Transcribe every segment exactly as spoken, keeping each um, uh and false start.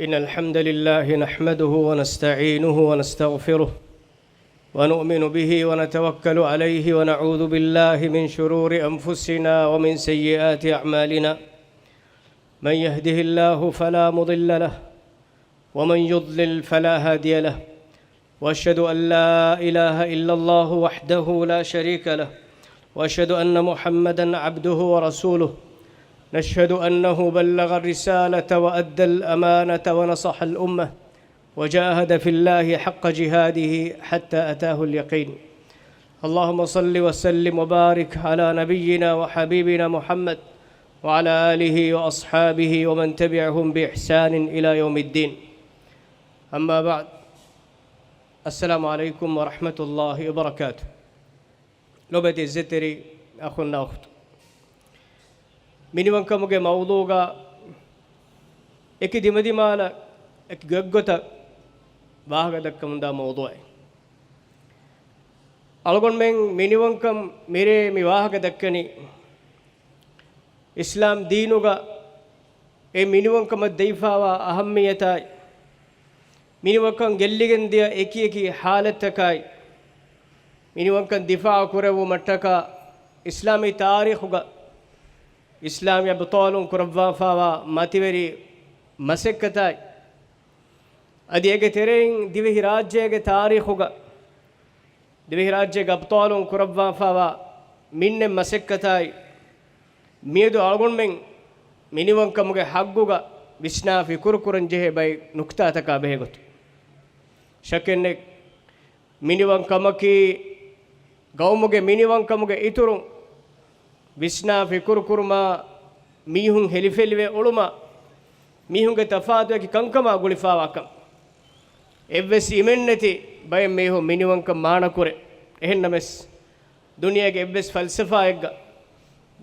إن الحمد لله نحمده ونستعينه ونستغفره، ونؤمن به ونتوكل عليه، ونعوذ بالله من شرور أنفسنا ومن سيئات أعمالنا. من يهده الله فلا مضل له، ومن يضلل فلا هادي له، وأشهد أن لا إله إلا الله وحده لا شريك له، وأشهد أن محمدا عبده ورسوله. نشهد أنه بلغ الرسالة وأدى الأمانة ونصح الأمة، وجاهد في الله حق جهاده حتى أتاه اليقين. اللهم صل وسلم وبارك على نبينا وحبيبنا محمد وعلى آله وأصحابه ومن تبعهم بإحسان إلى يوم الدين. أما بعد. السلام عليكم ورحمة الله وبركاته. ލޮބުވެތި އިއްޒަތްތެރި އަޚުންނާ އުޚްތުން. މިނިވަންކަމުގެ މައުޟޫގަ އެކި ދިމަދިމާލަށް އެކި ގޮތްގޮތަށް ވާހަކަ ދައްކަމުންދާ މައުޟޫއެއް. އަޅުގަނޑުމެން މިނިވަންކަން މިރޭ މި ވާހަކަ ދައްކަނީ، އިސްލާމް ދީނުގަ އެ މިނިވަންކަމަށް ދެވިފާވާ އަހައްމިއްޔަތާއި، މިނިވަންކަން ގެއްލިގެން ދިޔަ އެކި އެކި ޙާލަތްތަކާއި، މިނިވަންކަން ދިފާޢު ކުރެއްވުމަށްޓަކާ އިސްލާމީ ތާރީޚުގަ އިސްލާމީ އަބްޠާލުން ކުރައްވާފާވާ މަތިވެރި މަސައްކަތާއި، އަދި އޭގެ ތެރެއިން ދިވެހިރާއްޖޭގެ ތާރީޚުގަ ދިވެހިރާއްޖޭގެ އަބްޠާލުން ކުރައްވާފާވާ މިންނެއް މަސައްކަތާއި، މިއަދު އަޅުގަނޑުމެން މިނިވަންކަމުގެ ޙައްޤުގަ ވިސްނާ ފިކުރު ކުރަން ޖެހޭ ބައެއް ނުކުތާތަކާ ބެހޭގޮތުން. ޝައްކެއްނެތް، މިނިވަންކަމަކީ ގައުމުގެ މިނިވަންކަމުގެ އިތުރުން ވިސްނާ ފިކުރު ކުރުމާ، މީހުން ހެލިފެލިވެ އުޅުމާ، މީހުންގެ ތަފާތު އެކި ކަންކަމާ ގުޅިފާވާކަން. އެއްވެސް އިމެންނެތި ބައެއް މީހުން މިނިވަންކަން މާނަކުރޭ. އެހެންނަމަވެސް، ދުނިޔޭގެ އެއްވެސް ފަލްސަފާއެއްގަ،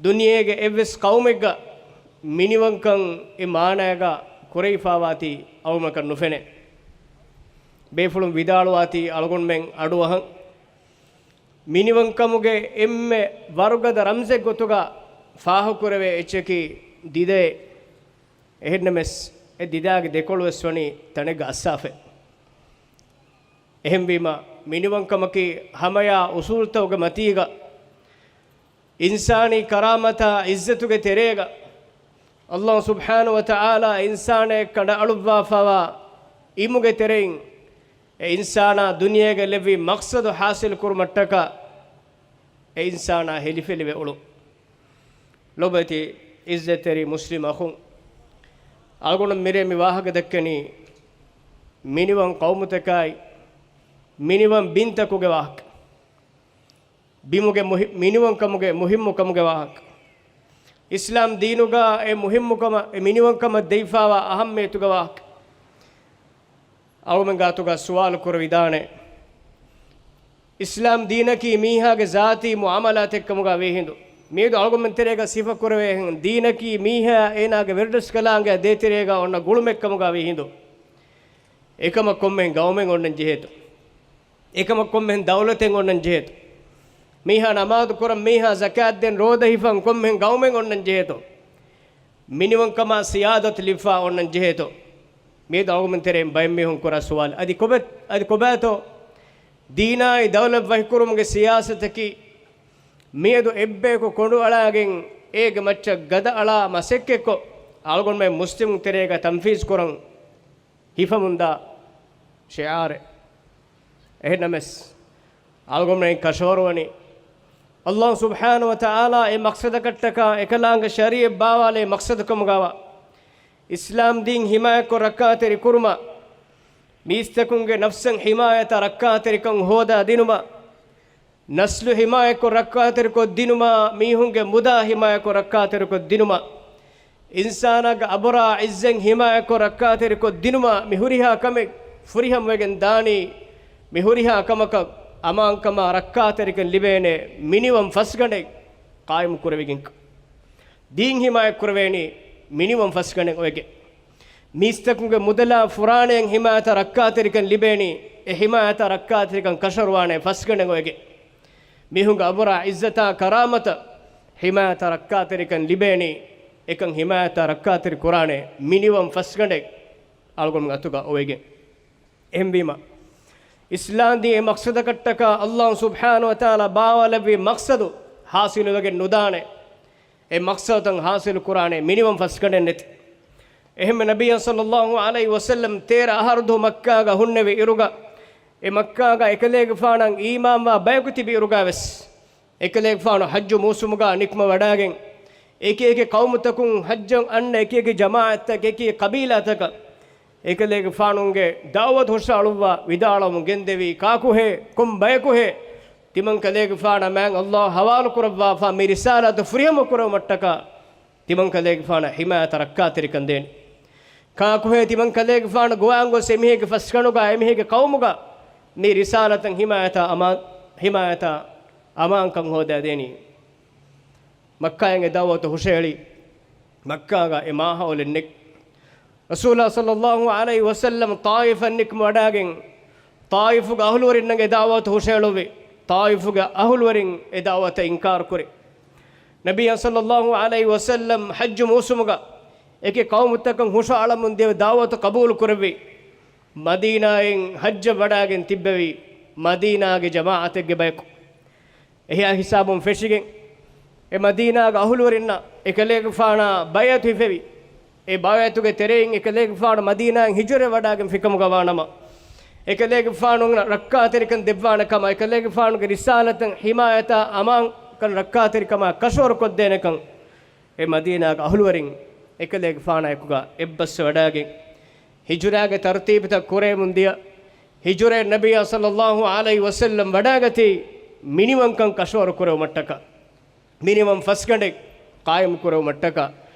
ދުނިޔޭގެ އެއްވެސް ޤައުމެއްގަ މިނިވަންކަން އެ މާނައިގަ ކުރެވިފާވާތީ އަޅުގަނޑަކަށް ނުފެނޭ. ބޭފުޅުން ވިދާޅުވާތީ އަޅުގަނޑުމެން އަޑުއަހަން. މިނިވަންކަމުގެ އެންމެ ވަރުގަދަ ރަމްޒެއް ގޮތުގަ ފާހަގަކުރެވޭ އެއްޗަކީ ދިދައޭ. އެހެންނަމަވެސް، އެ ދިދާގެ ދެކޮޅުވެސް ވަނީ ތަނެއްގަ އައްސާފައި. އެހެންވީމަ، މިނިވަންކަމަކީ ހަމަޔާ އުސޫލުތަކުގެ މަތީގަ އިންސާނީ ކަރާމަތާ އިއްޒަތުގެ ތެރޭގަ، ﷲ ސުބްޙާނަހޫ ވަތަޢާލާ އިންސާނާއަށް ކަނޑައަޅުއްވާފާވާ އިމުގެ ތެރެއިން، އެ އިންސާނާ ދުނިޔޭގަ ލެއްވި މަޤްޞަދު ޙާޞިލު ކުރުމަށްޓަކާ، އެ އިންސާނާ ހެލިފެލިވެ އުޅުން. ލޮބުވެތި އިއްޒަތްތެރި މުސްލިމް އަޚުން، އަޅުގަނޑު މިރޭ މި ވާހަކަ ދައްކަނީ، މިނިވަން ޤައުމުތަކާއި، މިނިވަން ބިންތަކުގެ ވާހަކަ. ބިމުގެ މުހި-، މިނިވަންކަމުގެ މުހިއްމުކަމުގެ ވާހަކަ. އިސްލާމް ދީނުގަ އެ މުހިއްމުކަމަށް، އެ މިނިވަންކަމަށް ދެވިފާވާ އަހައްމިއްޔަތުގެ ވާހަކަ. އަޅުގަނޑުމެން ގާތުގަ ސުވާލު ކުރެވިދާނެ، އިސްލާމް ދީނަކީ މީހާގެ ޒާތީ މުޢާމަލާތެއްކަމުގަ ވީހިނދު، މިއަދު އަޅުގަނޑުމެން ތެރޭގަ ސިފަ ކުރެވޭހެން، ދީނަކީ މީހާ އޭނާގެ ވެރިރަސްކަލާނގެ ދޭތެރޭގަ އޮންނަ ގުޅުމެއްކަމުގަ ވީހިނދު. އެކަމަށް ކޮންމެހެން ގައުމެއް އޮންނަން ޖެހޭތޯ؟ އެކަމަށް ކޮންމެހެން ދައުލަތެއް އޮންނަން ޖެހޭތޯ؟ މީހާ ނަމާދު ކުރަން، މީހާ ޒަކާތް ދޭން، ރޯދަ ހިފަން ކޮންމެހެން ގައުމެއް އޮންނަން ޖެހޭތޯ؟ މިނިވަންކަމާ ސިޔާދަތު ލިބިފާ އޮންނަން ޖެހޭތޯ؟ މިއަދު އަޅުގަނޑުމެން ތެރެއިން ބައެއް މީހުން ކުރާ ސުވާލު. އަދި ކޮބެ-، އަދި ކޮބާތޯ ދީނާއި ދައުލަތް ވަކިކުރުމުގެ ސިޔާސަތަކީ؟ މިއަދު އެއްބަޔަކު ކޮނޑު އަޅާގެން އޭގެ މައްޗަށް ގަދަ އަޅާ މަސައްކަތްކޮށް، އަޅުގަނޑުމެން މުސްލިމުން ތެރޭގަ ތަންފީޒު ކުރަން ހިފަމުންދާ ޝިޢާރެއް. އެހެންނަމަވެސް، އަޅުގަނޑުމެން ކަށަވަރުވަނީ، ﷲ ސުބްޙާނަހޫ ވަތަޢާލާ އެ މަޤްޞަދަކަށްޓަކާ އެކަލާނގެ ޝަރީޢަތް ބާވާލޭ މަޤްޞަދުކަމުގަވާ، އިސްލާމް ދީން ޙިމާޔަތްކޮށް ރައްކާތެރި ކުރުމަށް، މީސްތަކުންގެ ނަފްސަށް ޙިމާޔަތާ ރައްކާތެރިކަން ހޯދާ ދިނުމަށް، ނަސްލު ޙިމާޔަތްކޮށް ރައްކާތެރިކޮށް ދިނުމާ، މީހުންގެ މުދާ ޙިމާޔަތްކޮށް ރައްކާތެރިކޮށް ދިނުމާ، އިންސާނާގެ އަބުރާ ޢިއްޒަތް ޙިމާޔަތްކޮށް ރައްކާތެރިކޮށް ދިނުމާ، މި ހުރިހާ ކަމެއް ފުރިހަމަވެގެން ދާނީ، މި ހުރިހާ ކަމަކަށް އަމާންކަމާ ރައްކާތެރިކަން ލިބޭނެ މިނިވަން ފަސްގަނޑެއް ޤާއިމު ކުރެވިގެން. ދީން ޙިމާޔަތް ކުރެވޭނީ މިނިވަން ފަސްގަނޑެއް އޮވެގެން. މީސްތަކުންގެ މުދަލާ ފުރާނައަށް ޙިމާޔަތަށް ރައްކާތެރިކަން ލިބޭނީ، އެ ޙިމާޔަތަށް ރައްކާތެރިކަން ކަށަވަރުވާނެ ފަސްގަނޑެއް އޮވެގެން. މީހުންގެ އަބުރާ ޢިއްޒަތާ ކަރާމަތަށް ޙިމާޔަތަށް ރައްކާތެރިކަން ލިބޭނީ، އެކަން ޙިމާޔަތާ ރައްކާތެރި ކުރާނެ މިނިވަން ފަސްގަނޑެއް އަޅުގަނޑު އަތުގަ އޮވެގެން. އެހެންވީމަ، އިސްލާމް ދީން އެ މަޤްޞަދަކަށްޓަކާ އައްލާހު ސުބްޙާނަހު ވަތަޢާލާ ބާވާލެއްވި މަޤްޞަދު ޙާޞިލުވެގެން ނުދާނެ. އެ މަޤްޞަދުތައް ޙާޞިލު ކުރާނެ މިނިވަން ފަސްގަނޑެއް ނެތި. އެހެންމެ ނަބިއްޔާ ޞައްލައްލާހު ޢަލައިހި ވަސައްލަމް ތޭރަ އަހަރު ދުވަހު މައްކާގަ ހުންނެވި އިރުގަ، އެ މައްކާގަ އެކަލޭގެފާނަށް އީމާންވާ ބަޔަކު ތިބި އިރުގަ ވެސް، އެކަލޭގެފާނު ޙައްޖު މޫސުމުގަ ނިކުމެވަޑައިގެން، އެކި އެކި ޤައުމުތަކުން ޙައްޖަށް އަންނަ އެކި އެކި ޖަމާޢަތްތައް، އެކި އެކި ޤަބީލާތަކަށް އެކަލޭގެފާނުގެ ދަޢުވަތު ހުށައަޅުއްވާ ވިދާޅުވަމުން ގެންދެވީ، ކާކުހޭ، ކޮން ބަޔަކުހޭ، ތިމަންކަލޭގެފާނަށް މާތް އައްލާހު ޙަވާލު ކުރައްވާފަ މި ރިސާލަތު ފުރިހަމަ ކުރެވުމަށްޓަކާ ތިމަންކަލޭގެފާނަށް ޙިމާޔަތަށް ރައްކާތެރިކަން ދޭނެ. ކާކުހޭ، ތިމަންކަލޭގެފާނު ގޮވާން ގޮސް އެމީހެއްގެ ފަސްގަނޑުގަ، އެމީހެއްގެ ޤައުމުގަ މި ރިސާލަތަށް ޙިމާޔަތާ އަމާ-، ޙިމާޔަތާ އަމާންކަން ހޯދާދޭނީ. މައްކާއިން އެ ދަޢުވަތު ހުށައެޅި، މައްކާގަ އެ މާހައުލެއް ނެތް. ރަސޫލާ ޞައްލައްލާހު ޢަލައިހި ވަސައްލަމް ޠާއިފަށް ނިކުމެވަޑައިގެން، ޠާއިފުގެ އަހުލުވެރިންނަށް އެ ދަޢުވަތު ހުށައެޅުއްވި. ޠާއިފުގެ އަހުލުވެރިން އެ ދަޢުވަތަށް އިންކާރު ކުރި. ނަބިއްޔާ ޞައްލައްލާހު ޢަލައިހި ވަސައްލަމް ޙައްޖު މޫސުމުގަ އެކި ޤައުމުތަކަށް ހުށައަޅަމުން ދިޔަ ދަޢުވަތު ޤަބޫލު ކުރެއްވި. މަދީނާއިން ޙައްޖަށް ވަޑައިގެން ތިއްބެވި މަދީނާގެ ޖަމާޢަތެއްގެ ބަޔަކު. އެހާ ހިސާބުން ފެށިގެން، އެ މަދީނާގެ އަހުލުވެރިންނަށް އެކަލޭގެފާނާ ބައިޢަތު ހިފެވި. އެ ބައިޢަތުގެ ތެރެއިން އެކަލޭގެފާނު މަދީނާއިން ހިޖުރަ ވަޑައިގެން ފިކަމުގަ ވާނަމަ، އެކަލޭގެފާނު ރައްކާތެރިކަން ދެއްވާނެ ކަމަށް، އެކަލޭގެފާނުގެ ރިސާލަތަށް ޙިމާޔަތާ އަމާންކަން ރައްކާތެރިކަމާ ކަށަވަރު ކޮށްދޭނެ ކަން، އެ މަދީނާގެ އަހުލުވެރިން އެކަލޭގެފާނާ އެކުގަ އެއްބަސްވެވަޑައިގެން، ހިޖުރާގެ ތަރުތީބުތައް ކުރެވެމުން ދިޔަ، ހިޖުރައެއް ނަބިއްޔާ ޞައްލައްލާހު ޢަލައިހި ވަސައްލަމް ވަޑައިގަތީ މިނިވަންކަން ކަށަވަރު ކުރެވުމަށްޓަކާ، މިނިވަން ފަސްގަނޑެއް ޤާއިމު ކުރެވުމަށްޓަކާ،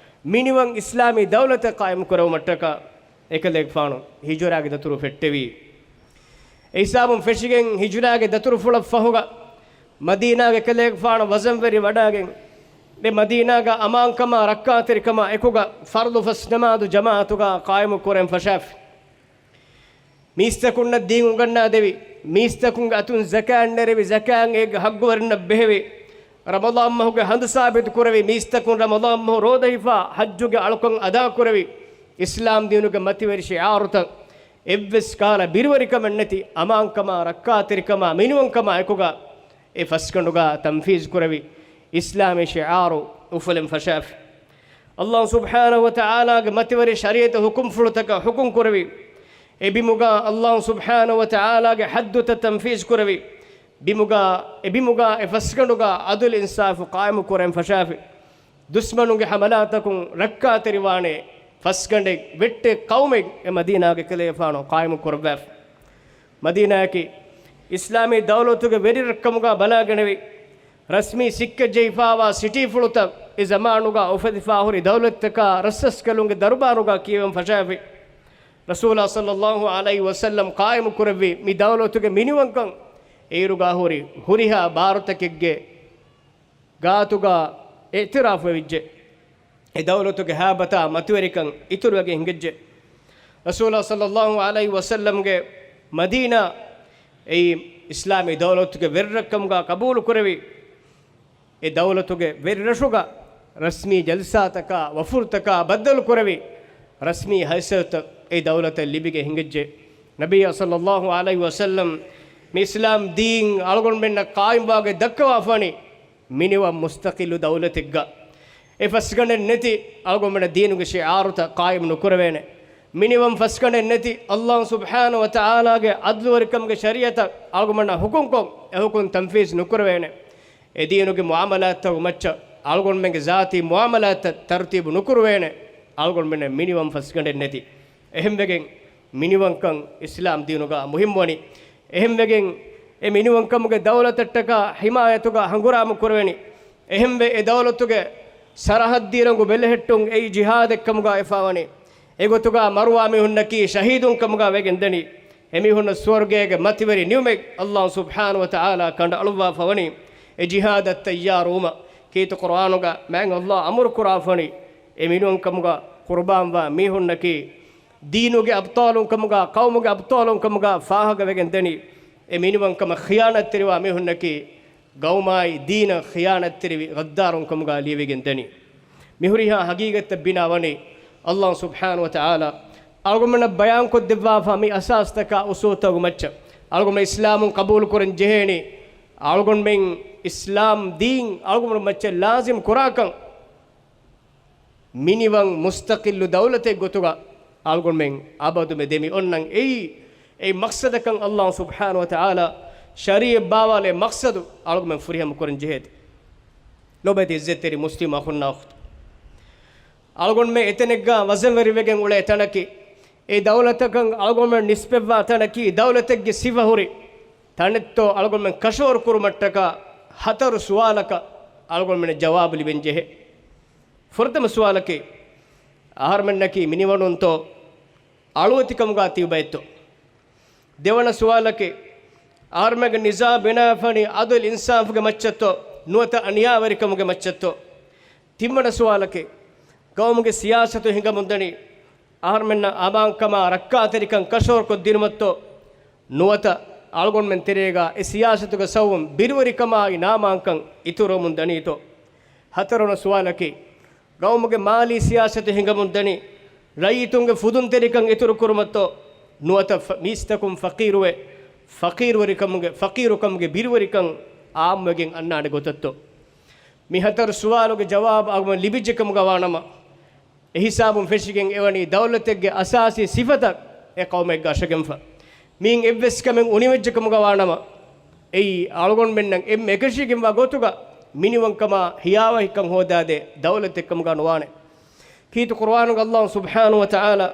މިނިވަން އިސްލާމީ ދައުލަތެއް ޤާއިމު ކުރެވުމަށްޓަކާ، އެކަލޭގެފާނު ހިޖުރާގެ ދަތުރު ފެއްޓެވީ. އެ ހިސާބުން ފެށިގެން ހިޖުރާގެ ދަތުރުފުޅަށް ފަހުގަ، މަދީނާގެ އެކަލޭގެފާނު ވަޒަންވެރި ވަޑައިގެން، އެ މަދީނާގަ އަމާންކަމާ ރައްކާތެރިކަމާ އެކުގަ ފަރުޟު ފަސް ނަމާދު ޖަމާޢަތުގަ ޤާއިމު ކުރަން ފަށާފި. މީސްތަކުންނަށް ދީން އުނގަންނާދެވި، މީސްތަކުންގެ އަތުން ޒަކާތް ނެރެވި، ޒަކާތް އޭގެ ޙައްޤުވެރިންނަށް ބެހެވި، ރަމަޟާން މަހުގެ ހަނދު ސާބިތު ކުރެވި، މީސްތަކުން ރަމަޟާން މަހު ރޯދަ ހިފާ، ޙައްޖުގެ އަޅުކަން އަދާކުރެވި، އިސްލާމް ދީނުގެ މަތިވެރި ޝިޢާރުތައް، އެއްވެސް ކަހަލަ ބިރުވެރިކަމެއް ނެތި އަމާންކަމާ ރައްކާތެރިކަމާ މިނިވަންކަމާ އެކުގަ އެ ފަސްގަނޑުގަ ތަންފީޒު ކުރެވި، އިސްލާމީ ޝިޢާރު އުފުލެން ފަށާފި. އައްލާހު ސުބްޙާނަހު ވަތަޢާލާގެ މަތިވެރި ޝަރީޢަތު ޙުކުމްފުޅުތަކަށް ޙުކުމް ކުރެވި، އެ ބިމުގަ އައްލާހު ސުބްޙާނަހު ވަތަޢާލާގެ ޙައްދުތައް ތަންފީޒު ކުރެވި، ބިމުގަ، އެ ބިމުގަ އެ ފަސްގަނޑުގަ ޢަދުލު އިންސާފު ޤާއިމު ކުރަން ފަށާފި. ދުސްމަނުންގެ ޙަމަލާތަކުން ރައްކާތެރިވާނެ ފަސްގަނޑެއް ވެއްޓޭ ޤައުމެއް އެ މަދީނާގެ ކަލޭފާނު ޤާއިމު ކުރައްވާފި. މަދީނާއަކީ އިސްލާމީ ދައުލަތުގެ ވެރިރަށްކަމުގަ ބަލާގަނެވި، ރަސްމީ ސިއްކަ ޖެހިފާވާ ސިޓީފުޅުތައް އެ ޒަމާނުގަ އުފެދިފާ ހުރި ދައުލަތްތަކާ ރަސްރަސްކަލުންގެ ދަރުބާރުގަ ކިޔެވެން ފަށާފި. ރަސޫލާ ޞައްލައްލާހު ޢަލައިހި ވަސައްލަމް ޤާއިމު ކުރެއްވި މި ދައުލަތުގެ މިނިވަންކަން އެއިރުގަ ހުރި ހުރިހާ ބާރުތަކެއްގެ ގާތުގަ އިޢުތިރާފުވެވިއްޖެ. އެ ދައުލަތުގެ ހައިބަތާ މަތިވެރިކަން އިތުރުވެގެން ހިނގައްޖެ. ރަސޫލާ ޞައްލައްލާހު ޢަލައިހި ވަސައްލަމްގެ މަދީނާ އެއީ އިސްލާމީ ދައުލަތުގެ ވެރިރަށްކަމުގަ ޤަބޫލު ކުރެވި، އެ ދައުލަތުގެ ވެރިރަށުގަ ރަސްމީ ޖަލްސާތަކާ ވަފުދުތަކާ ބައްދަލު ކުރެވި، ރަސްމީ ހައިސިއްޔަތު އެ ދައުލަތަށް ލިބިގެން ހިނގައްޖެ. ނަބިއްޔާ ޞައްލައްލާހު ޢަލައިހި ވަސައްލަމް މި އިސްލާމް ދީން އަޅުގަނޑުމެންނަށް ޤާއިމްވާގެ ދައްކަވާފަވަނީ މިނިވަން މުސްތަޤިއްލު ދައުލަތެއްގަ. އެ ފަސްގަނޑެއް ނެތި އަޅުގަނޑުމެންނަށް ދީނުގެ ޝިޢާރުތައް ޤާއިމް ނުކުރެވޭނެ. މިނިވަން ފަސްގަނޑެއް ނެތި އައްލާހު ސުބްޙާނަހު ވަތަޢާލާގެ ޢަދްލުވެރިކަމުގެ ޝަރީޢަތަށް އަޅުގަނޑުމެންނަށް ޙުކުމްކޮށް، އެ ޙުކުމް ތަންފީޒް ނުކުރެވޭނެ. އެ ދީނުގެ މުޢާމަލާތްތަކުގެ މައްޗަށް އަޅުގަނޑުމެންގެ ޒާތީ މުޢާމަލާތްތައް ތަރުތީބު ނުކުރުވޭނެ. އަޅުގަނޑުމެންނަށް މިނިވަން ފަސްގަނޑެއް ނެތި. އެހެންވެގެން މިނިވަންކަން އިސްލާމް ދީނުގަ މުހިންމުވަނީ. އެހެންވެގެން އެ މިނިވަންކަމުގެ ދައުލަތަށްޓަކާ ޙިމާޔަތުގަ ހަނގުރާމަ ކުރެވެނީ. އެހެންވެ އެ ދައުލަތުގެ ސަރަޙައްދީ ރަނގު ބެލެހެއްޓުން އެއީ ޖިހާދެއްކަމުގަ ވެފަވަނީ. އެގޮތުގަ މަރުވާ މީހުންނަކީ ޝަހީދުންކަމުގަ ވެގެންދަނީ. އެމީހުންނަށް ސުވަރުގޭގެ މަތިވެރި ނިޢުމަތް އައްލާހު ސުބްޙާނަހު ވަތަޢާލާ ކަނޑައަޅުއްވާފަވަނީ އެ ޖިހާދަށް ތައްޔާރުވުމަށް. ކީރިތި ޤުރުއާނުގަ މާތް އައްލާހު އަމުރު ކުރާފަވަނީ އެ މިނިވަންކަމުގަ ޤުރުބާންވާ މީހުންނަކީ ދީނުގެ އަބްޠާލުންކަމުގަ، ޤައުމުގެ އަބްޠާލުންކަމުގަ ފާހަގަވެގެން ދަނީ، އެ މިނިވަންކަމަށް ޚިޔާނަތްތެރިވާ މީހުންނަކީ، ޤައުމާއި ދީނަށް ޚިޔާނަތްތެރިވި ޣައްދާރުންކަމުގަ ލިޔެވިގެން ދަނީ. މި ހުރިހާ ޙަޤީޤަތްތައް ބިނާވަނީ، އައްލާހު ސުބްޙާނަހު ވަތަޢާލާ އަޅުގަނޑުމެންނަށް ބަޔާންކޮށްދެއްވާފަ މި އަސާސްތަކާ އުސޫލްތަކުގެ މައްޗަށް އަޅުގަނޑުމެން އިސްލާމުން ޤަބޫލުކުރަން ޖެހޭނީ، އަޅުގަނޑުމެން އިސްލާމް ދީން އަޅުގަނޑުމެން މައްޗަށް ލާޒިމް ކުރާކަން. މިނިވަން މުސްތަޤިއްލު ދައުލަތެއް ގޮތުގަ އަޅުގަނޑުމެން އަބަދުމެ ދެމި އޮންނަން އެއީ، އެއީ މަޤްޞަދަކަށް އައްލާހު ސުބްޙާނަހު ވަތަޢާލާ ޝަރީޢަތް ބާވާލޭ މަޤްޞަދު އަޅުގަނޑުމެން ފުރިހަމަ ކުރަން ޖެހޭތީ. ލޮބެތި އިއްޒަތްތެރި މުސްލިމް އަޚުންނާ އުޚްތުން، އަޅުގަނޑުމެން އެތަނެއްގަ ވަޒަންވެރިވެގެން އުޅޭ ތަނަކީ، އެ ދައުލަތަކަށް އަޅުގަނޑުމެން ނިސްބަތްވާ ތަނަކީ، ދައުލަތެއްގެ ސިފަ ހުރި ތަނެއްތޯ އަޅުގަނޑުމެން ކަށަވަރު ކުރުމަށްޓަކާ ހަތަރު ސުވާލަކަށް އަޅުގަނޑުމެން ޖަވާބު ލިބެން ޖެހޭ. ފުރަތަމަ ސުވާލަކީ، އަހަރުމެންނަކީ މިނިވަނުންތޯ އަޅުވެތިކަމުގަ ތިބި ބައެއްތޯ؟ ދެވަނަ ސުވާލަކީ، އަހަރުމެންގެ ނިޒާމް ބިނާވެފަނީ ޢަދުލް އިންސާފުގެ މައްޗަށްތޯ ނުވަތަ އަނިޔާވެރިކަމުގެ މައްޗަށްތޯ؟ ތިންވަނަ ސުވާލަކީ، ޤައުމުގެ ސިޔާސަތު ހިނގަމުންދަނީ އަހަރުމެންނަށް އަމާންކަމާ ރައްކާތެރިކަން ކަށަވަރުކޮށްދިނުމަށްތޯ ނުވަތަ އަޅުގަނޑުމެން ތެރޭގަ އެ ސިޔާސަތުގެ ސަބަބުން ބިރުވެރިކަމާއި ނާމާންކަން އިތުރުވަމުން ދަނީތޯ؟ ހަތަރުވަނަ ސުވާލަކީ، ޤައުމުގެ މާލީ ސިޔާސަތު ހިނގަމުންދަނީ ރައްޔިތުންގެ ފުދުންތެރިކަން އިތުރުކުރުމަށްތޯ ނުވަތަ ފަ-، މީސްތަކުން ފަޤީރުވެ، ފަޤީރުވެރިކަމުގެ، ފަޤީރުކަމުގެ ބިރުވެރިކަން އާއްމުވެގެން އަންނާނެ ގޮތަށްތޯ؟ މި ހަތަރު ސުވާލުގެ ޖަވާބު އަޅުގަނޑު ލިބިއްޖެކަމުގަ ވާނަމަ، އެހިސާބުން ފެށިގެން އެވަނީ ދައުލަތެއްގެ އަސާސީ ސިފަތައް އެ ޤައުމެއްގަ އަށަގެންފަ. މިއިން އެއްވެސް ކަމެއް އުނިވެއްޖެކަމުގަ ވާނަމަ، އެއީ އަޅުގަނޑުމެންނަށް އެންމެ އެކަށީގެންވާ ގޮތުގަ މިނިވަންކަމާ ހިޔާވަހިކަން ހޯދާދޭ ދައުލަތެއްކަމުގަ ނުވާނެ. ކީރިތި ޤުރުއާނުގަ އައްލާހު ސުބްޙާނަހު ވަތަޢާލާ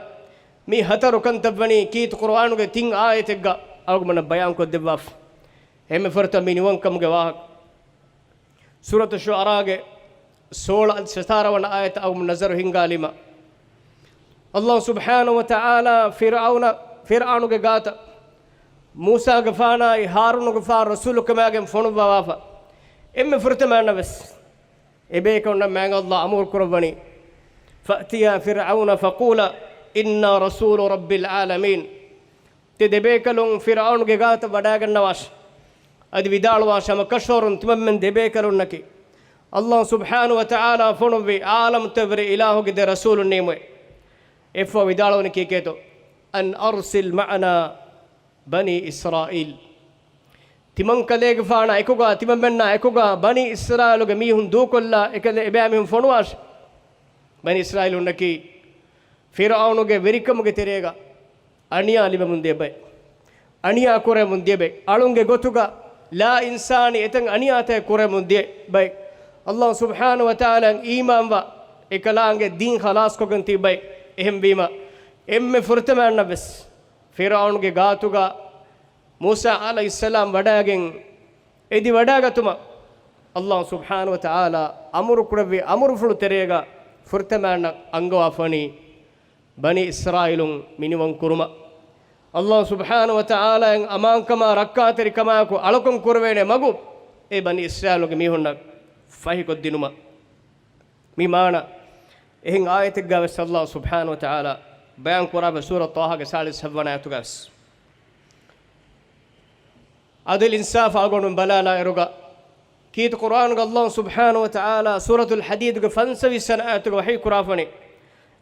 މި ހަތަރު ކަންތައްވަނީ ކީރިތި ޤުރުއާނުގެ ތިން އާޔަތެއްގަ އަޅުގަނޑަށް ބަޔާންކޮށްދެއްވާފަ. އެންމެ ފުރަތަމަ މި ނިވަންކަމުގެ ވާހަކަ. ސޫރަތު ޝުޢަރާގެ ސޯޅަ އަދި ސަތާރަ ވަނަ އާޔަތަށް އަޅުގަނޑު ނަޒަރު ހިންގާލީމަ، އައްލާހު ސުބްޙާނަހު ވަތަޢާލާ ފިރްޢައުނަ، ފިރްޢައުނުގެ ގާތަށް މޫސާގެފާނާއި ހާރޫނުގެފާނު ރަސޫލުކަމާގެން ފޮނުއްވަވާފަ. އެންމެ ފުރަތަމަ އަންނަ ވެސް އެބޭކަލުންނަށް މާތް އައްލާހު އަމުރު ކުރައްވަނީ، فَأْتِيَا فِرْعَوْنَ فَقُولَا إِنَّا رَسُولُو رَبِّ الْعَالَمِينَ. ތި ދެބޭކަލުން ފިރްޢައުނުގެ ގާތަށް ވަޑައިގަންނަވާށި. އަދި ވިދާޅުވާށި، ހަމަ ކަށަވަރުން ތިމަންމެން ދެބޭކަލުންނަކީ އައްލާހު ސުބްޙާނަހު ވަތަޢާލާ ފޮނުއްވި ޢާލަމްތައް ވެރި އިލާހުގެ ދެ ރަސޫލުންނީމުވެ. އެއަށްފަހު ވިދާޅުވަނީ ކީކޭތޯ؟ أَنْ أَرْسِلْ مَعَنَا بَنِي إِسْرَائِيلَ. ތިމަން ކަލޭގެފާނާ އެކުގަ، ތިމަންމެންނާ އެކުގަ ބަނީ އިސްރާއީލުގެ މީހުން ދޫކޮށްލާ، އެކަލޭ އެބައިމީހުން ފޮނުވާށި. ބަނީ އިސްރާއީލުންނަކީ ފިރްޢައުނުގެ ވެރިކަމުގެ ތެރޭގަ އަނިޔާ ލިބެމުން ދިޔަ ބައެއް، އަނިޔާ ކުރެމުން ދިޔަ ބައެއް، އަޅުންގެ ގޮތުގަ ލާ އިންސާނީ އެތައް އަނިޔާތައް ކުރެމުން ދިޔަ ބައެއް، އައްލާހު ސުބްޙާނަހު ވަތަޢާލާއަށް އީމާންވާ، އެކަލާނގެ ދީން ޚަލާޞްކޮށްގެން ތިބި ބައެއް. އެހެންވީމަ، އެންމެ ފުރަތަމަ އަންނަ ވެސް ފިރްޢައުނުގެ ގާތުގަ މޫސާ ޢަލައިހިއްސަލާމް ވަޑައިގެން އެދި ވަޑައިގަތުމަށް، އައްލާހު ސުބްޙާނަހު ވަތަޢާލާ އަމުރު ކުރެއްވި އަމުރުފުޅު ތެރޭގަ ފުރަތަމަ އަންނަ އަންގަވާފަވަނީ ބަނީ އިސްރާއީލުން މިނިވަން ކުރުމަށް. އައްލާހު ސުބްޙާނަހު ވަތަޢާލާއަށް އަމާންކަމާ ރައްކާތެރިކަމާއެކު އަޅުކަން ކުރެވޭނެ މަގު އެ ބަނީ އިސްރާއީލުގެ މީހުންނަށް ފަހިކޮށްދިނުމަށް. މި މާނަ އެހެން އާޔަތެއްގަ ވެސް އައްލާހު ސުބްޙާނަހު ވަތަޢާލާ ބަޔާން ކުރާފަ ސޫރަ ޠާހާގެ ސާޅީސް ހަތްވަނަ އާޔަތުގަ ވެސް. ޢަދުލް އިންސާފް އަޅުގަނޑު ބަލާލާ އިރުގަ، ކީރިތި ޤުރުއާނުގަ އައްލާހު ސުބްޙާނަހު ވަތަޢާލާ ސޫރަތުލް ޙަދީދުގެ ފަންސަވީސް ވަނަ އާޔަތުގަ ވަޙީ ކުރާފަނީ،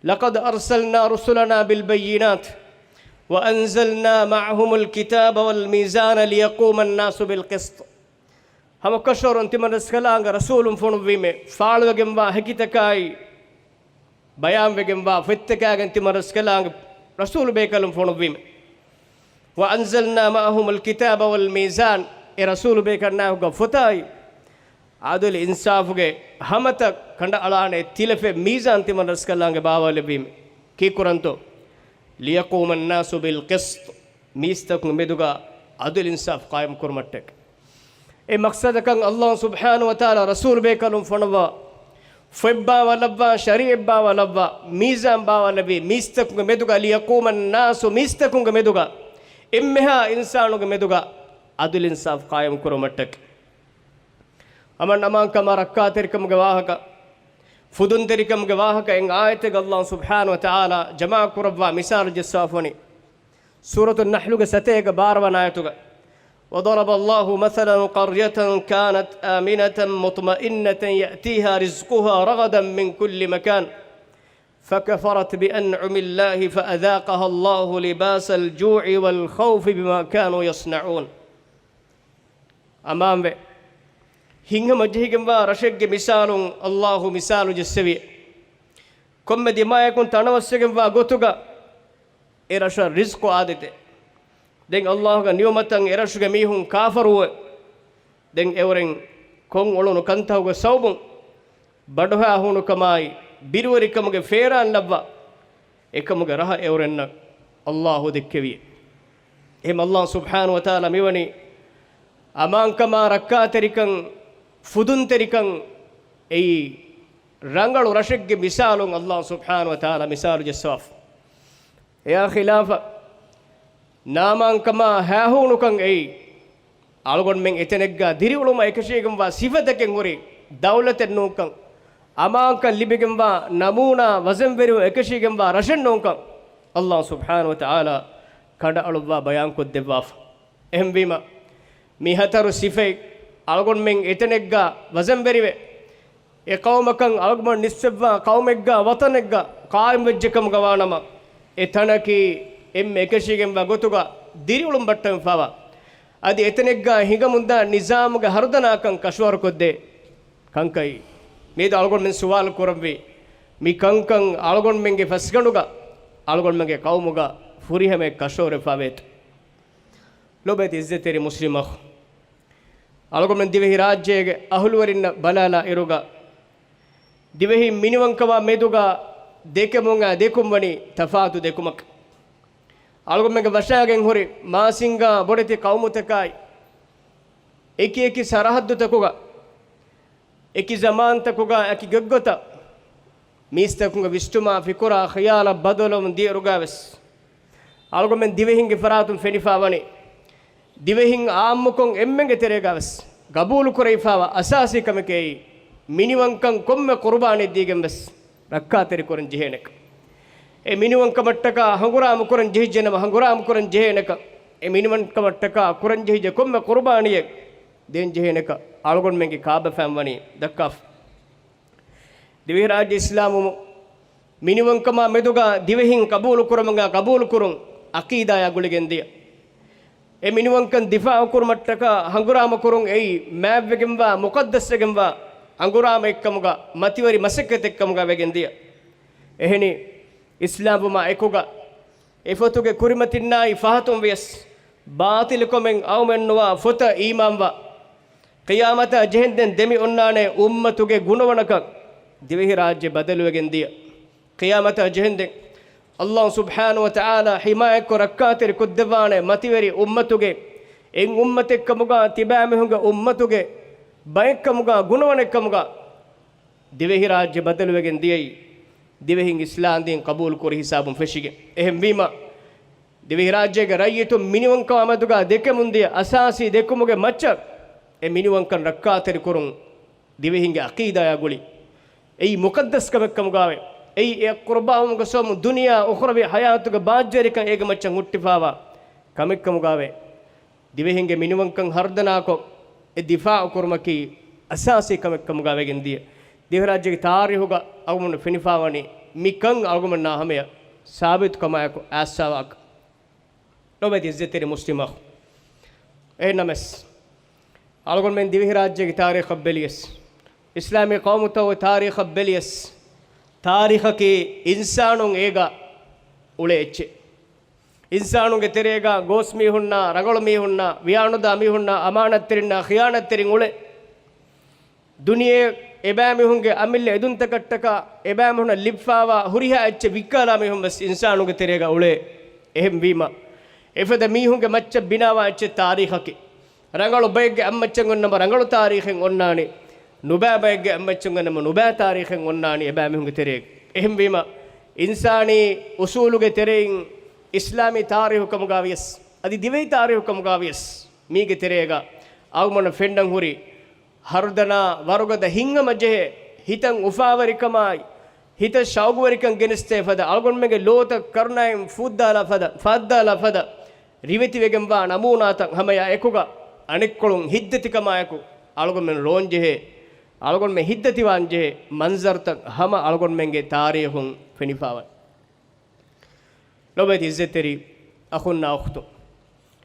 لَقَدْ أَرْسَلْنَا رُسُلَنَا بِالْبَيِّنَاتِ وَأَنزَلْنَا مَعَهُمُ الْكِتَابَ وَالْمِيزَانَ لِيَقُومَ النَّاسُ بِالْقِسْطِ. ހަމަކަށަވަރުން ތިމަން ރަސްކަލާނގެ ރަސޫލުން ފޮނުއްވީމޭ، ފާޅުވެގެންވާ ހެކިތަކާއި، ބަޔާންވެގެންވާ ފޮތްތަކާގެން ތިމަން ރަސްކަލާނގެ ރަސޫލު ބޭކަލުން ފޮނުއްވީމެ. وَأَنزَلْنَا مَعَهُمُ الْكِتَابَ وَالْمِيزَانَ، އެ ރަސޫލު ބޭކަންނާހުގަ ފޮތާއި، ޢަދުލު އިންސާފުގެ ހަމަތައް ކަނޑައަޅާނެ ތިލަފެ މީޒާން ތިމަން ރަސްކަލާނގެ ބާވާލެއްވީމެ. ކީއްކުރަންތޯ؟ لِيَقُومَ النَّاسُ بِالْقِسْطِ، މީސްތަކުން މެދުގަ ޢަދުލު އިންސާފު ޤާއިމް ކުރުމަށްޓަކައި. އެ މަޤްޞަދަކަށް އައްލާހު ސުބްޙާނަހު ވަތަޢާލާ ރަސޫލު ބޭކަލުން ފޮނުއްވާ، ފޮތް ބާވާލައްވާ، ޝަރީޢަތް ބާވާލައްވާ، މީޒާން ބާވާލެއްވީ މީސްތަކުންގެ މެދުގަ، لِيَقُومَ النَّاسُ، މީސްތަކުންގެ މެދުގަ، އެންމެހާ އިންސާނުގެ މެދުގަ ޢަދުލު އިންސާފު ޤާއިމް ކުރުމަށްޓަކައި. އަމަން އަމާންކަމާ ރައްކާތެރިކަމުގެ ވާހަކަ، ފުދުންތެރިކަމުގެ ވާހަކަ އެއް އާޔަތެއްގަ އައްލާހު ސުބްޙާނަހު ވަތަޢާލާ ޖަމާ ކުރައްވާ މިސާލު ޖެއްސާފަވަނީ. ސޫރަތު ނަޙްލުގެ ސަތޭކަ ބާރަ ވަނަ އާޔަތުގަ، وَضَرَبَ اللَّهُ مَثَلًا قَرْيَةً كَانَتْ آمِنَةً مُطْمَئِنَّةً يَأْتِيهَا رِزْقُهَا رَغَدًا مِنْ كُلِّ مَكَانٍ فكفرت بأنعم الله فأذاقها الله لباس الجوع والخوف بما كانوا يصنعون. އަމާންވެ. ހިތްހަމަޖެހިގެންވާ ރަށެއްގެ މިސާލުން އައްލާހު މިސާލު ޖެއްސެވި. ކޮންމެ ދިމާޔަކުން ތަނަވަސްވެގެންވާ ގޮތުގަ އެ ރަށަށް ރިޒްޤު އާދެތެ. ދެން އައްލާހުގެ ނިޢުމަތަށް އެ ރަށުގެ މީހުން ކާފަރުވެ، ދެން އެއުރެން ކޮން އުޅުނު ކަންތަކުގެ ސަބަބުން ބަނޑުހާ ހޫނުކަމާއި، ބިރުވެރިކަމުގެ ފޭރާން ލައްވާ އެކަމުގެ ރަހަ އެއުރެންނަށް އައްލާހު ދެއްކެވި. އެހެން އައްލާހު ސުބްޙާނަހު ވަތަޢާލާ މިވަނީ އަމާންކަމާ، ރައްކާތެރިކަން، ފުދުންތެރިކަން، އެއީ ރަނގަޅު ރަށެއްގެ މިސާލުން އައްލާހު ސުބްޙާނަހު ވަތަޢާލާ މިސާލު ޖެއްސަވާފަ. އެއާ ޚިލާފަށް، ނާމާންކަމާ ހާހޫނުކަން އެއީ، އަޅުގަނޑުމެން އެތަނެއްގަ ދިރިއުޅުމަށް އެކަށީގެންވާ ސިފަތަކެއް ހުރި ދައުލަތެއް ނޫންކަން، އަމާންކަން ލިބިގެންވާ ނަމޫނާ ވަޒަންވެރިވުން އެކަށީގެންވާ ރަށެއް ނޫންކަން، އައްލާހު ސުބްޙާނަހު ވަތަޢާލާ ކަނޑައަޅުއްވާ ބަޔާންކޮށްދެއްވާފަ. އެހެންވީމަ، މި ހަތަރު ސިފައެއް އަޅުގަނޑުމެން އެތަނެއްގަ ވަޒަންވެރިވެ، އެ ޤައުމަކަށް އަޅުގަނޑު ނިސްބަތްވާ ޤައުމެއްގަ ވަޠަނެއްގަ ޤާއިމްވެއްޖެ ކަމުގަ ވާނަމަ، އެ ތަނަކީ އެންމެ އެކަށީގެންވާ ގޮތުގަ ދިރިއުޅުން ބައްޓަންފާވާ، އަދި އެތަނެއްގަ ހިނގަމުންދާ ނިޒާމުގެ ހަރުދަނާކަން ކަށަވަރުކޮށްދޭ ކަންކައި. މިއަދު އަޅުގަނޑުމެން ސުވާލު ކުރަންވީ، މި ކަންކަން އަޅުގަނޑުމެންގެ ފަސްގަނޑުގަ، އަޅުގަނޑުމެންގެ ޤައުމުގަ ފުރިހަމަޔަށް ކަށަވަރުވެފާވޭތަ؟ ލޮބުވެތި އިއްޒަތްތެރި މުސްލިމް އަޚު، އަޅުގަނޑުމެން ދިވެހި ރާއްޖޭގެ އަހުލުވެރިންނަށް ބަލާލާ އިރުގަ، ދިވެހި މިނިވަންކަމާ މެދުގަ ދެކެމުން އާ ދެކުން ވަނީ ތަފާތު ދެކުމަކަށް. އަޅުގަނޑުމެންގެ ވަށާގެން ހުރި މާސިންގާ ބޮޑެތި ޤައުމުތަކާއި، އެކި އެކި ސަރަހައްދުތަކުގަ، އެކި ޒަމާންތަކުގަ އެކި ގޮތްގޮތަށް މީސްތަކުންގެ ވިސްނުމާ ފިކުރާ ޚިޔާލަށް ބަދަލުވަމުން ދިޔައިރުގަވެސް، އަޅުގަނޑުމެން ދިވެހިންގެ ފަރާތުން ފެނިފާވަނީ، ދިވެހިން އާއްމުކޮށް އެންމެންގެ ތެރޭގަވެސް ގަބޫލުކުރެވިފާވާ އަސާސީ ކަމެކޭ، މިނިވަންކަން ކޮންމެ ޤުރުބާނެއް ދީގެންވެސް ރައްކާތެރިކުރަން ޖެހޭނެކަން. އެ މިނިވަންކަމަށްޓަކާ ހަނގުރާމަކުރަން ޖެހިއްޖެނަމަ، ހަނގުރާމަކުރަން ޖެހޭނެކަން. އެ މިނިވަންކަމަށްޓަކާ ކުރަން ޖެހިއްޖެ ކޮންމެ ޤުރުބާނީއެއް ދޭން ޖެހޭނެކަން އަޅުގަނޑުމެންގެ ކާބަފައިން ވަނީ ދައްކާފަ. ދިވެހިރާއްޖެ އިސްލާމްވުމުން މިނިވަންކަމާ މެދުގަ ދިވެހިން ޤަބޫލުކުރުމުގަ ޤަބޫލުކުރުން ޢަޤީދާޔާ ގުޅިގެންދިޔަ. އެ މިނިވަންކަން ދިފާޢުކުރުމަށްޓަކާ ހަނގުރާމަކުރުން އެއީ މާތްވެގެންވާ މުޤައްދަސްވެގެންވާ ހަނގުރާމައެއްކަމުގަ މަތިވެރި މަސައްކަތެއްކަމުގަ ވެގެންދިޔަ. އެހެނީ، އިސްލާމްވުމާ އެކުގަ އެފޮތުގެ ކުރިމަތިންނާއި ފަހަތުން ވިޔަސް، ބާޠިލުކަމެއް އައުމެއްނުވާ ފޮތަށް އީމާންވާ، ޤިޔާމަތާ ޖެހެންދެން ދެމި އޮންނާނެ އުއްމަތުގެ ގުނަވަނަކަށް ދިވެހިރާއްޖެ ބަދަލުވެގެން ދިޔަ. ޤިޔާމަތާ ޖެހެންދެން އައްލާހު ސުބްޙާނަހު ވަތަޢާލާ ޙިމާޔަތްކޮށް ރައްކާތެރި ކޮށްދެއްވާނެ މަތިވެރި އުއްމަތުގެ، އެއް އުއްމަތެއްކަމުގަ ތިބާމީހުންގެ އުއްމަތުގެ ބައެއްކަމުގަ ގުނަވަނެއްކަމުގަ ދިވެހިރާއްޖެ ބަދަލުވެގެން ދިޔައީ، ދިވެހިން އިސްލާމްދީން ޤަބޫލުކުރި ހިސާބުން ފެށިގެން. އެހެންވީމަ، ދިވެހިރާއްޖޭގެ ރައްޔިތުން މިނިވަންކަމާމެދުގަ ދެކެމުންދިޔަ އަސާސީ ދެކުމުގެ މައްޗަށް އެ މިނިވަންކަން ރައްކާތެރިކުރުން ދިވެހިންގެ ޢަޤީދާޔާ ގުޅި. އެއީ މުޤައްދަސް ކަމެއްކަމުގަވެ، އެއީ އެ ޤުރުބާވުމުގެ ސަބަބުން ދުނިޔެ އުޚްރަވީ ޙަޔާތުގެ ބާއްޖަވެރިކަން އޭގެ މައްޗަށް ހުއްޓިފާވާ ކަމެއްކަމުގަވެ، ދިވެހިންގެ މިނިވަންކަން ހަރުދަނާކޮށް، އެ ދިފާޢު ކުރުމަކީ އަސާސީ ކަމެއްކަމުގަ ވެގެން ދިޔަ. ދިވެހިރާއްޖޭގެ ތާރީޚުގަ އަޅުގަނޑު ފެނިފާވަނީ މިކަން އަޅުގަނޑުމެންނާ ހަމަޔަށް ސާބިތުކަމާއެކު އައްސާވާކަށް. ލޮބުވެތި އިއްޒަތްތެރި މުސްލިމް އަޚު. އެހެންނަމަވެސް، އަޅުގަނޑުމެން ދިވެހިރާއްޖޭގެ ތާރީޚަށް ބެލިޔަސް، އިސްލާމީ ޤައުމުތަކުގެ ތާރީޚަށް ބެލިޔަސް، ތާރީޚަކީ އިންސާނުން އޭގަ އުޅޭ އެއްޗެއް. އިންސާނުންގެ ތެރޭގަ ގޯސް މީހުންނާ، ރަނގަޅު މީހުންނާ، ވިޔާނުދާ މީހުންނާ، އަމާނަތްތެރިންނާ، ޚިޔާނަތްތެރިން އުޅޭ. ދުނިޔެ އެބައިމީހުންގެ އަމިއްލަ އެދުންތަކަށްޓަކާ އެބައިމީހުންނަށް ލިބިފާވާ ހުރިހާ އެއްޗެއް ވިއްކާލާ މީހުން ވެސް އިންސާނުންގެ ތެރޭގަ އުޅޭ. އެހެންވީމަ، އެފަދަ މީހުންގެ މައްޗަށް ބިނާވާ އެއްޗެއް ތާރީޚަކީ. ރަނގަޅު ބައެއްގެ އަތްމައްޗަށް އޮންނަމަ ރަނގަޅު ތާރީޚެއް އޮންނާނީ. ނުބައި ބައެއްގެ އަތްމައްޗަށް އޮންނަމަ ނުބައި ތާރީޚެއް އޮންނާނީ އެބައިމީހުންގެ ތެރޭގަ. އެހެންވީމަ، އިންސާނީ އުސޫލުގެ ތެރެއިން އިސްލާމީ ތާރީޚު ކަމުގަ ވިޔަސް، އަދި ދިވެހި ތާރީޚު ކަމުގަ ވިޔަސް، މީގެ ތެރޭގަ އަޅުގަނޑަށް ފެންނަން ހުރި ހަރުދަނާ ވަރުގަދަ ހިތްހަމަޖެހޭ، ހިތަށް އުފާވެރިކަމާއި، ހިތަށް ޝައުގުވެރިކަން ގެނެސްދޭ ފަދަ، އަޅުގަނޑުމެންގެ ލޯތައް ކަރުނައިން ފޫއްދާލާ ފަދަ، ފާއްދާލާ ފަދަ، ރިވެތިވެގެންވާ ނަމޫނާތައް ހަމަޔާ އެކުގަ، އަނެއްކޮޅުން ހިތްދަތިކަމާއެކު އަޅުގަނޑުމެން ރޯންޖެހޭ، އަޅުގަނޑުމެން ހިތްދަތިވާންޖެހޭ މަންޒަރުތައް ހަމަ އަޅުގަނޑުމެންގެ ތާރީޚުން ފެނިފާވަން. ލޮބެތި އިއްޒަތްތެރި އަޚުންނާ އުޚްތުން،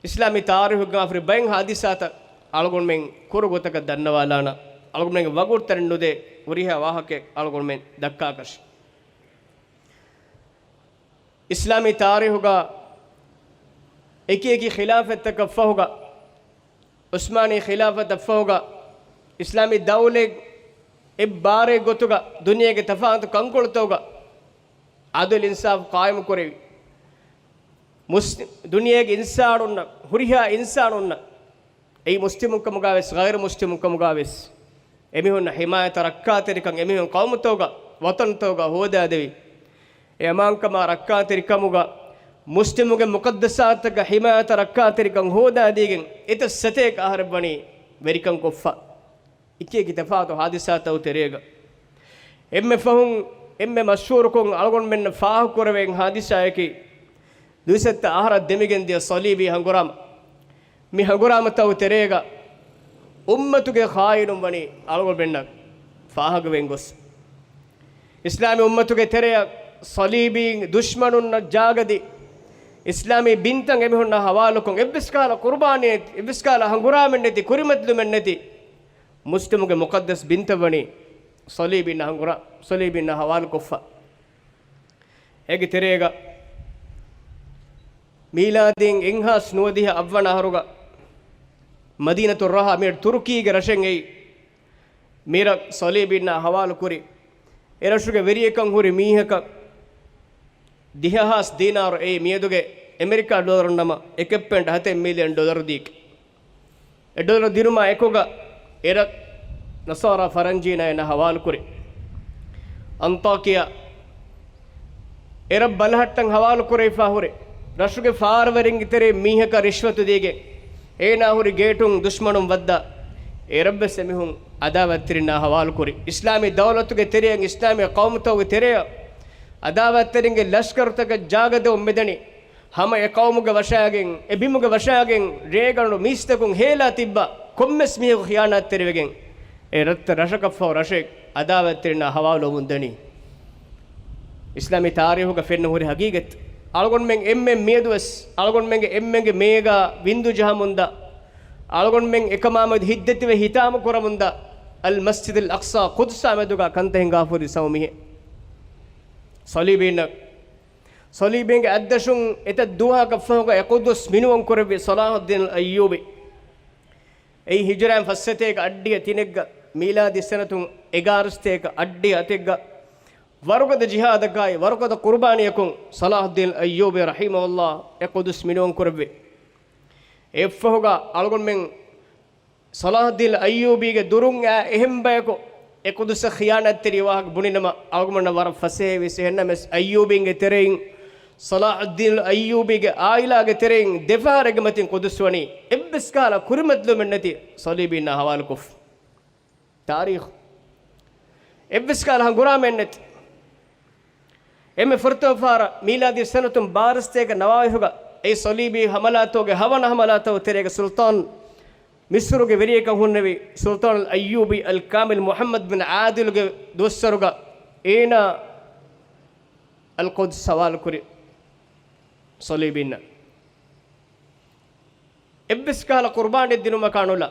އިސްލާމީ ތާރީހުގަ އަފްރި ބައެއް ހާދިސާތައް އަޅުގަނޑުމެން ކުރު ގޮތަކަށް ދަންނަވާލާނަ، އަޅުގަނޑުމެންގެ ވަގުތު ތަރެއް ނުދޭ ހުރިހާ ވާހަކައެއް އަޅުގަނޑުމެން ދައްކާކަށް. އިސްލާމީ ތާރީހުގަ އެކި އެކި ޚިލާފަތްތަކަށް ފަހުގަ، ޢުސްމާނީ ޚިލާފަތަށް ފަހުގަ، އިސްލާމީ ދައުލައެއް އެއްބާރެއް ގޮތުގަ ދުނިޔޭގެ ތަފާތު ކަންކޮޅުތަކުގަ ޢަދުލު އިންސާފު ޤާއިމު ކުރެވި، މުސް-، ދުނިޔޭގެ އިންސާނުންނަށް، ހުރިހާ އިންސާނުންނަށް، އެއީ މުސްލިމުން ކަމުގަ ވެސް، ޣައިރު މުސްލިމުން ކަމުގަ ވެސް، އެމީހުންނަށް ޙިމާޔަތަށް ރައްކާތެރިކަން އެމީހުން ޤައުމުތަކުގަ، ވަޠަނުތަކުގަ ހޯދާދެވި، އެ އަމާންކަމާ ރައްކާތެރިކަމުގަ، މުސްލިމުންގެ މުޤައްދަސާތަކަށް ޙިމާޔަތަށް ރައްކާތެރިކަން ހޯދާދީގެން، އެތައް ސަތޭކަ އަހަރެއް ވަނީ ވެރިކަން ކޮށްފަ. އެކި އެކި ތަފާތު ހާދިސާތައް ތެރޭގަ، އެންމެ ފަހުން، އެންމެ މަޝްހޫރުކޮށް އަޅުގަނޑުމެންނަށް ފާހަގަކުރެވޭ ހާދިސާއަކީ، ދުއިސައްތަ އަހަރަށް ދެމިގެންދިޔަ ޞަލީބީ ހަނގުރާމަ. މި ހަނގުރާމަތައް ތެރޭގަ، އުއްމަތުގެ ޚާއިނުން ވަނީ އަޅުގަނޑުމެންނަށް ފާހަގަވެން ގޮސް، އިސްލާމީ އުއްމަތުގެ ތެރެއަށް ޞަލީބީ ދުޝްމަނުންނަށް ޖާގަދީ، އިސްލާމީ ބިންތައް އެމީހުންނާ ހަވާލުކޮށް، އެއްވެސް ކަހަލަ ޤުރުބާނީ، އެއްވެސް ކަހަލަ ހަނގުރާމައެއް ނެތި، ކުރިމަތިލުމެއް ނެތި، މުސްލިމުގެ މުޤައްދަސް ބިންތައް ވަނީ ޞަލީބީންނާ ހަނގުރާ-، ޞަލީބީންނާ ހަވާލުކޮށްފަ. އޭގެ ތެރޭގަ މީލާދީން އެއްހާސް ނުވަދިހަ އަށްވަނަ އަހަރުގަ މަދީނަތުއްރަހާ، މިއަދު ތުރުކީގެ ރަށެއް އެއީ، މިރަށް ޞަލީބީންނާ ހަވާލުކުރި، އެރަށުގެ ވެރިޔަކަށް ހުރި މީހަކަށް ދިހަހާސް ދީނާރު، އެއީ މިއަދުގެ އެމެރިކާ ޑޮލަރުން ނަމަ އެކެއްޕެން ހަތެއް މިލިއަން ޑޮލަރު ދީކަށް. އެ ޑޮލަރު ދިނުމާ އެކުގަ އެރަށް ނަޞާރާ ފަރަންޖީންނާ އޭނާ ހަވާލުކުރި. އަންޠާކިޔާ އެރަށް ބަލަހައްޓަން ހަވާލުކުރެވިފާ ހުރި، ރަށުގެ ފާރުވެރިންގެ ތެރެއިން މީހަކަށް ރިޝްވަތު ދީގެން، އޭނާ ހުރި ގޭޓުން ދުޝްމަނުން ވައްދާ، އެރަށްވެސް އެމީހުން އަދާވަތްތެރިންނާ ހަވާލުކުރި. އިސްލާމީ ދައުލަތުގެ ތެރެއަށް، އިސްލާމީ ޤައުމުތަކުގެ ތެރެއަށް އަދާވަތްތެރިންގެ ލަޝްކަރުތަކަށް ޖާގަދެވުން މިދަނީ، ހަމަ އެ ޤައުމުގެ ވަށާގެން، އެ ބިމުގެ ވަށާގެން ރޭގަނޑު މީސްތަކުން ހޭލާ ތިއްބާ، ކޮންމެސް މީހަކު ޚިޔާނާތްތެރިވެގެން، އެ ރަށްތައް ރަށަކަށްފަހު ރަށެއް އަދާވަތްތެރިންނާ ހަވާލުވަމުން ދަނީ. އިސްލާމީ ތާރީހުގަ ފެންނަ ހުރި ހަގީގަތް. އަޅުގަނޑުމެން އެންމެން މިއަދުވެސް އަޅުގަނޑުމެންގެ އެންމެންގެ މޭގަ ވިންދު ޖަހަމުންދާ، އަޅުގަނޑުމެން އެކަމާމެދު ހިތްދަތިވެ ހިތާމަ ކުރަމުންދާ، އަލް މަސްޖިދުލް އަޤްޞާ ޤުދުސާމެދުގަ ކަންތައް ހިނގާފަ ހުރި ސައުމިހެއް. ޞަލީބީންނަށް، ޞަލީބީންގެ އަތްދަށުން އެތައް ދުވަހަކަށްފަހުގަ އެ ޤުދުސް މިނުވަން ކުރެއްވި ޞަލާޙުއްދީނުލް އައްޔޫބީ. އެއީ ހިޖުރައިން ފައްސަތޭކަ އަށްޑިހަ ތިނެއްގަ، މީލާދީ ސަނަތުން އެގާރަސަތޭކަ އަށްޑިހަ އަތެއްގަ، ވަރުގަދަ ޖިހާދަކާއި، ވަރުގަދަ ޤުރުބާނީއަކުން ޞަލާޙުއްދީން އައްޔޫބީ ރަޙިމަހުﷲ އެ ޤުދުސް މިނުވަން ކުރެއްވި. އެއަށްފަހުގަ އަޅުގަނޑުމެން ޞަލާޙުއްދީން އައްޔޫބީގެ ދުރުން އާ އެހެން ބަޔަކު އެ ޤުދުސަށް ޚިޔާނާތްތެރި ވާހަކަ ބުނިނަމަ، އަޅުގަނޑަށް ވަރަށް ފަސޭހަވީސް. އެހެންނަމަވެސް، އައްޔޫބީންގެ ތެރެއިން، ޞަލާޙުއްދީން އައްޔޫބީގެ ޢާއިލާގެ ތެރެއިން ދެފަހަރެއްގެ މަތިން ޤުދުސް ވަނީ އެއްވެސް ކަހަލަ ކުރިމަތިލުމެއް ނެތި ޞަލީބީންނާ ހަވާލުކޮށްފަ. ތާރީޚު. އެއްވެސް ކަހަލަ ހަނގުރާމައެއް ނެތި. އެންމެ ފުރަތަމަ ފަހަރަށް މީލާދީ ސަނަތުން ބާރަސަތޭކަ ނަވާވީސްގަ އެ ޞަލީބީ ހަމަލާތަކުގެ ހަވަނަ ހަމަލާތަކުގެ ތެރޭގަ ސުލްޠާން، މިޞްރުގެ ވެރިޔަކަށް ހުންނެވި ސުލްޠާނުލް އައްޔޫބީ އަލް ކާމިލް މުޙައްމަދު ބިން ޢާދިލުގެ ދުވަސްވަރުގަ އޭނާ އަލްޤުދްސް ހަވާލުކުރި ޞަލީބީންނަށް. އެއްވެސް ކަހަލަ ޤުރުބާނެއް ދިނުމަކާ ނުލާ.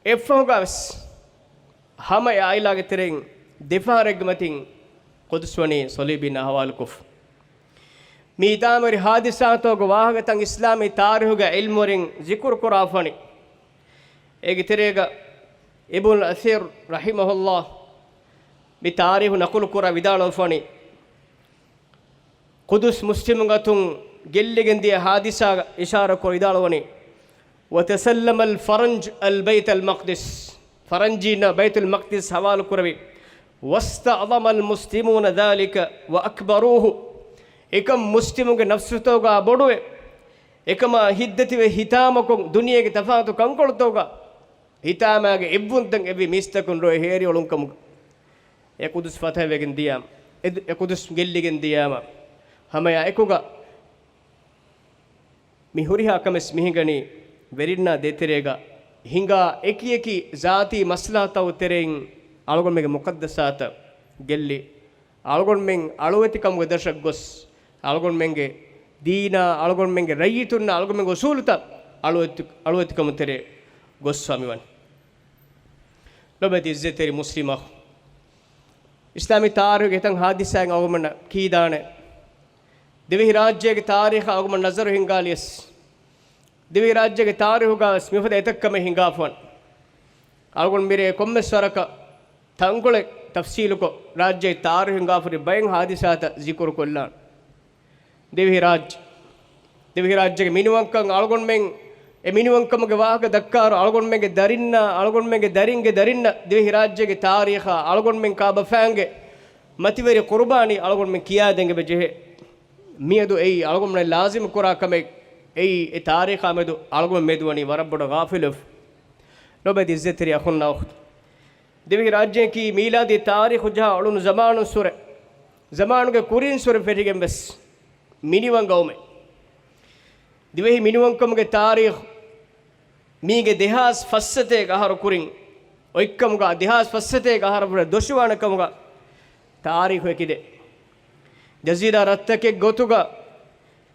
އެއަށްފަހުގަވެސް ހަމަ އެ ޢާއިލާގެ ތެރެއިން ދެފަހަރެއްގެ މަތިން ޤުދުސް ވަނީ ޞަލީބީންނާ ހަވާލުކޮށްފަ. މި އިތާމަވެރި ހާދިސާތަކުގެ ވާހަކަތައް އިސްލާމީ ތާރީޚުގެ ޢިލްމުވެރިން ޒިކުރު ކުރާފަނި. އޭގެ ތެރޭގަ އިބްނުލް އަސީރު ރަޙިމަހުﷲ މި ތާރީޚު ނަޤުލު ކުރާ ވިދާޅުވެފަނި. ޤުދުސް މުސްލިމުންގެ އަތުން ގެއްލިގެން ދިޔަ ހާދިސާ އިޝާރަކޮށް ވިދާޅުވަނީ، وتسلم الفرنج البيت المقدس، ފަރަންޖީންނަށް ބައިތުލް މަޤްދިސް ހަވާލު ކުރެވި، واستعظم المسلمون ذلك وأكبروه، އެކަން މުސްލިމުންގެ ނަފްސުތަކުގަ ބޮޑުވެ، އެކަމާ ހިތްދަތިވެ ހިތާމަކޮށް، ދުނިޔޭގެ ތަފާތު ކަންކޮޅުތަކުގަ ހިތާމައިގެ އެއްވުންތައް އެއްވި މީސްތަކުން ރޮއެ ހޭރި އޮޅުންކަމުގަ، އެ ޤުދުސް ފަތަޙަވެގެން ދިޔާމަ، އެ ދު-، އެ ޤުދުސް ގެއްލިގެން ދިޔާމަ، ހަމައެއާއެކުގަ މި ހުރިހާ ކަމެއް މިހިނގަނީ ވެރިންނާ ދޭތެރޭގަ ހިނގާ އެކިއެކި ޒާތީ މަސްލަހަތު ތެރެއިން އަޅުގަނޑުމެންގެ މުޤައްދަސާތައް ގެއްލި، އަޅުގަނޑުމެން އަޅުވެތިކަމުގެ ދަށަށް ގޮސް، އަޅުގަނޑުމެންގެ ދީނާ، އަޅުގަނޑުމެންގެ ރައްޔިތުންނާ، އަޅުގަނޑުމެންގެ އުސޫލުތައް އަޅުވެތި-، އަޅުވެތިކަމު ތެރޭ ގޮއްސަވާ މިވަނީ. ލޮބެތި އިއްޒަތްތެރި މުސްލިމް އަޚު، އިސްލާމީ ތާރީޚުގެ އެތައް ހާދިސާއެއް އަޅުގަނޑުމެންނަށް ކީދާނެ. ދިވެހިރާއްޖޭގެ ތާރީޚަށް އަޅުގަނޑުމެން ނަޒަރު ހިންގާލިޔަސް، ދިވެހިރާއްޖޭގެ ތާރީޚުގަވެސް މިފަދަ އެތައް ކަމެއް ހިނގާފަވަން. އަޅުގަނޑު މިރޭ ކޮންމެސް ވަރަކަށް ތަންކޮޅެއް ތަފްސީލުކޮށް، ރާއްޖޭ ތާރީޚު ހިނގާފަ ހުރި ބައެއް ހާދިސާތައް ޒިކުރުކޮށްލާން. ދިވެހިރާއްޖެ، ދިވެހިރާއްޖޭގެ މިނިވަންކަން އަޅުގަނޑުމެން އެ މިނިވަންކަމުގެ ވާހަކަ ދައްކާއިރު، އަޅުގަނޑުމެންގެ ދަރިންނާ، އަޅުގަނޑުމެންގެ ދަރިންގެ ދަރިންނަށް ދިވެހިރާއްޖޭގެ ތާރީޚާ، އަޅުގަނޑުމެން ކާބަފައިންގެ މަތިވެރި ޤުރުބާނީ އަޅުގަނޑުމެން ކިޔާދޭން އެބަ ޖެހޭ. މިއަދު އެއީ އަޅުގަނޑުމެން ލާޒިމު ކުރާ ކަމެއް. އެއީ އެ ތާރީޚާ މެދު އަޅުގަނޑު މެދުވަނީ ވަރަށް ބޮޑަށް ޣާފިލުވެފަ. ލޮބެތި އިއްޒަތްތެރި އަޚުންނާ އުޚްތުން، ދިވެހިރާއްޖެއަކީ މީލާދީ ތާރީޚު ޖަހާ އުޅުނު ޒަމާނުން ސުރެ، ޒަމާނުގެ ކުރިން ސުރެ ފެށިގެން ވެސް މިނިވަން ގައުމެއް. ދިވެހި މިނިވަންކަމުގެ ތާރީޚު މީގެ ދެހާސް ފައްސަތޭކަ އަހަރު ކުރިން އޮތްކަމުގަ، ދެހާސް ފައްސަތޭކަ އަހަރަށްވުރެ ދޮށުވާނެ ކަމުގަ ތާރީޚު އެކިދޭ. ޖަޒީރާ ރަށްތަކެއް ގޮތުގަ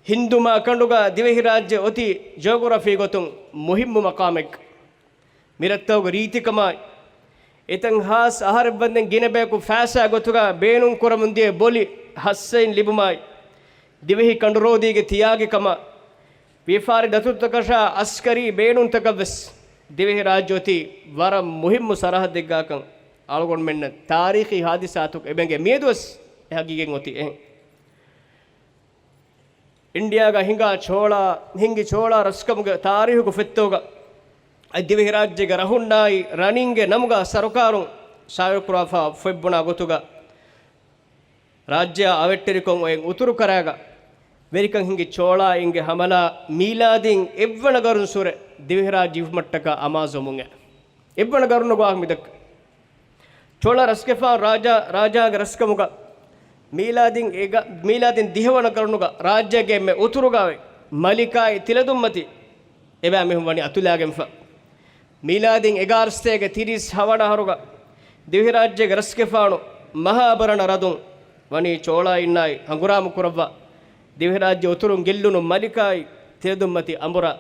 ހިންދު މާކަނޑުގަ ދިވެހިރާއްޖެ އޮތީ ޖިއޮގްރަފީ ގޮތުން މުހިއްމު މަޤާމެއްގަ. މި ރަށްތަކުގެ ރީތިކަމާއި، އެތައް ހާސް އަހަރެއްވަންދެން ގިނަ ބަޔަކު ފައިސާ ގޮތުގަ ބޭނުން ކުރަމުން ދިޔަ ބޮލި ހައްސައިން ލިބުމާއި، ދިވެހި ކަނޑު ރޯދީގެ ތިޔާގި ކަމަށް، ވިޔަފާރި ދަތުރުތަކަށާ އަސްކަރީ ބޭނުންތަކަށް ވެސް ދިވެހިރާއްޖެ އޮތީ ވަރަށް މުހިއްމު ސަރަހައްދެއްގާކަން އަޅުގަނޑުމެންނަށް ތާރީޚީ ހާދިސާތަކު އެބައިނގޭ. މިއަދުވެސް އެ ހަގީގަތް އޮތީ އެހެން. އިންޑިއާގަ ހިނގާ ޗޯޅާ، ހިނގި ޗޯޅާ ރަސްކަމުގެ ތާރީހުގެ ފޮތްތަކުގަ އަދި ދިވެހިރާއްޖޭގެ ރަހުންނާއި ރަނީންގެ ނަމުގަ ސަރުކާރުން ޝާއިޢުކުރާފަ ފޮތްބުނާ ގޮތުގަ، ރާއްޖެއާ އަވެއްޓެރިކޮށް އޮތް އުތުރުކަރައިގަ ވެރިކަން ހިނގި ޗޯޅާއިންގެ ހަމަލާ މީލާދީން އެއްވަނަ ގަރުން ސުރެ ދިވެހިރާއްޖެ އިވުމަށްޓަކާ އަމާޒުވަމުން އެ އެއްވަނަ ގަރުނުގަ ވާހަކަ މިދައްކަ. ޗޯޅާ ރަސްގެފާނު ރާޖާ، ރާޖާގެ ރަސްކަމުގަ މީލާދީން އެގަ-، މީލާދީން ދިހަވަނަ ގަރުނުގަ ރާއްޖޭގެ އެންމެ އުތުރުގަ އޮތް މަލިކާއި ތިލަދުންމަތި އެބައިމީހުން ވަނީ އަތުލާގެންފަ. މީލާދީން އެގާރަ ސަތޭކަ ތިރީސް ހަވަނަ އަހަރުގަ ދިވެހިރާއްޖޭގެ ރަސްގެފާނު މަހާބަރަނަ ރަދުން ވަނީ ޗޯޅާއިންނާއި ހަނގުރާމަ ކުރައްވާ، ދިވެހިރާއްޖެ އުތުރުން ގެއްލުނު މަލިކާއި ތިލަދުންމަތި އަނބުރާ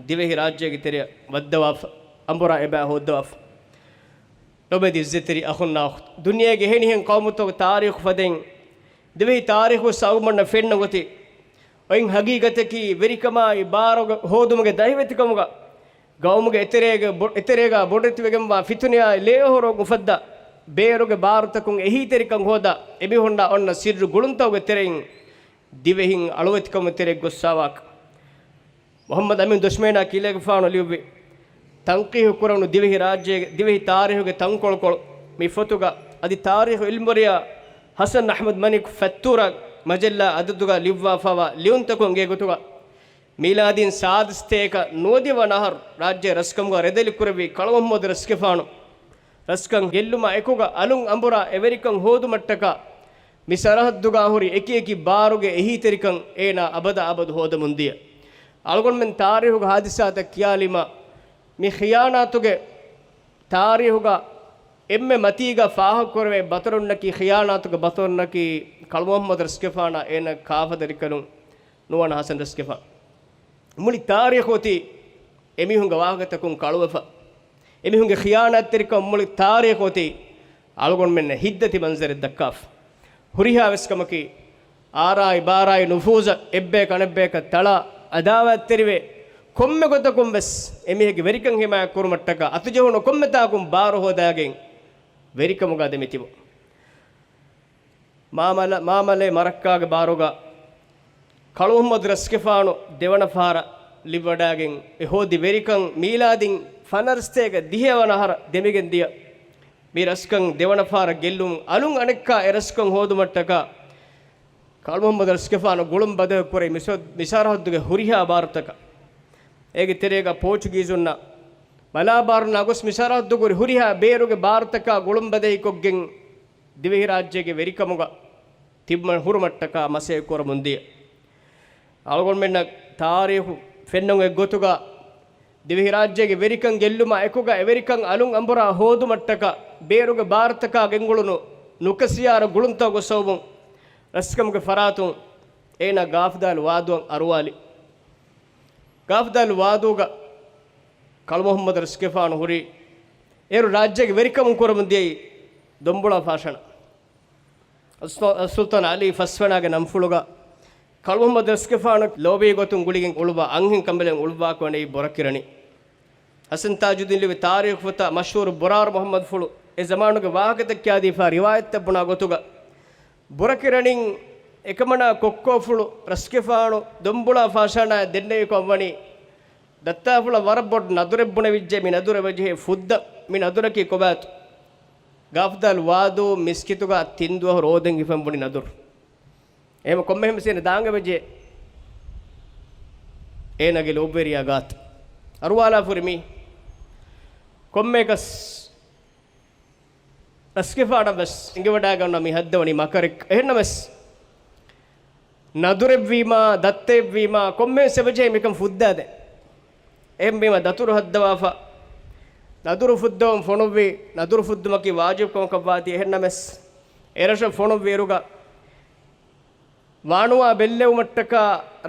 ދިވެހިރާއްޖޭގެ ތެރެއަށް ވައްދަވާފަ، އަނބުރާ އެބަ ހޯއްދަވާފަ. ލޮބެތި އިއްޒަތްތެރި އަޚުންނާ އުޚްތުން، ދުނިޔޭގެ އެހެނިހެން ޤައުމުތަކުގެ ތާރީޚު ފަދައިން ދިވެހި ތާރީޚު ވެސް އަޅުގަނޑަށް ފެންނަ ގޮތީ، އޮތް ހަގީގަތަކީ ވެރިކަމާއި ބާރުގެ ހޯދުމުގެ ދަހިވެތިކަމުގަ ގައުމުގެ އެތެރޭގަ ބޮ-، އެތެރޭގަ ބޮޑެތިވެގެންވާ ފިތުނަޔާއި ލޭހޮރު އުފައްދާ، ބޭރުގެ ބާރުތަކުން އެހީތެރިކަން ހޯދާ، އެމީހުންނާ އޮންނަ ސިއްރު ގުޅުންތަކުގެ ތެރެއިން ދިވެހިން އަޅުވެތިކަމުގެ ތެރެއަށް ގޮއްސާވާކަށް. މުޙައްމަދު އަމީނު ދޮށްމޭނާ ކިލޭގެފާނު ލިޔުއްވި ތަންޤީޙު ކުރެވުނު ދިވެހި ރާއްޖޭގެ ދިވެހި ތާރީޚުގެ ތަންކޮޅުކޮޅު މި ފޮތުގަ އަދި ތާރީޚު އިލްމުވެރިޔާ ޙަސަން އަޙްމަދު މަނިކު ފަތްތޫރާ މަޖައްލާ އަދަދުގަ ލިޔުއްވާފައިވާ ލިޔުންތަކުން އެނގޭ ގޮތުގަ، މީލާދީން ސާދަ ސަތޭކަ ނުވަދިހަ ވަނަ އަހަރު ރާއްޖޭ ރަސްކަމުގަ ރޭދަލި ކުރެއްވި ކަޅު މުޙައްމަދު ރަސްގެފާނު ރަސްކަން ގެއްލުމާ އެކުގަ އަލުން އަނބުރާ އެވެރިކަން ހޯދުމަށްޓަކާ މި ސަރަހައްދުގަ ހުރި އެކި އެކި ބާރުގެ އެހީތެރިކަން އޭނާ އަބަދާ އަބަދު ހޯދަމުން ދިޔަ. އަޅުގަނޑުމެން ތާރީހުގެ ހާދިސާތައް ކިޔާލީމާ، މި ޚިޔާނާތުގެ ތާރީހުގަ އެންމެ މަތީގަ ފާހަގަކުރެވޭ ބަތަރުންނަކީ، ޚިޔާނާތުގެ ބަތަރުންނަކީ، ކަޅު މުޙައްމަދު ރަސްގެފާނާ އޭނާ ކާފަދަރިކަލުން ނުވަނަ ޙަސަން ރަސްގެފާނު. މުޅި ތާރީޚު އޮތީ އެމީހުންގެ ވާހަކަތަކުން ކަޅުވެފަ. އެމީހުންގެ ޚިޔާނާތްތެރިކަން މުޅި ތާރީޚު އޮތީ އަޅުގަނޑުމެންނަށް ހިތްދަތި މަންޒަރެއް ދައްކާފަ. ހުރިހާ ވެސް ކަމަކީ، އާރާއި ބާރާއި ނުފޫޒަށް އެއްބަޔަކަށް އަނެއްބަޔަކަށް ތަޅާ އަދާވާތްތެރިވެ، ކޮންމެ ގޮތަކުން ވެސް އެމީހެއްގެ ވެރިކަން ހިމާޔަތް ކުރުމަށްޓަކާ އަތުޖެހުނު ކޮންމެ ތާކުން ބާރު ހޯދާގެން ވެރިކަމުގަ ދެމިތިބު. މާމަލަ-، މާމަލޭ މަރައްކާގެ ބާރުގަ ކަޅު މުޙައްމަދު ރަސްގެފާނު ދެވަނަ ފަހަރަށް ލިބިވަޑައިގެން އެ ހޯދި ވެރިކަން މީލާދީން ފަނަރަ ސަތޭކަ ދިހަ ވަނަ އަހަރަށް ދެމިގެން ދިޔަ. މި ރަސްކަން ދެވަނަ ފަހަރަށް ގެއްލުން އަލުން އަނެއްކާ އެ ރަސްކަން ހޯދުމަށްޓަކާ ކަޅު މުޙައްމަދު ރަސްގެފާނު ގުޅުން ބަދަހު ކުރި މި ސަ-، މި ސަރަހައްދުގެ ހުރިހާ ބާރުތަކަށް. އޭގެ ތެރޭގަ ޕޯޗުގީޒުންނަށް ބަލާބާރުންނާ ގޮސް މި ސަރަހައްދުގަ ހުރި ހުރިހާ ބޭރުގެ ބާރުތަކާ ގުޅުން ބަދަހިކޮށްގެން ދިވެހިރާއްޖޭގެ ވެރިކަމުގަ ތިބުމަށް ހުރުމަށްޓަކާ މަސައްކަތް ކުރަމުން ދިޔަ. އަޅުގަނޑުމެންނަށް ތާރީޚު ފެންނަން އޮތް ގޮތުގަ ދިވެހިރާއްޖޭގެ ވެރިކަން ގެއްލުމާ އެކުގަ އެވެރިކަން އަލުން އަނބުރާ ހޯދުމަށްޓަކާ ބޭރުގެ ބާރުތަކާ ގެންގުޅުނު ނުކަސިޔާރަ ގުޅުންތަކުގެ ސަބަބުން ރަސްކަމުގެ ފަރާތުން އޭނާ ގާފުދާލު ވާދޫއަށް އަރުވާލި. ގާފުދާލު ވާދޫގަ ކަޅު މުހައްމަދު ރަސްގެފާނު ހުރީ އޭރު ރާއްޖޭގެ ވެރިކަމުން ކުރަމުން ދިޔައީ ދޮންބުޅާ ފާށާނާ. އައްސު-، އައްސުލްޠާން ޢަލީ ފަސްވަނާގެ ނަންފުޅުގަ ކަޅު މުހައްމަދު ރަސްގެފާނު ލޯބީ ގޮތުން ގުޅިގެން އުޅުއްވާ އަންހެން ކަނބަލެއް އުޅުއްވާކަމަށް ނެތް ބުރަކިރަނީ. ޙަސަން ތާޖުއްދީން ލިޔުއްވި ތާރީޚު ފޮތަށް މަޝްހޫރު ބުރާރު މުޙައްމަދު ފުޅު އެ ޒަމާނުގެ ވާހަކަތައް ކިޔާދީފާ ރިވާޔަތްތައް ބުނާ ގޮތުގަ، ބުރަކިރަނިން އެކަމަނާ ކޮއްކޯފުޅު ރަސްގެފާނު ދޮންބުޅާ ފާށާނާއަށް ދެންނެވިކަން ވަނީ، ދައްތާފުޅަށް ވަރަށް ބޮޑު ނަދުރެއް ބުނެވިއްޖެ، މި ނަދުރަށް ވަޖެހޭ ފުއްދަ، މި ނަދުރަކީ ކޮބާތު؟ ގާފުދާލު ވާދޫ މިސްކިތުގަ ތިން ދުވަހު ރޯދައިން ހިފަން ބުނި ނަދުރު. އެހެން ކޮންމެހެން މިސްކިތު ދާން އެބަޖެ. އޭނާގެ ލޯބިވެރިޔާ ގާތަށް އަރުވާލާފަ ހުރި މީ ކޮންމެއަކަސް ރަސްގެފާނަށް ވެސް އެނގިވަޑައިގަންނަ މި ހައްދަވަނީ މަކަރެއް. އެހެންނަމަވެސް، ނަދުރެއްވީމާ، ދައްތައެއްވީމާ، ކޮންމެވެސް އެބަޖެހޭ މިކަން ފުއްދާދޭ. އެހެންވީމާ، ދަތުރު ހައްދަވާފަ، ނަދުރު ފުއްދަވަން ފޮނުއްވި، ނަދުރު ފުއްދުމަކީ ވާޖިބު ކަމަކަށް ވާތީ. އެހެންނަމަވެސް، އެރަށަށް ފޮނުއްވިއިރުގަ، ވާނުވާ ބެއްލެވުމަށްޓަކާ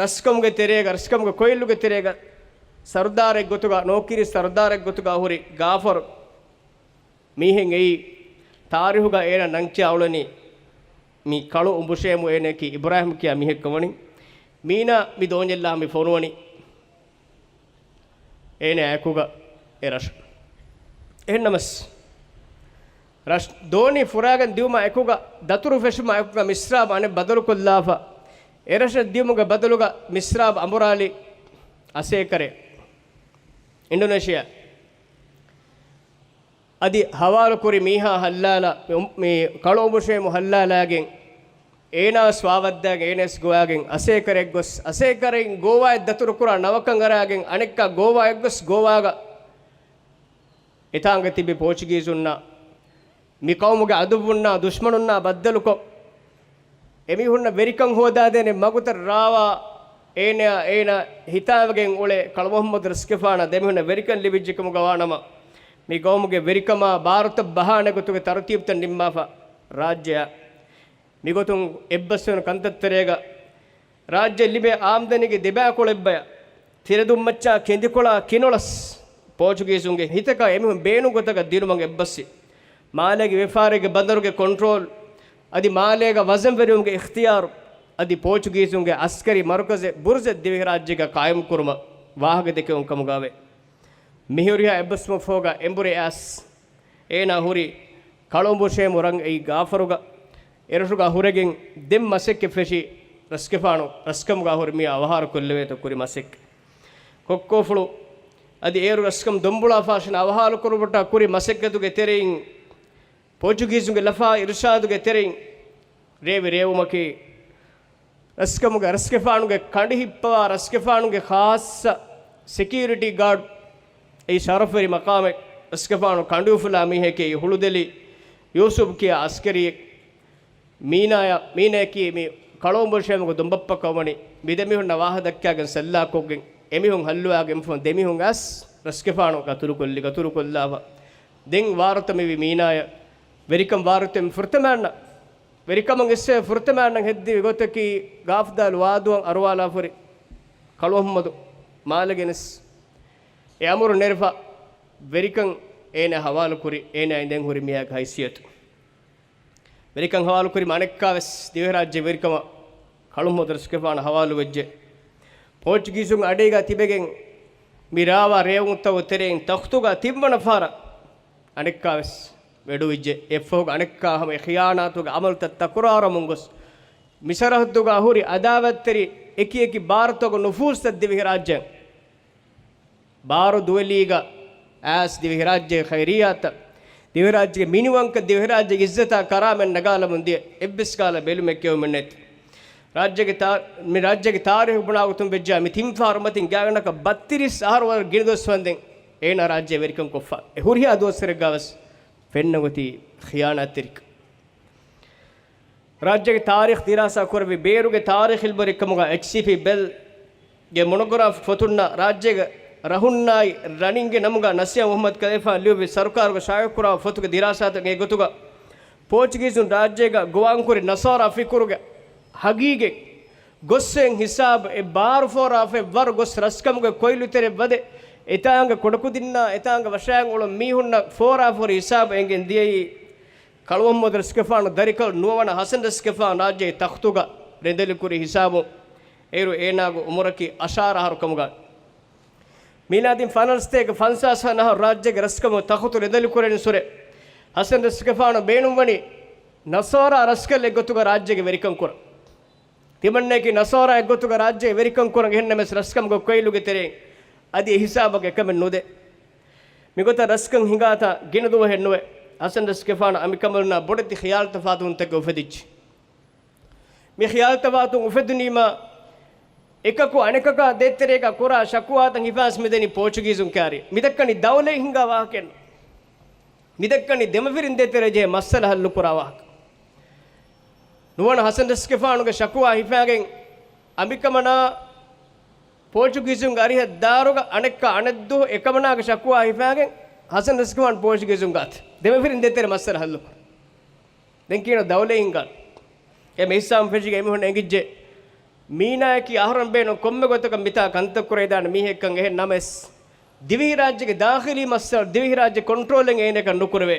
ރަސްކަމުގެ ތެރޭގަ، ރަސްކަމުގެ ކޮއިލުގެ ތެރޭގަ ސަރުދާރެއް ގޮތުގަ، ނޯކިރި ސަރުދާރެއް ގޮތުގަ ހުރި ގާފަރު މީހެއް އެއީ، ތާރީހުގަ އޭނާ ނަން ކިޔާ އުޅެނީ މި ކަޅު އުނބުށޭމު އޭނައަކީ އިބްރާހިމް ކިޔާ މީހެއްކަން ވަނީ. މީނާ މި ދޯންޏެއްލާ މި ފޮނުވަނީ އޭނާ އެކުގަ އެރަށަށް. އެހެންނަމަސް، ރަށް ދޯނި ފުރާގެން ދިއުމާ އެކުގަ، ދަތުރު ފެށުމާ އެކުގަ މިސްރާބު އަނެއް ބަދަލުކޮށްލާފަ، އެރަށަށް ދިއުމުގެ ބަދަލުގަ މިސްރާބު އަނބުރާލި އަސޭކަރެއް އިންޑޮނޭޝިއާ. އަދި ހަވާލުކުރި މީހާ ހައްލާލާ، މި އު-، މި ކަޅު އުނބުށޭމު ހައްލާލާގެން، އޭނާވެސް ވާވައްދާގެން، އޭނަވެސް ގޮވާގެން، އަސޭކަރެއް ގޮސް، އަސޭކަރެއް ގޯވާއަށް ދަތުރުކުރާ ނަވަކަން އަރާގެން، އަނެއްކާ ގޯވާއަށް ގޮސް، ގޯވާގަ އެތާނގަ ތިބި ޕޯޗުގީޒުންނާ، މި ޤައުމުގެ އަދުއްވުންނާ، ދުޝްމަނުންނާ ބައްދަލުކޮށް، އެމީހުންނަށް ވެރިކަން ހޯދާދޭނެ މަގުތައް ރާވާ، އޭނަ، އޭނަ ހިތާވެގެން އުޅޭ ކަޅު މުޙައްމަދު ރަސްގެފާނަށް ދެމީހުންނަށް ވެރިކަން ލިބިއްޖެކަމުގަ ވާނަމަ، މި ޤައުމުގެ ވެރިކަމާ ބާރުތައް ބަހާނެ ގޮތުގެ ތަރުތީބުތައް ނިންމާފަ، ރާއްޖެއަށް މިގޮތުން އެއްބަސްވެން ކަންތައްތެރޭގަ ރާއްޖެ ލިބޭ އާމްދަނީގެ ދެބައިކުޅަ އެއްބަޔަށް، ތިރެދުންމައްޗާ ކެނދިކޮޅާ ކިނޮޅަސް ޕޯޗުގީޒުންގެ ހިތަކަށް އެމީހުން ބޭނުން ގޮތަކަށް ދިނުމަށް އެއްބަސްވި. މާލޭގެ ވިޔަފާރީގެ ބަނދަރުގެ ކޮންޓްރޯލް އަދި މާލޭގަ ވަޒަންވެރިވުމުގެ އިޚްތިޔާރު އަދި ޕޯޗުގީޒުންގެ އަސްކަރީ މަރުކަޒެއް ބުރުޒެއް ދިވެހިރާއްޖޭގަ ޤާއިމްކުރުމަށް ވާހަކަދެކެވުން ކަމުގައެވެ. މިހުރިހާ އެއްބަސްވުމަށްފަހުގަ އެނބުރި އައިސް އޭނާ ހުރި ކަޅުއުނބުށޭމު ރަށް އެއީ ގާފަރުގަ އެރަށުގަ ހުރެގެން ދެން މަސެއްކެ ފެށި ރަސްގެފާނު ރަސްކަމުގަ ހުރި މީ އަވަހާރަ ކޮށްލެވޭތޯ ކުރި މަސެއްކެ. ކޮއްކޯފުޅު އަދި އޭރު ރަސްކަމު ދޮންބުޅާ ފާށާނާ އަވަހާރަ ކުރުމަށްޓަކާ ކުރި މަސައްކަތުގެ ތެރެއިން ޕޯޗުގީޒުންގެ ލަފާ އިރުޝާދުގެ ތެރެއިން ރޭވި ރޭވުމަކީ، ރަސްކަމުގެ ރަސްގެފާނުގެ ކަނޑި ހިއްޕަވާ ރަސްގެފާނުގެ ޚާއްޞަ ސެކިއުރިޓީ ގާޑް އެއީ ޝަރަފުވެރި މަޤާމެއް. ރަސްގެފާނު ކަނޑުއުފުލާ މީހެކޭ ހުޅުދެލި ޔޫސުފް ކިޔާ އަސްކަރީއެއް. މީނާޔަށް، މީނާއަކީ މި ކަޅުއުނބުށޭމުގެ ދޮންބައްޕަ ކަމުވަނީ. މި ދެމީހުންނަށް ވާހަކަ ދައްކާގެން ސައްލާކޮށްގެން އެމީހުން ހައްލުވާގެންފަހުން ދެމީހުން އައިސް ރަސްގެފާނު ގަތުރުކޮށްލި، ގަތުރުކޮށްލާފަ. ދެން ވާރުތަ މިވީ މީނާޔަށް ވެރިކަން ވާރުތެ މި ފުރަތަމައަންނަ ވެރިކަމަށް އިސްވެ ފުރަތަމައަންނަ ހެއްދިވި ގޮތަކީ ގާފުދާލު ވާދޫއަށް އަރުވާލާފަ ހުރި ކަޅު އަޙްމަދު މާލެ ގެނެސް އެ އަމުރު ނެރެފަ ވެރިކަން އޭނާ ހަވާލުކުރި، އޭނާ އިނދެން ހުރި މީހާގެ ހައިސިއްޔަތު. ވެރިކަން ހަވާލުކުރި އަނެއްކާވެސް ދިވެހިރާއްޖެ ވެރިކަމަށް ކަޅު އަޙްމަދު ރަސްގެފާނު ހަވާލުވެއްޖެ. ޕޯޗުގީޒުން އަޑީގަ ތިބެގެން މި ރާވާ ރޭވުންތައް ތެރެއިން ތަޚްތުގަ ތިންވަނަ ފަހަރަށް އަނެއްކާވެސް ވެޑުވިއްޖެ. އެއަށްފަހުގަ އަނެއްކާ ހަމަ އެ ޚިޔާނާތުގެ އަމަލުތައް ތަކުރާރުވަމުން ގޮސް، މި ސަރަހައްދުގަ ހުރި އަދާވަތްތެރި އެކި އެކި ބާރުތަކުގެ ނުފޫޒުތައް ދިވެހިރާއްޖެއަށް ބާރު ދުވެލީގަ އައިސް ދިވެހިރާއްޖޭގެ ޚައިރިއްޔާތައް، ދިވެހިރާއްޖޭގެ މިނިވަންކަން، ދިވެހިރާއްޖޭގެ އިއްޒަތާ ކަރާމަތް ނަގާލަމުން ދިޔަ އެއްވެސް ކަހަލަ ބެލުމެއް ކެއުމެއް ނެތި. ރާއްޖޭގެ ތާ-، މި ރާއްޖޭގެ ތާރީޚު ބުނާ ގޮތުން ވެއްޖާ މި ތިން ފަހަރު މަތިން ގާތްގަނޑަކަށް ބައްތިރީސް އަހަރު ވަރަށް ގިނަ ދުވަސް ވަންދެން އޭނާ ރާއްޖެ ވެރިކަން ކޮށްފަ. އެ ހުރިހާ ދުވަސްވަރެއްގަވެސް ފެންނަ ގޮތީ ޚިޔާނާތްތެރިކަން. ރާއްޖޭގެ ތާރީޚް ދިރާސާ ކުރެއްވި ބޭރުގެ ތާރީޚް އިލްމުވެރިކަމުގަ އެޗް ސީ ޕީ ބެލްގެ މޮނޮގްރާފް ފޮތުންނަށް ރާއްޖޭގެ ރަހުންނާއި ރަނިންގެ ނަމުގަ ނަސީހާ މުޙައްމަދު ކަލޭފާން ލިޔުއްވި ސަރުކާރުގަ ޝާއިޢުކުރާ ފޮތުގެ ދިރާސާތައް އެ ގޮތުގަ ޕޯޗުގީޒުން ރާއްޖޭގަ ގޮވާންކުރި ނަސާރާ ފިކުރުގެ ހަގީގަތް ގޮއްސެން ހިސާބު އެ ބާރު ފޯރާފައި ވަރު ގޮސް ރަސްކަމުގެ ކޮއިލުތެރެއް ވަދެ، އެތާނގަ ކުޑަކުދިންނާ އެތާނގަ ވަށާން އުޅުން މީހުންނަށް ފޯރާފަހުރި ހިސާބު އެނގެން ދިޔައީ، ކަޅު މުހައްމަދު ރަސްގެފާނު ދަރިކަލު ނުވަވަނަ ހަސަން ރަސްގެފާނު ރާއްޖޭ ތަޚްތުގަ ރެނދެލިކުރި ހިސާބު. އޭރު އޭނާގެ އުމުރަކީ އަށާރަ އަހަރު ކަމުގަ. މީލާދީން ފަނަރަސްތޭކަ ފަންސާސް އަހަރު ރާއްޖޭގެ ރަސްކަމުގެ ތަޚުތު ރެނދެލިކުރެވެން ސުރެ ހަސަން ރަސްގެފާނު ބޭނުންވަނީ ނަސާރާ ރަސްކަލެއް ގޮތުގަ ރާއްޖޭގެ ވެރިކަން ކުރަން. ތިމަންނައަކީ ނަސާރާއެއް ގޮތުގަ ރާއްޖޭގެ ވެރިކަން ކުރަން، އެހެންނަމަވެސް ރަސްކަމުގެ ކޮއިލުގެ ތެރެއިން އަދި އެ ހިސާބަކަށް އެކަމެއް ނުދޭ. މިގޮތަށް ރަސްކަން ހިނގާތާ ގިނަ ދުވަހެއް ނުވޭ. ހަސަން ރަސްގެފާނަށް އަނބިކަނބަލުންނާ ބޮޑެތި ޚިޔާލު ތަފާތުވުންތަކެއް އުފެދިއްޖެ. މި ޚިޔާލު ތަފާތު އުފެދުނީމާ، އެކަކު އަނެކަކާ ދޭތެރޭގަ ކުރާ ޝަކުވާތައް ހިފާސް މިދަނީ ޕޯޗުގީޒުން ކާރި. މިދައްކަނީ ދައުލައެއް ހިނގާ ވާހަކައެއް ނޫން. މިދައްކަނީ ދެމަފިރިން ދޭތެރޭ ޖެހޭ މައްސަލަ ހައްލު ކުރާ ވާހަކަ. ނުވަނަ ހަސަން ރަސްގެފާނުގެ ޝަކުވާ ހިފާގެން އަނބިކަމަނާ ޕޯޗުގީޒުންގެ އަރިހަށް ދާރުގަ އަނެއްކާ އަނެއްދުވަހު އެކަމަނާގެ ޝަކުވާ ހިފާގެން ހަސަން ރަސްގެފާނު ޕޯޗުގީޒުން ގާތު. ދެމަފިރިން ދޭތެރޭ މައްސަލަ ހައްލު ކުރާ. ދެން ކިޔަން ދައުލައެއް ހިނގާނެ. އެ މި ހިސާބުން ފެށިގެން އެމީހުން އެނގިއްޖެ. މީނާއަކީ އަހަރެން ބޭނުން ކޮންމެ ގޮތަކަށް މިތާ ކަންތައް ކުރެވިދާނެ މީހެއްކަން. އެހެން ނަމަވެސް، ދިވެހިރާއްޖޭގެ ދާޚިލީ މައްސަލަ ދިވެހިރާއްޖެ ކޮންޓްރޯލެއް އޭނައަކަށް ނުކުރެވޭ.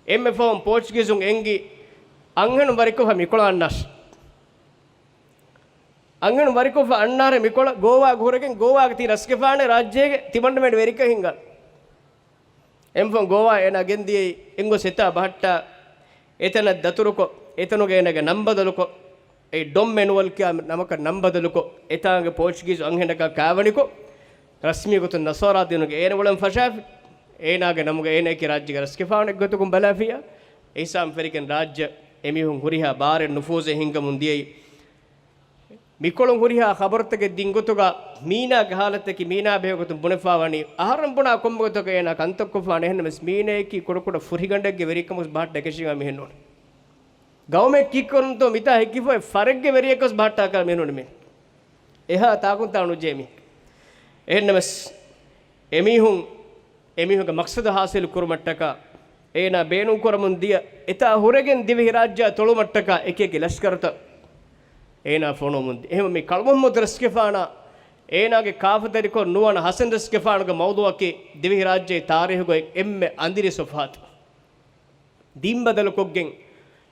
އެންމެ ފަހުން ޕޯޗުގީޒުން އެނގި އަންހެނުން ވަރިކޮށްފަ މިކޮޅަށް އަންނާށި. އަންހެނުން ވަރިކޮށްފަ އަންނާށޭ މިކޮޅަށް ގޯވާގަ ހުރެގެން ގޯވާގަ ތި ރަސްގެފާނެ ރާއްޖޭގެ ތިމަންނަމެން ވެރިކަން ހިނގާނެ. އެންމެ ފަހުން ގޯވާ އޭނާ ގެންދިޔައީ އެންގޮސް އެތާ ބަހައްޓާ އެތަނަށް ދަތުރުކޮށް، އެތަނުގަ އޭނާގެ ނަން ބަދަލުކޮށް، އެ ޑޮން މެނުއަލް ކިޔާ ނަމަކަށް ނަން ބަދަލުކޮށް، އެތާނގެ ޕޯޗުގީޒު އަންހެނަކާ ކާވަނިކޮށް، ރަސްމީ ގޮތުން ނަސާރާ ދީނުގެ އޭނަ އުޅެން ފަށާފި. އޭނާގެ ނަމުގަ އޭނައަކީ ރާއްޖޭގެ ރަސްގެފާނެއް ގޮތުގަ ބަލާފިއްޔާ، އެ ހިސާބުން ފެށިގެން ރާއްޖެ އެމީހުން ހުރިހާ ބާރެއް ނުފޫޒެއް ހިންގަމުން ދިޔައީ. މިކޮޅުން ހުރިހާ ޚަބަރުތަކެއް ދިން ގޮތުގަ މީނާގެ ހާލަތަކީ މީނާ ބެހޭ ގޮތުން ބުނެފަވަނީ، އަހަރެން ބުނާ ކޮންމެ ގޮތަކަށް އޭނާ ކަންތައް ކޮށްފާނެ. އެހެންނަމަވެސް މީނައަކީ ކުޑަކުޑަ ފުރިގަނޑެއްގެ ވެރިކަމުގަ ބަހައްޓާ އެކަށީގެން މިހެން ނޫން. ގައުމެއް ކީއްކުރަންތޯ މިތާ ހެކިފައި ފަރެއްގެ ވެރިޔަކަސް ބަހައްޓާކަށް މިހެން ނޫން. އެހާ ތާކުންތާ ނުޖެހޭ މީހެއް. އެހެންނަމަވެސް އެމީހުން އެމީހުންގެ މަޤްޞަދު ހާސިލު ކުރުމަށްޓަކާ އޭނާ ބޭނުންކުރަމުން ދިޔަ އެތާ ހުރެގެން ދިވެހިރާއްޖެއަށް ތޮޅުމަށްޓަކާ އެކިއެކި ލަޝްކަރުތައް އޭނާ ފޮނުވަމުން ދިޔަ. އެހެންވެ މި ކަޅު މުޙައްމަދު ރަސްގެފާނާ އޭނާގެ ކާފަތެރިކޮށް ނުވަނަ ހަސަން ރަސްގެފާނުގެ މައުޟޫޢަކީ ދިވެހިރާއްޖޭގެ ތާރީޚުގައި އެންމެ އަނދިރި ޞަފްޙާތު. ދީން ބަދަލުކޮށްގެން،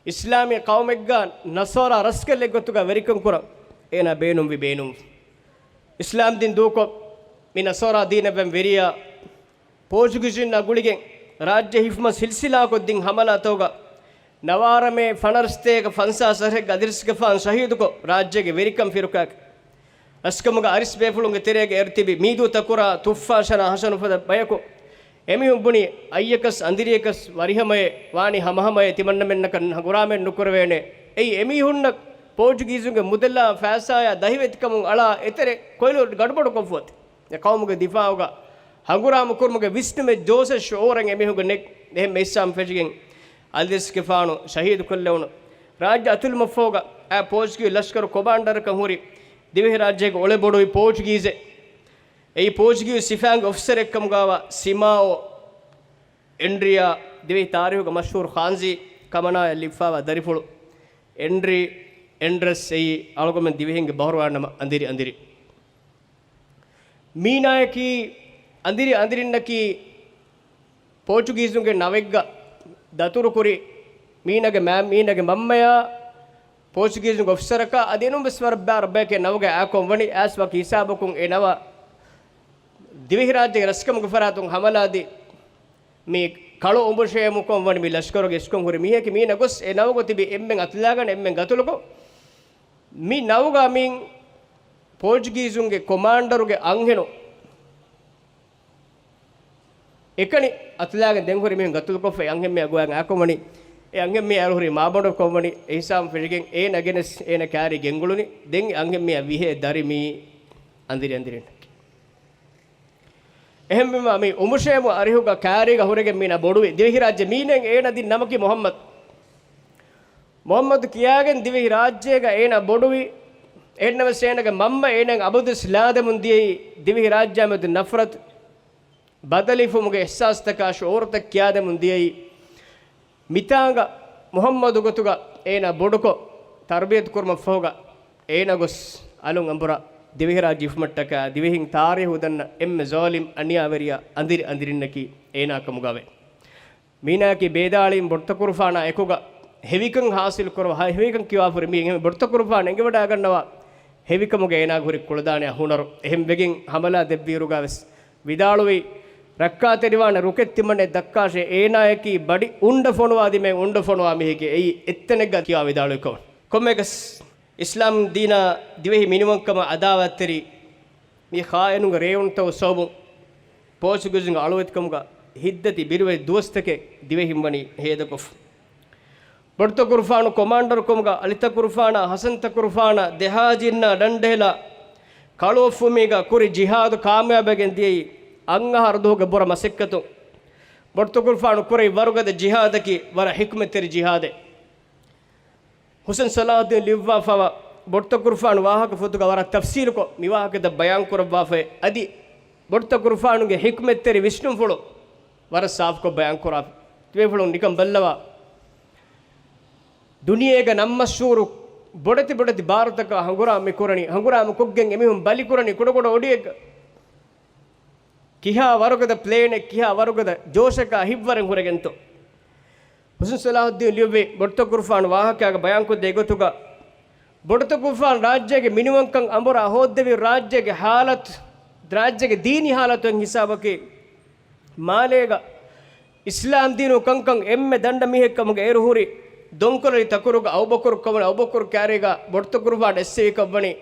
އިސްލާމީ ޤައުމެއްގަ ނަޞާރާ ރަސްކަލެއް ގޮތުގަ ވެރިކަން ކުރަން އޭނާ ބޭނުންވި ބޭނުން. އިސްލާމް ދީން ދޫކޮށް، މި ނަޞާރާ ދީނަށް ވެރިޔާ ޕޯޗުގީޒުންނާ ގުޅިގެން ރާއްޖެ ހިފުމަށް ސިލްސިލާކޮށްދިން ހަމަލާތަކުގަ ނަވާރަމޭ ފަނަރަސްތޭކަ ފަންސާސް އަހަރެއްގެ އަދިރަސްގެފާނު ޝަހީދުކޮށް، ރާއްޖޭގެ ވެރިކަން ފިރުކާކަށް ރަސްކަމުގެ އަރިސް ބޭފުޅުންގެ ތެރޭގަ އެރުތިބި މީދޫ ތަކުރާ ތުއްފާ ޝަނާ ހަސަނު ފަދަ ބަޔަކު އެމީހުން ބުނީ، އައްޔަކަސް އަނދިރިޔަކަސް ވަރިހަމަޔޭ، ވާނީ ހަމަހަމަޔޭ، ތިމަންނަމެންނަކަށް ހަނގުރާމައެއް ނުކުރެވޭނެ. އެއީ އެމީހުންނަށް ޕޯޗުގީޒުންގެ މުދަލާ ފައިސާޔާ ދަހިވެތިކަމުން އަޅާ އެތެރެ ކޮއިލު ގަޑުބަޑުކޮށްފުވަތި. އެ ޤައުމުގެ ދިފާޢުގަ ހަނގުރާމަ ކުރުމުގެ ވިސްނުމެއް ޖޯޝެއް ޝުޢޫރެއް އެމީހުންގެ ނެތް. އެހެން މި ހިސާބުން ފެށިގެން އަލިރަސްގެފާނު ޝަހީދުކޮށްލެވުނު. ރާއްޖެ އަތުލުމަށްފަހުގަ އައި ޕޯޗުގީޒު ލަޝްކަރު ކޮމާންޑަރަކަށް ހުރި ދިވެހިރާއްޖޭގެ އޮޅެ ބޮޑުވި ޕޯޗުގީޒެއް. އެއީ ޕޯޗުގީޒު ސިފައިންގެ އޮފިސަރެއްކަމުގައިވާ ސިމާއޯ އެންޑްރިއާ، ދިވެހި ތާރީޚުގެ މަޝްހޫރު ޚާންޒީ ކަމަނާޔަށް ލިބިފައިވާ ދަރިފުޅު އެންޑްރީ އެންޑްރަސް އެއީ އަޅުގަމެން ދިވެހިންގެ ބަހުރުވާން ނަމަ އަނދިރި އަނދިރި. މީނާއަކީ އަނދިރި އަނދިރިންނަކީ ޕޯޗުގީޒުންގެ ނަވެއްގަ ދަތުރުކުރި މީނާގެ މާ-، މީނާގެ މަންމަޔާ ޕޯޗުގީޒުންގެ އޮފިސަރަކާ އަދި އެނޫންވެސް ވަރަށް ބާރަށް ބަޔަކޭ ނަވުގައި އާކޮން ވަނީ. އައިސް ވަކި ހިސާބަކުން އެ ނަވަ ދިވެހިރާއްޖޭގެ ރަސްކަމުގެ ފަރާތުން ހަމަލާދީ މި ކަޅު އުނބުށޭމުކޮށް ވަނީ މި ލަޝްކަރުގެ އިސްކޮށް ހުރި މީހަކީ މީނަ ގޮސް އެ ނަވަގަ ތިބި އެންމެން އަތުލާގަން އެންމެން ގަތުލުކޮށް، މި ނަވުގަ މި ޕޯޗުގީޒުންގެ ކޮމާންޑަރުގެ އަންހެނު އެކަނި އަތުލާގެން ދެން ހުރި މީހުން ގަތުލުކޮށްފައި އަންހެންމެ ގޮވައި އާކޮން ވަނީ. އެ އަންހެންމެ އަރު ހުރީ މާބަނޑު ކޮށް ވަނީ. އެ ހިސާބުން ފެށިގެން އޭނަ ގެނެސް އޭނަ ކާރި ގެންގުޅުނީ. ދެން އެ އަންހެންމެ ވިހޭ ދަރި މީ އަނދިރި އަނދިރިން. އެހެންވީމާ، މި އުނބުށޭމު އަރިހުގަ ކާރީގަ ހުރެގެން މީނަ ބޮޑުވި. ދިވެހިރާއްޖެ މީނައިން އޭނަ ދިން ނަމަކީ މުޙައްމަދު. މުޙައްމަދު ކިޔާގެން ދިވެހިރާއްޖޭގަ އޭނަ ބޮޑުވި. އެހެންނަމަވެސް އޭނަގެ މަންމަ އޭނައަށް އަބަދުވެސް ލާދެމުން ދިޔައީ ދިވެހިރާއްޖެއާމެދު ނަފްރަތު، ބަދަލުވެފުމުގެ އިޙްސާސްތަކާ ޝުޢޫރުތައް ކިޔާދެމުން ދިޔައީ. މިތާނގަ މުޙައްމަދު ގޮތުގަ އޭނާ ބޮޑުކޮށް ތަރުބިޔަތު ކުރުމަށްފަހުގަ، އޭނާ ގޮސް އަލުން އަނބުރާ ދިވެހިރާއްޖެ ހިފުމަށްޓަކާ، ދިވެހިން ތާރީހު ދަންނަ އެންމެ ޒާލިމް އަނިޔާވެރިޔާ އަނދިރި އަނދިރިންނަކީ އޭނާ ކަމުގަވޭ. މީނާއަކީ ބޭދާޅީން ބޮޑުތަކުރުފާނާ އެކުގަ ހެވިކަން ހާސިލް ކުރަވާ، ހެވިކަން ކިޔާފަ ހުރި މީހެއް. އެހެން ބޮޑުތަކުރުފާނު އެނގިވަޑާގަންނަވާ ހެވިކަމުގަ އޭނާގެ ހުރި ކުޅަދާނައަށް ހުނަރު. އެހެން ވެގެން ހަމަލާ ދެއްވިއިރުގަ ވެސް ވިދާޅުވީ، ރައްކާތެރިވާނެ ރުކެއް ތިމަންނެ ދައްކާށޭ، އޭނާއަކީ ބަޑި އުނޑަ ފޮނުވާ ދިމެއް އުނޑަ ފޮނުވާ މީހެކޭ. އެއީ އެއްތަނެއްގަ ކިޔާ ވިދާޅުވިކަމަށް. ކޮންމެއަކަސް، އިސްލާމް ދީނާ ދިވެހި މިނިވަންކަމަށް އަދާވަތްތެރި މި ޚާއިނުންގެ ރޭވުންތައް ސަބަބުން ޕޯޗުގީޒުންގެ އަޅުވެތިކަމުގަ ހިތްދަތި ބިރުވެތި ދުވަސްތަކެއް ދިވެހިން ވަނީ ހޭދަކޮށްފަ. ބޮޑުތަކުރުފާނު ކޮމާންޑަރުކަމުގަ އަލިތަކުރުފާނާ، ހަސަންތަކުރުފާނާ، ދެހާޖިންނާ ޑަންޑެހިލާ ކަޅުއޮށްފުމީގަ ކުރި ޖިހާދު ކާމިޔާބުވެގެން ދިޔައީ އަށް އަހަރު ދުވަހުގެ ބުރަ މަސައްކަތުން. ބޮޑުތަކުރުފާނު ކުރެވި ވަރުގަދަ ޖިހާދަކީ ވަރަށް ޙިކްމަތްތެރި ޖިހާދެއް. ޙުސެން ޞަލާޙުއްދީން ލިޔުއްވާފައިވާ ބޮޑުތަކުރުފާނު ވާހަކަ ފޮތުގަ ވަރަށް ތަފްސީލުކޮށް މި ވާހަކަތައް ބަޔާން ކުރައްވާފައި. އަދި ބޮޑުތަކުރުފާނުގެ ޙިކްމަތްތެރި ވިސްނުންފުޅު ވަރަށް ސާފުކޮށް ބަޔާން ކުރާފަ. ތިބޭފުޅުން ނިކަން ބައްލަވާ. ދުނިޔޭގަ ނަން މަޝްހޫރު ބޮޑެތި ބޮޑެތި ބާރުތަކާ ހަނގުރާމަ މި ކުރަނީ، ހަނގުރާމަ ކޮށްގެން އެމީހުން ބަލި ކުރަނީ ކުޑަކުޑަ އޮޑިއެއްގަ. ކިހާ ވަރުގަދަ ޕްލޭނެއް، ކިހާ ވަރުގަދަ ޖޯޝަކާ ހިތްވަރެއް ހުރެގެންތޯ؟ ޙުސެން ޞަލާޙުއްދީން ލިޔުއްވި ބޮޑުތަކުރުފާނު ވާހަކައިގަ ބަޔާންކޮށްދޭ ގޮތުގަ، ބޮޑުތަކުރުފާނު ރާއްޖޭގެ މިނިވަންކަން އަނބުރާ ހޯއްދެވި ރާއްޖޭގެ ހާލަތު، ރާއްޖޭގެ ދީނީ ހާލަތު އެއް ހިސާބަކީ، މާލޭގަ އިސްލާމް ދީނު ކަންކަން އެންމެ ދަންނަ މީހެއްކަމުގަ އޭރު ހުރި ދޮންކޮލަލި ތަކުރުގަ އަބޫބަކުރު ކަމުން އަބޫބަކުރު ކާރީގަ ބޮޑުތަކުރުފާނު އެއްސެވިކަން ވަނީ.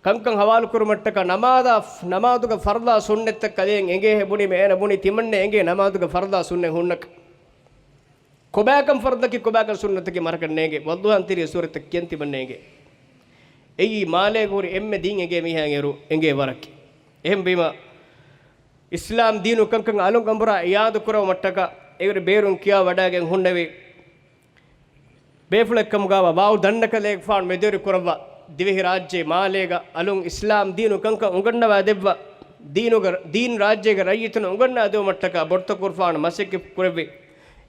ކަންކަން ހަވާލުކުރުމަށްޓަކާ ނަމާދާ، ނަމާދުގެ ފަރުޟާ ސުންނަތްތައް ކަލޭން އެނގޭހޭ ބުނީމަ އޭނަ ބުނީ ތިމަންނެ އެނގޭ ނަމާދުގެ ފަރުޟާ ސުންނަތް ހުންނަކަ. ކޮބާކަން ފަރުޟަކީ ކޮބާކަން ސުންނަތަކީ މަރަކަށް ނޭނގޭ. ވައްލުހާން ތިރި ސޫރަތަކީ ކިޔަން ތިމަންނެ އެނގޭ. އެއީ މާލޭގަ ހުރި އެންމެ ދީން އެނގޭ މީހާ އޭރު އެނގޭ ވަރަކީ. އެހެންވީމަ އިސްލާމް ދީނު ކަންކަން އަލުން އަނބުރާ އިޔާދު ކުރެވުމަށްޓަކާ އެވެރި ބޭރުން ކިޔާ ވަޑާގެން ހުންނެވި. ބޭފުޅެއްކަމުގަވާ ވާވު ދަންނަކަލޭގެފާނު މެދުވެރި ކުރައްވާ، ދިވެހި ރާއްޖެ މާލޭގަ އަލުން އިސްލާމް ދީނު ކަންކަން އުނގަންނަވާ ދެއްވާ، ދީނުގަ، ދީން ރާއްޖޭގެ ރައްޔިތުން އުނގަންނާ ދެވުމަށްޓަކާ ބޮޑުތަކުރުފާނު މަސައްކަތް ކުރެއްވި.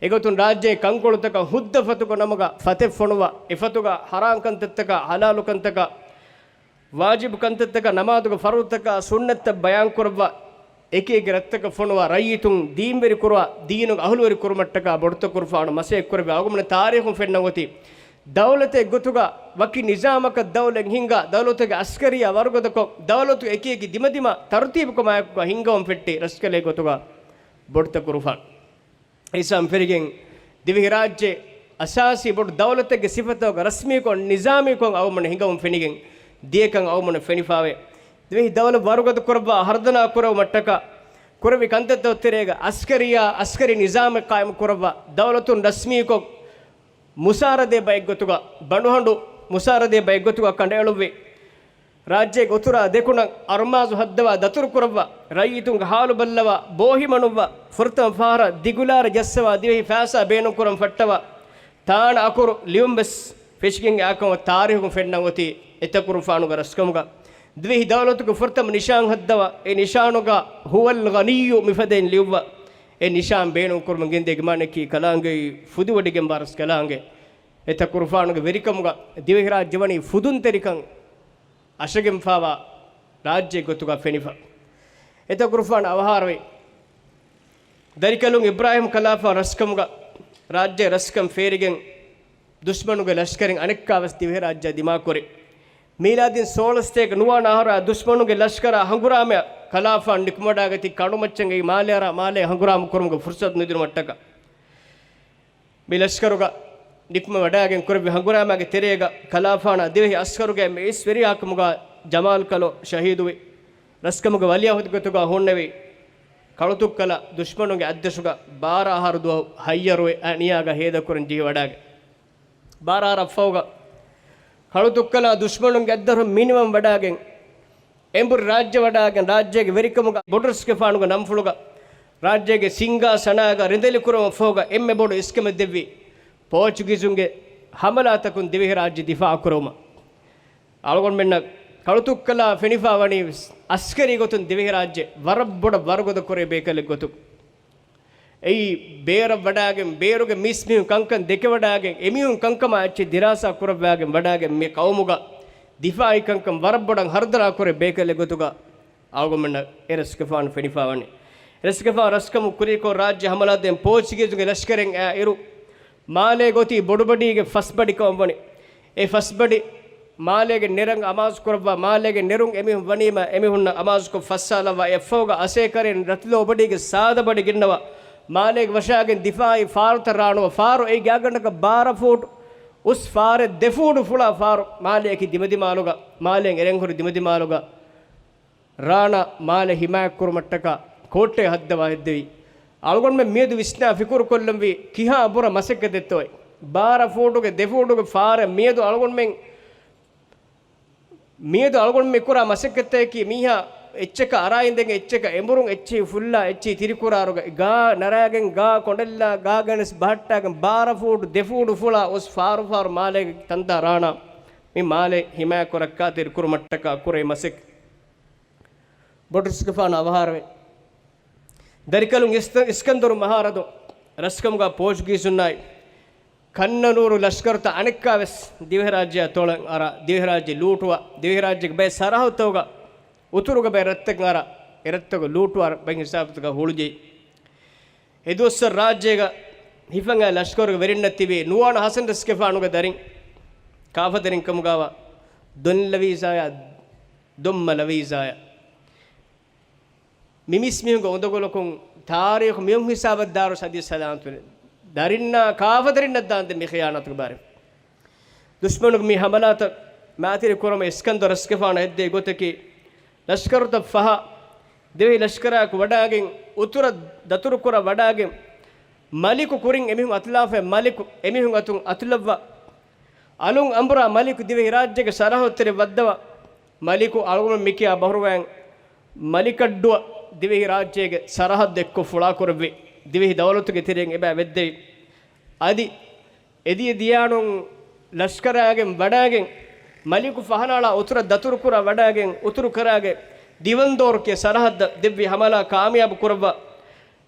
އެގޮތުން ރާއްޖޭ ކަންކޮޅުތަކަށް ހުއްދަ ފަތުގަ ނަމުގަ ފަތެއް ފޮނުވާ، އެފަތުގަ ޙަރާން ކަންތައްތަކާ ޙަލާލު ކަންތަކާ، ވާޖިބު ކަންތައްތަކާ ނަމާދުގެ ފަރުޟުތަކާ ސުންނަތްތައް ބަޔާންކުރައްވާ، އެކިއެކި ރަށްތަކަށް ފޮނުވާ ރައްޔިތުން ދީންވެރި ކުރުވާ، ދީނުގެ އަހުލުވެރި ކުރުމަށްޓަކާ ބޮޑުތަކުރުފާނު މަސައްކަތް ކުރެއްވި. އަޅުގަނޑުމެން ތާރީޚުން ފެންނަން އޮތީ، ދައުލަތެއް ގޮތުގަ ވަކި ނިޒާމަކަށް ދައުލަތް ހިންގާ، ދައުލަތުގެ އަސްކަރިއްޔާ ވަރުގަދަކޮށް، ދައުލަތު އެކިއެކި ދިމަދިމާ ތަރުތީބުކޮށް މާތްކޮށް ހިންގަވަން ފެއްޓި ރަސްކަލެއް ގޮތުގަ ބޮޑުތަކުރުފާނު އިސްލާމް ފެށިގެން ދިވެހި ރާއްޖެ އަސާސީ ބޮޑު ދައުލަތެއްގެ ސިފަތަކުގަ ރަސްމީކޮށް ނިޒާމީކޮށް އަޅުގަނޑުމެން ހިނގަމުން ފެނިގެން ދިޔަކަން އަޅުގަނޑުމެން ފެނިފާވޭ. ދިވެހި ދައުލަތް ވަރުގަދަ ކުރައްވާ ހަރުދަނާ ކުރެވުމަށްޓަކާ ކުރެއްވި ކަންތައްތައް ތެރޭގަ އަސްކަރިއްޔާ، އަސްކަރީ ނިޒާމެއް ޤާއިމު ކުރައްވާ، ދައުލަތުން ރަސްމީކޮށް މުސާރަދޭ ބައެއްގޮތުގަ، ބަނޑުހަނޑު މުސާރަދޭ ބައެއްގޮތުގަ ކަނޑައެޅުއްވި. ރާއްޖޭގެ އުތުރާ ދެކުނަށް އަރުމާޒު ހައްދަވާ ދަތުރު ކުރައްވާ، ރައްޔިތުންގެ ހާލު ބައްލަވާ، ބޯހި މަނުއްވާ، ފުރަތަމަ ފަހަރަށް ދިގުލާރަ ޖައްސަވާ، ދިވެހި ފައިސާ ބޭނުންކުރަން ފައްޓަވާ، ތާނަ އަކުރު ލިޔުން ވެސް ފެށިގެން އާކަމަށް ތާރީޚުން ފެންނަން އޮތީ އެތަކުރުފާނުގެ ރަސްކަމުގަ. ދިވެހި ދައުލަތުގެ ފުރަތަމަ ނިޝާން ހައްދަވާ، އެ ނިޝާނުގަ ހުވަލް ޣަނިއްޔު މިފަދައިން ލިޔުއްވާ، އެ ނިޝާން ބޭނުންކުރުމުން ގެންދޭ ގިމާނަކީ ކަލާނގެ ފުދިވޮޑިގެންވާ ރަސްކަލާނގެ. އެތަކުރުފާނުގެ ވެރިކަމުގަ ދިވެހިރާއްޖެ ވަނީ ފުދުންތެރިކަން އަށަގެންފާވާ ރާއްޖެ ގޮތުގަ ފެނިފަ. އެތަކުރުފާނު އަވަހާރަވެ، ދަރިކަލުން އިބްރާހިމް ކަލާފާ ރަސްކަމުގަ ރާއްޖެ ރަސްކަން ފޭރިގެން ދުޝްމަނުގެ ލަޝްކަރެއް އަނެއްކާވެސް ދިވެހިރާއްޖެ ދިމާކުރި. މީލާދީން ސޯޅަ ސަތޭކަ ނުވާނަ އަހަރާ ދުޝްމަނުގެ ލަޝްކަރާ ހަނގުރާމަޔަށް ކަލާފާން ނިކުމެވަޑައިގަތީ ކަނޑުމައްޗަށް އެއީ މާލެއަރާ މާލެ ހަނގުރާމަ ކުރުމުގެ ފުރުސަތު ނުދިނުމަށްޓަކާ. މި ލަޝްކަރުގަ ނިކުމެ ވަޑައިގެން ކުރެއްވި ހަނގުރާމާގެ ތެރޭގަ ކަލާފާނާ ދިވެހި އަސްކަރުގެ އެންމެ އިސް ވެރިޔާ ކަމުގަ ޖަމާލް ކަލޯ ޝަހީދުވި. ރަސްކަމުގެ ވަލީއަހުދު ގޮތުގަ ހުންނެވި ކަޅުތުއްކަލަ ދުޝްމަނުގެ އަތްދަށުގަ ބާރަ އަހަރު ދުވަހު ހައްޔަރުވެ އަނިޔާގަ ހޭދަކުރަން ޖެހިވަޑައިގެން. ބާރަ އަހަރަށްފަހުގަ ކަޅުތުއްކަލާ ދުޝްމަނުންގެ އަތްދަށުން މިނިވަން ވަޑައިގެން، އެނބުރި ރާއްޖެ ވަޑައިގެން ރާއްޖޭގެ ވެރިކަމުގަ ބޮޑުރަސްގެފާނުގެ ނަންފުޅުގަ ރާއްޖޭގެ ސިންގާ ސަނާގަ ރިނދެލިކުރުމަށްފަހުގަ އެންމެ ބޮޑު އިސްކަމެއް ދެއްވި ޕޯޗުގީޒުންގެ ހަމަލާތަކުން ދިވެހިރާއްޖެ ދިފާއުކުރުމަށް. އަޅުގަނޑުމެންނަށް ކަޅުތުއްކަލާ ފެނިފާވަނީ ވެސް އަސްކަރީ ގޮތުން ދިވެހިރާއްޖެ ވަރަށް ބޮޑަށް ވަރުގަދަ ކުރޭ ބޭކަލެއް ގޮތުން. އެއީ ބޭރަށް ވަޑާގެން، ބޭރުގެ މީސްމީހުން ކަންކަން ދެކެވަޑާގެން، އެމީހުން ކަންކަމާ އެއްޗެއް ދިރާސާ ކުރައްވާގެން ވަޑާގެން، މި ޤައުމުގަ ދިފާޢީ ކަންކަން ވަރަށް ބޮޑަށް ހަރުދަނާ ކުރެ ބޭކަލެއް ގޮތުގަ އަޅުގަނޑުމެންނަށް އެރަސްގެފާނު ފެނިފާވަނީ. އެރަސްގެފާނު ރަސްކަމު ކުރީކޮށް ރާއްޖެ ހަމަލާދޭން ޕޯޗުގީޒުންގެ ލަޝްކަރެއް އައި އިރު، މާލޭ ގޮތީ ބޮޑުބަޑީގެ ފަސްބަޑި ކަމަށް ވަނީ. އެ ފަސްބަޑި މާލޭގެ ނެރަން އަމާޒު ކުރައްވާ، މާލޭގެ ނެރުން އެމީހުން ވަނީމަ އެމީހުންނަށް އަމާޒުކޮށް ފައްސާލައްވާ، އެއަށްފަހުގަ އަސޭކަރެން ރަތިލޯބަޑީގެ ސާދަ ބަޑި ގެންނަވާ، މާލޭގެ ވަށާގެން ދިފާޢީ ފާރުތައް ރާނުވާ. ފާރު އެއީ ގާތްގަނޑަކަށް ބާރަ ފޫޓު އުސް ފާރެއް ދެ ފޫޓު ފުޅާ ފާރު. މާލެއަކީ ދިމަދިމާލުގަ، މާލޭން އެރެންހުރި ދިމަދިމާލުގަ ރާނާ މާލެ ހިމާޔަތްކުރުމަށްޓަކާ ކޯއްޓެއް ހައްދަވާ ހެއްދެވީ. އަޅުގަނޑުމެން މިއަދު ވިސްނާ ފިކުރުކޮށްލަންވީ ކިހާ ބުރަ މަސައްކަތެއްތޯއޭ. ބާރަ ފޫޓުގެ ދެ ފޫޓުގެ ފާރެއް މިއަދު އަޅުގަނޑުމެން، މިއަދު އަޅުގަނޑުމެން ކުރާ މަސައްކަތަކީ މީހާ އެއްޗަކަށް އަރާ އިނދެގެން އެއްޗަކަށް އެނބުރުން އެއްޗެހި ފުއްލާ އެއްޗެހި ތިރިކުރާރުގަ ގާ ނަރާގެން ގާ ކޮނޑެއްލާ ގާ ގެނެސް ބަހައްޓާގެން ބާރަ ފޫޓު ދެ ފޫޓު ފުޅާ އުސް ފާރު ފާރު މާލޭގެ ތަންތާ ރާނާ މި މާލެ ހިމާޔަތްކުރައްކާތެރި ކުރުމަށްޓަކާ ކުރޭ މަސައްކަތް. ބޮޑުރަސްގެފާނު އަވަހާރަވެ. ދަރިކަލުން އިސް-، އިސްކަންދަރު މަހާރަދު ރަސްކަމުގަ ޕޯޗުގީޒުންނާއި ކަންނަނޫރު ލަޝްކަރުތައް އަނެއްކާވެސް ދިވެހިރާއްޖެއާ ތޮޅަށް އަރާ، ދިވެހިރާއްޖެ ލޫޓުވާ، ދިވެހިރާއްޖޭގެ ބައެއް ސަރަހައްދުތަކުގަ އުތުރުގެ ބައެއް ރަށްތަކަށް އަރާ، އެ ރަށްތަކު ލޫޓުވާ ބައެއް ހިސާބުތަކަށް ހުޅުޖެހި. އެދުވަސްވަރު ރާއްޖޭގަ ހިފަން އައި ލަޝްކަރުގެ ވެރިންނަށް ތިބީ ނުވާނަ ހަސަން ރަސްގެފާނުގެ ދަރިން ކާފަދަރިންކަމުގައިވާ ދޮންލަވީޒާޔާ، ދޮންމަލަވީޒާޔާ. މި މީސްމީހުންގެ އުނދަގުލަކުން ތާރީޚު މިއޮން ހިސާބަށް ދާރު ސަދި ސަލާމަތުވެ. ދަރިންނާ ކާފަދަރިންނަށް ދާންދެން މި ޚިޔާނާތުގެ ބާރެއް. ދުޝްމަނުގެ މި ހަމަލާތައް މާތިރި ކުރުމަށް އިސްކަންދަރު ރަސްގެފާނު ހެއްދޭ ގޮތަކީ، ލަޝްކަރުތައް ފަހަ ދިވެހި ލަޝްކަރާއެކު ވަޑާގެން، އުތުރަށް ދަތުރުކުރަ ވަޑާގެން، މަލިކު ކުރިން އެމީހުން އަތުލާފައި، މަލިކު އެމީހުން އަތުން އަތުލައްވާ، އަލުން އަނބުރާ މަލިކު ދިވެހިރާއްޖޭގެ ސަރަހައްދުތެރެ ވައްދަވާ، މަލިކު އަޅުގަނޑު މިކިޔާ ބަހުރުވައިން މަލިކައްޑުއަށް ދިވެހިރާއްޖޭގެ ސަރަހައްދު އެއްކޮށް ފުޅާކުރެއްވި، ދިވެހި ދައުލަތުގެ ތެރެއިން އެބައި ވެއްދެވި. އަދި އެދިޔަ ދިޔާނުން ލަޝްކަރާގެން ވަޑާގެން، މަލިކު ފަހަނައަޅާ އުތުރަށް ދަތުރުކުރާ ވަޑާގެން، އުތުރުކަރާގެ ދިވަންދޯރު ކިޔާ ސަރަހައްދަށް ދެއްވި ހަމަލާ ކާމިޔާބު ކުރައްވާ،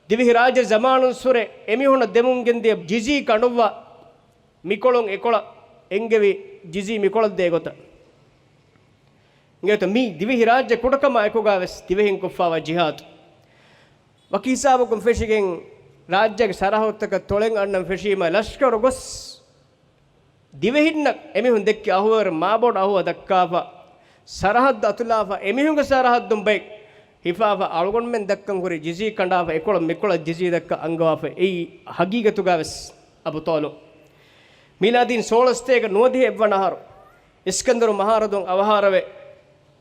ދިވެހިރާއްޖެ ޒަމާނުންސުރެ އެމީހުންނަށް ދެމުން ގެންދިޔަ ޖިޒީ ކަނޑުއްވާ، މިކޮޅުން އެކޮޅަށް އެންގެވި ޖިޒީ މިކޮޅަށް ދޭ ގޮތަށް. އިނގޭތޯ މީ ދިވެހިރާއްޖެ ކުޑަކަމާ އެކުގައި ވެސް ދިވެހިން ކޮށްފާވާ ޖިހާދު. ވަކި ހިސާބަކުން ފެށިގެން ރާއްޖޭގެ ސަރަހައްދުތަކަށް ތޮޅެއް އަންނަން ފެށީމަ ލަޝްކަރު ގޮސް ދިވެހިންނަށް އެމީހުން ދެއްކި އަހުވަރު މާބޮޑު އަހުވަ ދައްކާފަ، ސަރަހައްދު އަތުލާފަ، އެމީހުންގެ ސަރަހައްދުން ބައެއް ހިފާފަ، އަޅުގަނޑުމެން ދައްކަން ހުރި ޖިޒީ ކަނޑާފަ، އެކޮޅަށް މިކޮޅަށް ޖިޒީ ދައްކަ އަންގަވާފަ، އެއީ ހަގީގަތުގަ ވެސް އަބުޠާލު. މީލާދީން ސޯޅަސަތޭކަ ނުވަދިހަ އެއްވަނަ އަހަރު، އިސްކަންދަރު މަހާރަދުން އަވަހާރަވެ،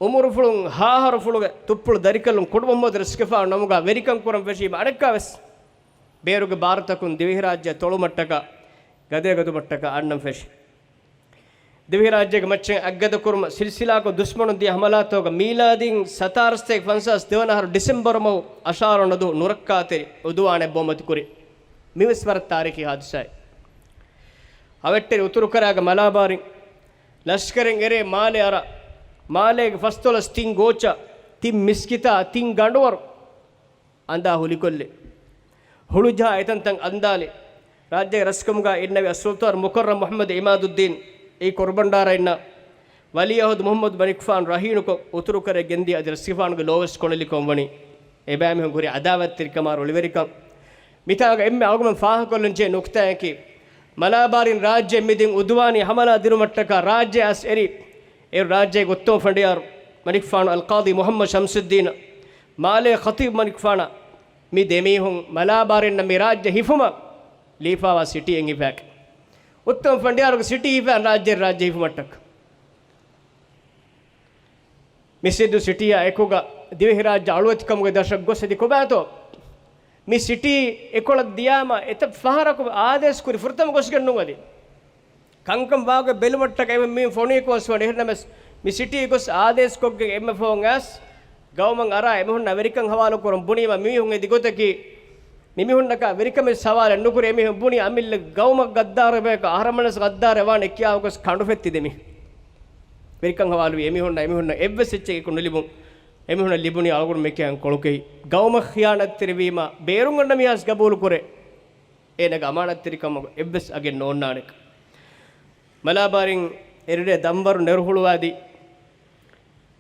އުމުރުފުޅުން ހާހަރުފުޅުގެ ތުއްޕުޅު ދަރިކަލުން ކުޑަމުހައްމަދު ރަސްގެފާނު ނަމުގަ ވެރިކަން ކުރަން ފެށީމަ އަނެއްކާވެސް ބޭރުގެ ބާރުތަކުން ދިވެހިރާއްޖެ ތޮޅުމަށްޓަކާ، ގަދައަށް ގަދުމަށްޓަކާ އަންނަން ފެށި. ދިވެހިރާއްޖޭގެ މައްޗަށް އަތްގަދަކުރުމަށް ސިލްސިލާކޮށް ދުޝްމަނުން ދިޔަ ހަމަލާތަކުގަ މީލާދީން ސަތާރަ ސަތޭކަ ފަންސާސް ދެވަނަ އަހަރު ޑިސެމްބަރު މަހު އަށާރަ ނަދު ނުރައްކާތެރި އުދުވާނެއް ބޯމަތި ކުރި. މިވެސް ވަރަށް ތާރީޚީ ހާދިސާއެއް. އަވެއްޓެރި އުތުރުކަރާގެ މަލާބާރިން ލަޝްކަރެއް އެރޭ މާލެ އަރާ، މާލޭގެ ފަސްދޮޅަސް ތިން ގޯޗާ، ތިން މިސްކިތާ، ތިން ގަނޑުވަރު އަނދާ ހުލިކޮށްލި. ހުޅުޖަހާ އެތަންތަން އަންދާލި. ރާއްޖޭގެ ރަސްކަމުގަ އިންނެވި އައްސުލްޠާން މުކައްރަމް މުޙައްމަދު އިމާދުއްދީން އެއީ ކޮރުބަންޑާރަ އިންނަ ވަލީޢަހުދު މުޙައްމަދު މަނިކުފާނު ރަހީނުކޮށް، އުތުރުކަރައިގެންދިޔަ އަދި ރަސްގެފާނުގެ ލޯވެސް ކޮނޑިލިކަން ވަނީ އެބައިމީހުން ހުރި އަދާވަތްތެރިކަމާ ރުޅިވެރިކަން. މިތާގަ އެންމެ އަޅުގަނޑުމެން ފާހަގަކޮށްލަންޖެހޭ ނުކުތާއަކީ، މަލާބާރިން ރާއްޖެ މިދިން އުދުވާނީ ހަމަލާ ދިނުމަށްޓަކާ ރާއްޖެ އައިސް އެރި، އެ ރާއްޖޭގެ އުއްތަމަ ފަނޑިޔާރު މަނިކުފާނު އަލްޤާޟީ މުޙައްމަދު ޝަމްސުއްދީނަށް، މާލޭ ޚަޠީބު މަނިކުފާނަށް މި ދެމީހުން މަލާބާރިންނަށް މި ރާއްޖެ ހިފުމަށް ލީފާވާ ސިޓީއެއް ހިފާކި. އުއްތަމަ ފަނޑިޔާރުގެ ސިޓީ ހިފާ ރާއްޖެ ރާއްޖެ ހިފުމަށްޓަކާ. މިސްއެއްދު ސިޓީއާ އެކުގަ ދިވެހިރާއްޖެ އަޅުވެތިކަމުގެ ދަށަށް ގޮސް އެދި ކޮބާތޯ؟ މި ސިޓީ އެކޮޅަށް ދިޔާމަ އެތައް ފަހަރަކު އާދޭސް ކުރި ފުރަތަމަ ގޮސްގެން ނޫން އަދި. ކަންކަން ވާގޮތް ބެލުމަށްޓަކައި މި ފޮނި ކޯސް ވަނީ. އެހެންނަމަވެސް މި ސިޓީ ގޮސް އާދޭސްކޮށްގެން އެންމެ ފަހުން އައިސް ގައުމަށް އަރާ އެމީހުންނާ ވެރިކަން ހަވާލު ކުރަން ބުނީމަ މީހުން އެދި ގޮތަކީ، މިމީހުންނަކާ ވެރިކަމެއް ސަވާލެއް ނުކުރި. އެމީހުން ބުނީ އަމިއްލަ ގައުމަށް ގައްދާރު ބަޔަކަށް އަހަރެމެންނަށް ގައްދާރެއް ވާނެ ކިޔާ ގޮސް ކަނޑު ފެއްތި ދެމީ. ވެރިކަން ހަވާލުވި އެމީހުންނާ އެމީހުންނަށް އެއްވެސް އެއްޗެއް އެކު ނުލިބުން. އެމީހުންނަށް ލިބުނީ އަޅުގަނޑު މިކިޔާ ކޮޅުކެހި. ގައުމަށް ޚިޔާނަތްތެރިވީމަ، ބޭރުން އަންނަ މީހާސް ގަބޫލުކުރޭ. އޭނަގެ އަމާނަތްތެރިކަމަށް އެއްވެސް އަގެއް ނޯންނާނެކަން. މަލާބާރިން އެރިރޭ ދަންވަރު ނެރުހުޅުވާދީ،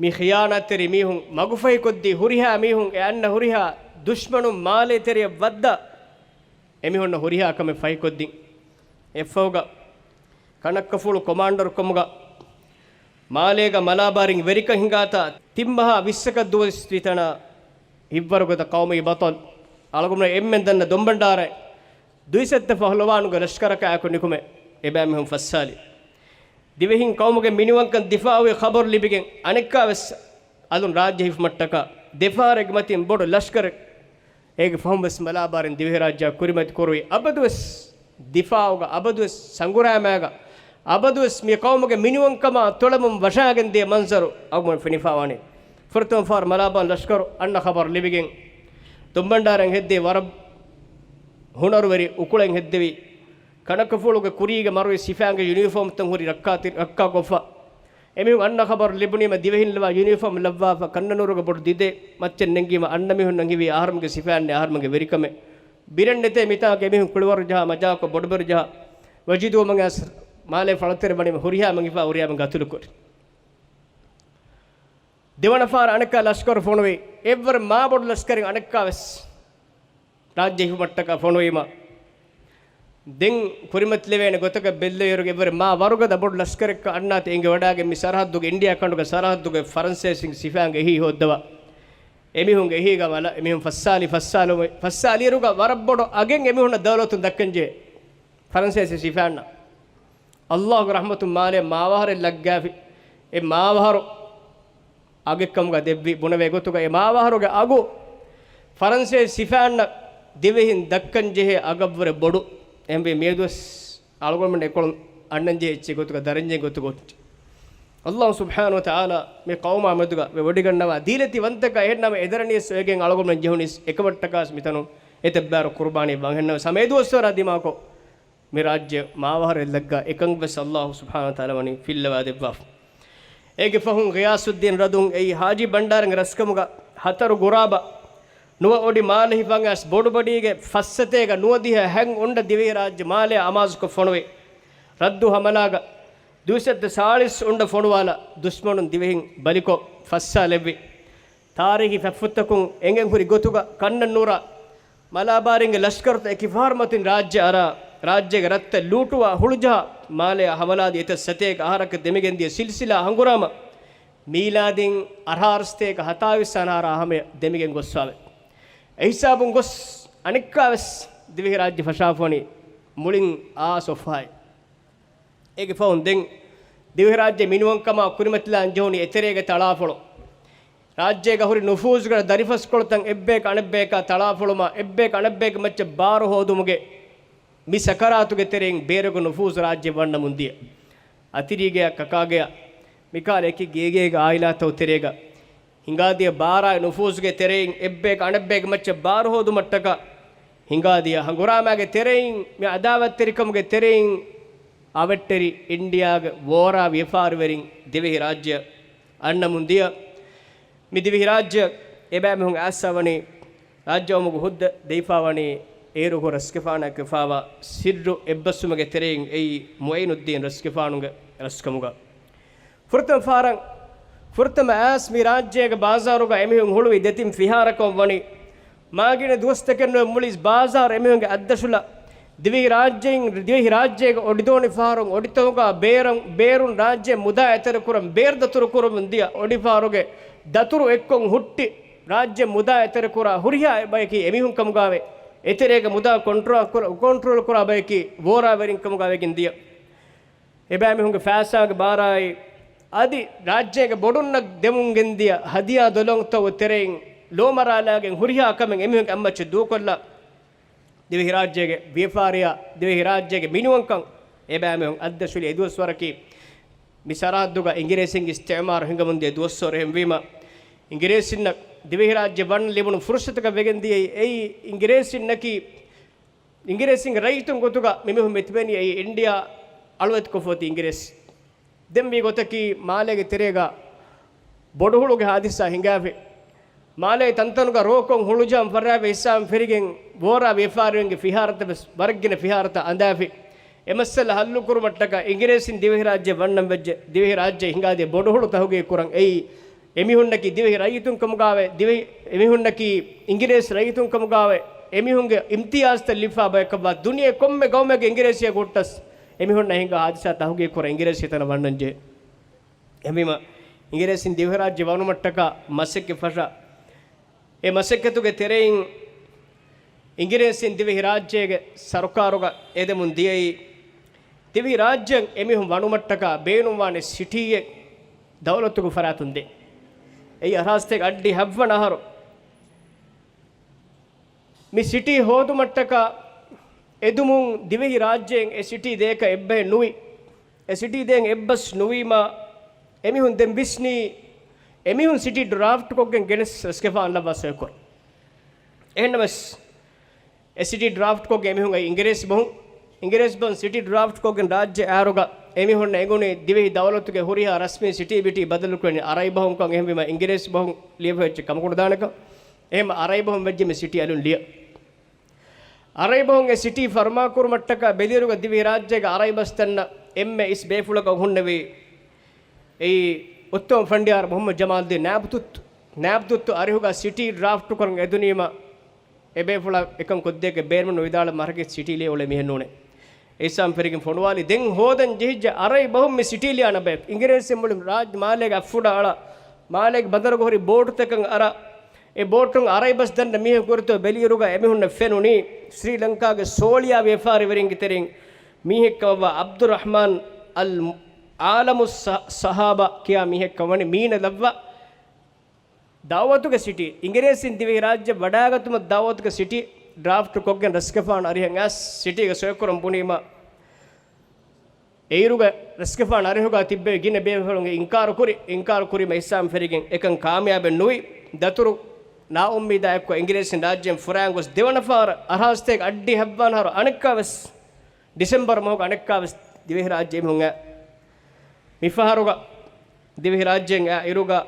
މި ޚިޔާނަތްތެރި މީހުން މަގުފަހިކޮށްދީ، ހުރިހާ މީހުން އެ އަންނަ ހުރިހާ ދުޝްމަނުން މާލޭ ތެރެއަށް ވައްދާ، އެމީހުންނަށް ހުރިހާ ކަމެއް ފަހިކޮށްދިން. އެއަށްފަހުގަ ކަނައްކަފޫޅު ކޮމާންޑަރުކަމުގަ މާލޭގަ މަލާބާރިން ވެރިކަން ހިނގާތާ، ތިން މަހާ ވިއްސަކަށް ދުވަސް ވިތަނާ ހިއްވަރުގަދަ ޤައުމީ ބަޠަލު، އަޅުގަނޑުމެން އެންމެން ދަންނަ ދޮންބަންޑާރަ ދުއިސައްތަ ފަހުލަވާނުގެ ލަޝްކަރަކާއެކު ނިކުމެ އެބައިމީހުން ފައްސާލި. ދިވެހިން ޤައުމުގެ މިނިވަންކަން ދިފާޢުވި ޚަބަރު ލިބިގެން އަނެއްކާވެސް އަލުން ރާއްޖެ ހިފުމަށްޓަކާ ދެފަހަރެއްގެ މަތިން ބޮޑު ލަޝްކަރެއް އޭގެ ފަހުން ވެސް މަލާބާރިން ދިވެހިރާއްޖެއާ ކުރިމަތި ކުރުވި. އަބަދުވެސް ދިފާޢުގަ، އަބަދުވެސް ސަނގުރާމާގަ، އަބަދުވެސް މި ޤައުމުގެ މިނިވަންކަމާ ތޮޅަމުން ވަށާގެން ދިޔަ މަންޒަރު އަޅުގަނޑު ފެނިފާވަނީ. ފުރަތަމަ ފަހަރު މަލާބާރިން ލަޝްކަރު އަންނަ ޚަބަރު ލިބިގެން ދޮންބަންޑާރައިން ހެއްދޭ ވަރަށް ހުނަރުވެރި އުކުޅެއް ހެއްދެވި. ކަނަކަފޫޅުގެ ކުރީގެ މަރުވި ސިފައިންގެ ޔުނީފޯމްތައް ހުރި ރައްކާތި-، ރައްކާކޮށްފަ. އެމީހުން އަންނަ ޚަބަރު ލިބުނީމަ ދިވެހިން ލަވާ ޔުނީފޯމް ލައްވާފަ، ކަންނަނޫރުގެ ބޮޑު ދިދެއް މައްޗަށް ނެންގީމަ އަންނަ މީހުންނަށް ހީވީ އަހަރުމެންގެ ސިފައިންނޭ އަހަރުމެންގެ ވެރިކަމެއް. ބިރެއް ނެތޭ މިތާގަ އެމީހުން ކުޅިވަރު ޖަހާ، މަޖާކޮށް، ބޮޑުބެރު ޖަހާ، ވަޖީދުވުމަށް އައިސް މާލޭ ފަޅަތެރެ ވަނީމަ ހުރިހާ މަން ހިފާ ހުރިހާ މަން ގަތުލުކުރި. ދެވަނަ ފަހަރަށް އަނެއްކާ ލަޝްކަރު ފޮނުވި. އެއްވަރު މާ ބޮޑު ލަޝްކަރެއް އަނެއްކާވެސް ރާއްޖެ ހިފުމަށްޓަކާ ފޮނުވީމަ، ދެން ކުރިމަތިލެވޭނެ ގޮތަކަށް ބެއްލެވިއިރު އެއްވަރު މާ ވަރުގަދަ ބޮޑު ލަޝްކަރެއްކަ އަންނާތި އެނގިވަޑާގެން މި ސަރަހައްދުގެ އިންޑިއާ ކަނޑުގެ ސަރަހައްދުގެ ފަރަންސޭސިން ސިފައިންގެ އެހީ ހޯއްދަވާ. އެމީހުންގެ އެހީގަ ވަލަ އެމީހުން ފައްސާލި، ފައްސާލު، ފައްސާލިއިރުގަ ވަރަށް ބޮޑު އަގެއް އެމީހުންނަށް ދައުލަތުން ދައްކަންޖެހޭ. ފަރަންސޭސި ސިފައިންނަށް އައްލާހުގެ ރަޙްމަތުން މާލޭ މާވަހަރެއް ލައްގާފި. އެ މާވަހަރު އަގެއްކަމުގަ ދެއްވި. ބުނެވޭ ގޮތުގަ އެ މާވަހަރުގެ އަގު ފަރަންސޭސި ސިފައިންނަށް ދިވެހިން ދައްކަންޖެހޭ އަގަށްވުރެ ބޮޑު. އެހެންވެ މިއަދުވެސް އަޅުގަނޑުމެން އެކޮޅުން އަންނަންޖެހޭ އެއްޗެއް ގޮތުގަ ދަރަންޖެހޭ ގޮތުގަ އޮތް. އައްލާހު ސުބްޙާނަހު ވަތަޢާލާ މި ޤައުމާ މެދުގަ ވެވޮޑިގަންނަވާ ދީލަތި ވަންތަކާ އެހެންނަމަ އެދަރަނިޔަސް އޮވެގެން އަޅުގަނޑުމެން ޖެހުނީސް އެކަމަށްޓަކާސް މިތަނުން އެތައްބާރު ޤުރުބާނީ ވާން. އެހެންނަމަ ސަމޭދުވަސްވަރާ ދިމާކޮށް މި ރާއްޖެ މާވަހަރެއް ލައްގާ އެކަން ވެސް އައްލާހު ސުބްޙާނަހު ވަތަޢާލާ ވަނީ ފިއްލަވާ ދެއްވާފަ. އޭގެ ފަހުން ޣިޔާސުއްދީން ރަދުން އެއީ ހާޖީ ބަންޑާރަންގެ ރަސްކަމުގަ ހަތަރު ގުރާބަ ނުވަ އޮޑި މާލެ ހިފަން އައިސް ބޮޑުބަޑީގެ ފައްސަތޭކަ ނުވަދިހަ ހަތް އުނޑަ ދިވެހިރާއްޖެ މާލެއާ އަމާޒުކޮށް ފޮނުވި. ރައްދު ހަމަލާގަ ދުއިސައްތަ ސާޅީސް އުނޑަ ފޮނުވާލާ ދުޝްމަނުން ދިވެހިން ބަލިކޮށް ފައްސާލެއްވި. ތާރީޚީ ފަތްފުށްތަކުން އެނގެން ހުރި ގޮތުގަ ކަންނަން ނުރާ މަލާބާރިންގެ ލަޝްކަރުތައް އެކި ފަހަރު މަތިން ރާއްޖެ އަރާ، ރާއްޖޭގެ ރަށްތައް ލޫޓުވާ ހުޅުޖަހާ، މާލެއާ ހަމަލާދީ އެތައް ސަތޭކަ އަހަރަކަށް ދެމިގެންދިޔަ ސިލްސިލާ ހަނގުރާމަ، މީލާދީން އަށާރަސަތޭކަ ހަތާވީސް އަނާރާ ހަމަޔަށް ދެމިގެން ގޮއްސާވެ. އެހިސާބުން ގޮސް އަނެއްކާވެސް ދިވެހިރާއްޖެ ފަށާފަވަނީ މުޅިން އާ ސޮފްހާއެއް. އޭގެ ފަހުން ދެން ދިވެހިރާއްޖެ މިނިވަންކަމާ ކުރިމަތިލާން ޖެހުނީ އެތެރޭގެ ތަޅާފޮޅު. ރާއްޖޭގަ ހުރި ނުފޫޒުގަ ދަރިފަސްކޮޅުތައް އެއްބަޔަކަށް އަނެއްބަޔަކާ ތަޅާފޮޅުމާ، އެއްބަޔަކަށް އަނެއްބަޔަކު މައްޗަށް ބާރު ހޯދުމުގެ މި ސަކަރާތުގެ ތެރެއިން ބޭރުގެ ނުފޫޒު ރާއްޖެ ވަންނަމުން ދިޔަ. އަތިރީގެޔާ ކަކާގެޔާ މިކާލަ އެކި ގޭގޭގެ އާއިލާތައް ތެރޭގަ ހިނގާދިޔަ ބާރާއި ނުފޫޒުގެ ތެރެއިން އެއްބަޔަކަށް އަނެއްބަޔަކު މައްޗަށް ބާރު ހޯދުމަށްޓަކާ ހިނގާދިޔަ ހަނގުރާމާގެ ތެރެއިން މި އަދާވަތްތެރިކަމުގެ ތެރެއިން އަވަށްޓެރި އިންޑިއާގެ ވޯރާ ވިޔަފާރިވެރިން ދިވެހިރާއްޖެ އަންނަމުން ދިޔަ. މި ދިވެހިރާއްޖެ އެބައިމީހުން އައްސަވަނީ ރާއްޖެއައުމުގެ ހުއްދަ ދެވިފާވަނީ އޭރު ހުރި ރަސްގެފާނާ ކެފާވާ ސިއްރު އެއްބަސްވުމުގެ ތެރެއިން އެއީ މުޢީނުއްދީން ރަސްގެފާނުގެ ރަސްކަމުގަ. ފުރަތަމަ ފަހަރަށް، ފުރަތަމަ އައިސް މި ރާއްޖޭގެ ބާޒާރުގަ އެމީހުން ހުޅުވި ދެތިން ފިހާރަކަށް ވަނީ. މާގިނަ ދުވަސްތަކެއް ނުވެ މުޅި ބާޒާރު އެމީހުންގެ އަތްދަށުލަށް ދިވެހިރާއްޖެއިން، ދިވެހިރާއްޖޭގެ އޮޑިދޯނި ފަހަރުން އޮޑިތަކުގަ ބޭރަށް، ބޭރުން ރާއްޖެ މުދާ އެތެރެކުރަން ބޭރު ދަތުރު ކުރަމުން ދިޔަ އޮޑިފަހަރުގެ ދަތުރު އެއްކޮށް ހުއްޓި ރާއްޖެ މުދާ އެތެރެކުރާ ހުރިހާ ބަޔަކީ އެމީހުން ކަމުގައެވެ. އެތެރޭގެ މުދާ ކޮންޓްރޯލް ކުރ-، ކޮންޓްރޯލް ކުރާ ބަޔަކީ ވޯރާވެރިން ކަމުގައިވެގެން ދިޔަ. އެބައިމީހުންގެ ފައިސާގެ ބާރާއި އަދި ރާއްޖޭގެ ބޮޑުންނަށް ދެމުން ގެންދިޔަ ހަދިޔާ ދޮލޯންތައް ތެރެއިން ލޯމަރާލާގެން ހުރިހާ ކަމެއް އެމީހުންގެ އަތްމައްޗަށް ދޫކޮށްލާ، ދިވެހިރާއްޖޭގެ ވިޔަފާރިއާ، ދިވެހިރާއްޖޭގެ މިނިވަންކަން އެބައިމީހުން އަތްދަށުލި. އެދުވަސްވަރަކީ މި ސަރަހައްދުގަ އިނގިރޭސިންގެ އިސްތިޢުމާރު ހިނގަމުންދިޔަ ދުވަސްވަރު. އެހެންވީމަ، އިނގިރޭސިންނަށް ދިވެހިރާއްޖެ ވަން ލިބުނު ފުރުޞަތަކަށް ވެގެންދިޔައީ އެއީ އިނގިރޭސިންނަކީ އިނގިރޭސިންގެ ރައްޔިތުން ގޮތުގަ މިމީހުން މިތިބެނީ އެއީ އިންޑިއާ އަޅުވެތިކޮށްފަ އޮތީ އިނގިރޭސި. ދެން މި ގޮތަކީ މާލޭގެ ތެރޭގަ ބޮޑުހުޅުގެ ހާދިސާ ހިނގާފި. މާލޭ ތަންތަނުގަ ރޯކޮން ހުޅުޖާން ފަށާފަ ހިއްސާން ފެށިގެން ވޯރާ ވިޔަފާރިވެރިންގެ ފިހާރަތައް ވެސް ވަރަށްގިނަ ފިހާރަތައް އަނދާފި. އެ މައްސަލަ ހައްލުކުރުމަށްޓަކާ އިނގިރޭސިން ދިވެހިރާއްޖެ ވަންނަން ވެއްޖެ. ދިވެހިރާއްޖެ ހިނގާދޭ ބޮޑުހުޅު ތަހުގީގު ކުރަން އެއީ އެމީހުންނަކީ ދިވެހި ރައްޔިތުން ކަމުގާވެ، ދިވެހި، އެމީހުންނަކީ އިނގިރޭސި ރައްޔިތުން ކަމުގާވެ، އެމީހުންގެ އިމްތިޔާޒްތައް ލިބިފާ ބަޔަކަށްވާ ދުނިޔެ ކޮންމެ ގައުމެއްގެ އިނގިރޭސިއާ ގޮއްޓަސް އެމީހުންނަށް ހިނގާ ހާދިސާ ތަހުގީގު ކުރަން އިނގިރޭސި ތަނަށް ވަންނަންޖެހޭ. އެހެންވީމަ، އިނގިރޭސިން ދިވެހިރާއްޖެ ވަނުމަށްޓަކާ މަސައްކަތް ފަށާ، އެ މަސައްކަތުގެ ތެރެއިން އިނގިރޭސިން ދިވެހިރާއްޖޭގެ ސަރުކާރުގަ އެދެމުން ދިޔައީ، ދިވެހިރާއްޖެއަށް އެމީހުން ވަނުމަށްޓަކާ ބޭނުންވާނެ ސިޓީއެއް ދައުލަތުގެ ފަރާތުން ދޭން. އެއީ އަށާރަ ސަތޭކަ އަށްޑިހަ ހައްވަނަ އަހަރު މި ސިޓީ ހޯދުމަށްޓަކާ އެދުމުން ދިވެހިރާއްޖެއިން އެ ސިޓީ ދޭކަށް އެއްބަހެއް ނުވި. އެ ސިޓީ ދޭން އެއްބަސް ނުވީމަ، އެމީހުން ދެން ވިސްނީ، އެމީހުން ސިޓީ ޑްރާފްޓްކޮށްގެން ގެނެސް ރަސްގެފާން ލައްވާ ސޮއިކުރަން. އެހެންނަމަވެސް، އެ ސިޓީ ޑްރާފްޓްކޮށްގެން އެމީހުން އައީ އިނގިރޭސި ބަހުން. އިނގިރޭސި ބަހުން ސިޓީ ޑްރާފްޓްކޮށްގެން ރާއްޖެ އައިއިރުގަ އެމީހުންނަށް އެނގުނީ ދިވެހި ދައުލަތުގެ ހުރިހާ ރަސްމީ ސިޓީ ބިޓީ ބަދަލުކުރަނީ އަރަބި ބަހުންކަން. އެހެންވީމަ އިނގިރޭސި ބަހުން ލިޔެފަ އެއްޗެއް ކަމަކު ނުދާނެކަން. އެހެން އަރަބި ބަހުން ވެއްޖެ މި ސިޓީ އަލުން ލިޔަ. އަރަބި ބަހުން އެ ސިޓީ ފަރުމާކުރުމަށްޓަކާ ބެލިއިރުގަ ދިވެހިރާއްޖޭގެ އަރަބި ބަސްތައް އެންމެ އިސް ބޭފުޅަކަށް ހުންނެވީ އެއީ އުއްތަމަ ފަނޑިޔާރު މުޙައްމަދު ޖަމާލްދީން ނާބުތުއްތު. ނާބުތުއްތު އަރިހުގަ ސިޓީ ޑްރާފްޓް ކުރަން އެދުނީމަ، އެބޭފުޅާ އެކަން ކޮށްދޭކަށް ބޭނުމެއްނުވި. ވިދާޅުވީ މަހަކީ ސިޓީ ލިޔެ އުޅޭ މީހެއް ނޫނޭ. އިސްލާމް ފެށިގެން ފޮނުވާލި. ދެން ހޯދަން ޖެހިއްޖެ އަރަބި ބަހުން މި ސިޓީ ލިޔާނަ ބަޔަކު. އިނގިރޭސިން މުޅި ރާއްޖެ މާލޭގެ އަށްފުޑާ އަޅާ، މާލޭގެ ބަނދަރުގަ ހުރި ބޯޓުތަކަށް އަރާ، އެ ބޯޓުން އަރަބި ބަސް ދަންނަ މީހުން ގުރިތޯ ބެލިއިރުގަ އެމީހުންނަށް ފެނުނީ ސްރީލަންކާގެ ސޯޅިޔާ ވިޔަފާރިވެރިންގެ ތެރެއިން މީހެއްކަމަށްވާ ޢަބްދުއްރަޙްމާން އަލް ޢާލަމުއް ސަ-، ޞަޙާބާ ކިޔާ މީހެއްކަން ވަނީ. މީނަ ލައްވާ ދަޢުވަތުގެ ސިޓީ، އިނގިރޭސިން ދިވެހިރާއްޖެ ވަޑާގަތުމަށް ދަޢުވަތުގެ ސިޓީ ޑްރާފްޓް ކޮށްގެން ރަސްގެފާނު އަރިހަށް އައިސް ސިޓީގަ ސޮއިކުރަން ބުނީމަ، އެއިރުގަ ރަސްގެފާނު އަރިހުގަ ތިއްބެވި ގިނަ ބޭފުޅުން އިންކާރު ކުރި، އިންކާރު ކުރީމަ އިސްލާމް ފެށިގެން އެކަން ކާމިޔާބެއް ނުވި. ދަތުރު ނާއުއްމީދާ އެއްކޮށް އިނގިރޭސިން ރާއްޖެއިން ފުރާން ގޮސް ދެވަނަ ފަހަރަށް އަށާރަ ސަތޭކަ އަށްޑިހަ ހައްވަނަ އަހަރު އަނެއްކާވެސް، ޑިސެމްބަރު މަހުގަ އަނެއްކާވެސް ދިވެހިރާއްޖެ އެމީހުން އައި. މިފަހަރުގަ ދިވެހިރާއްޖެއިން އައި އިރުގަ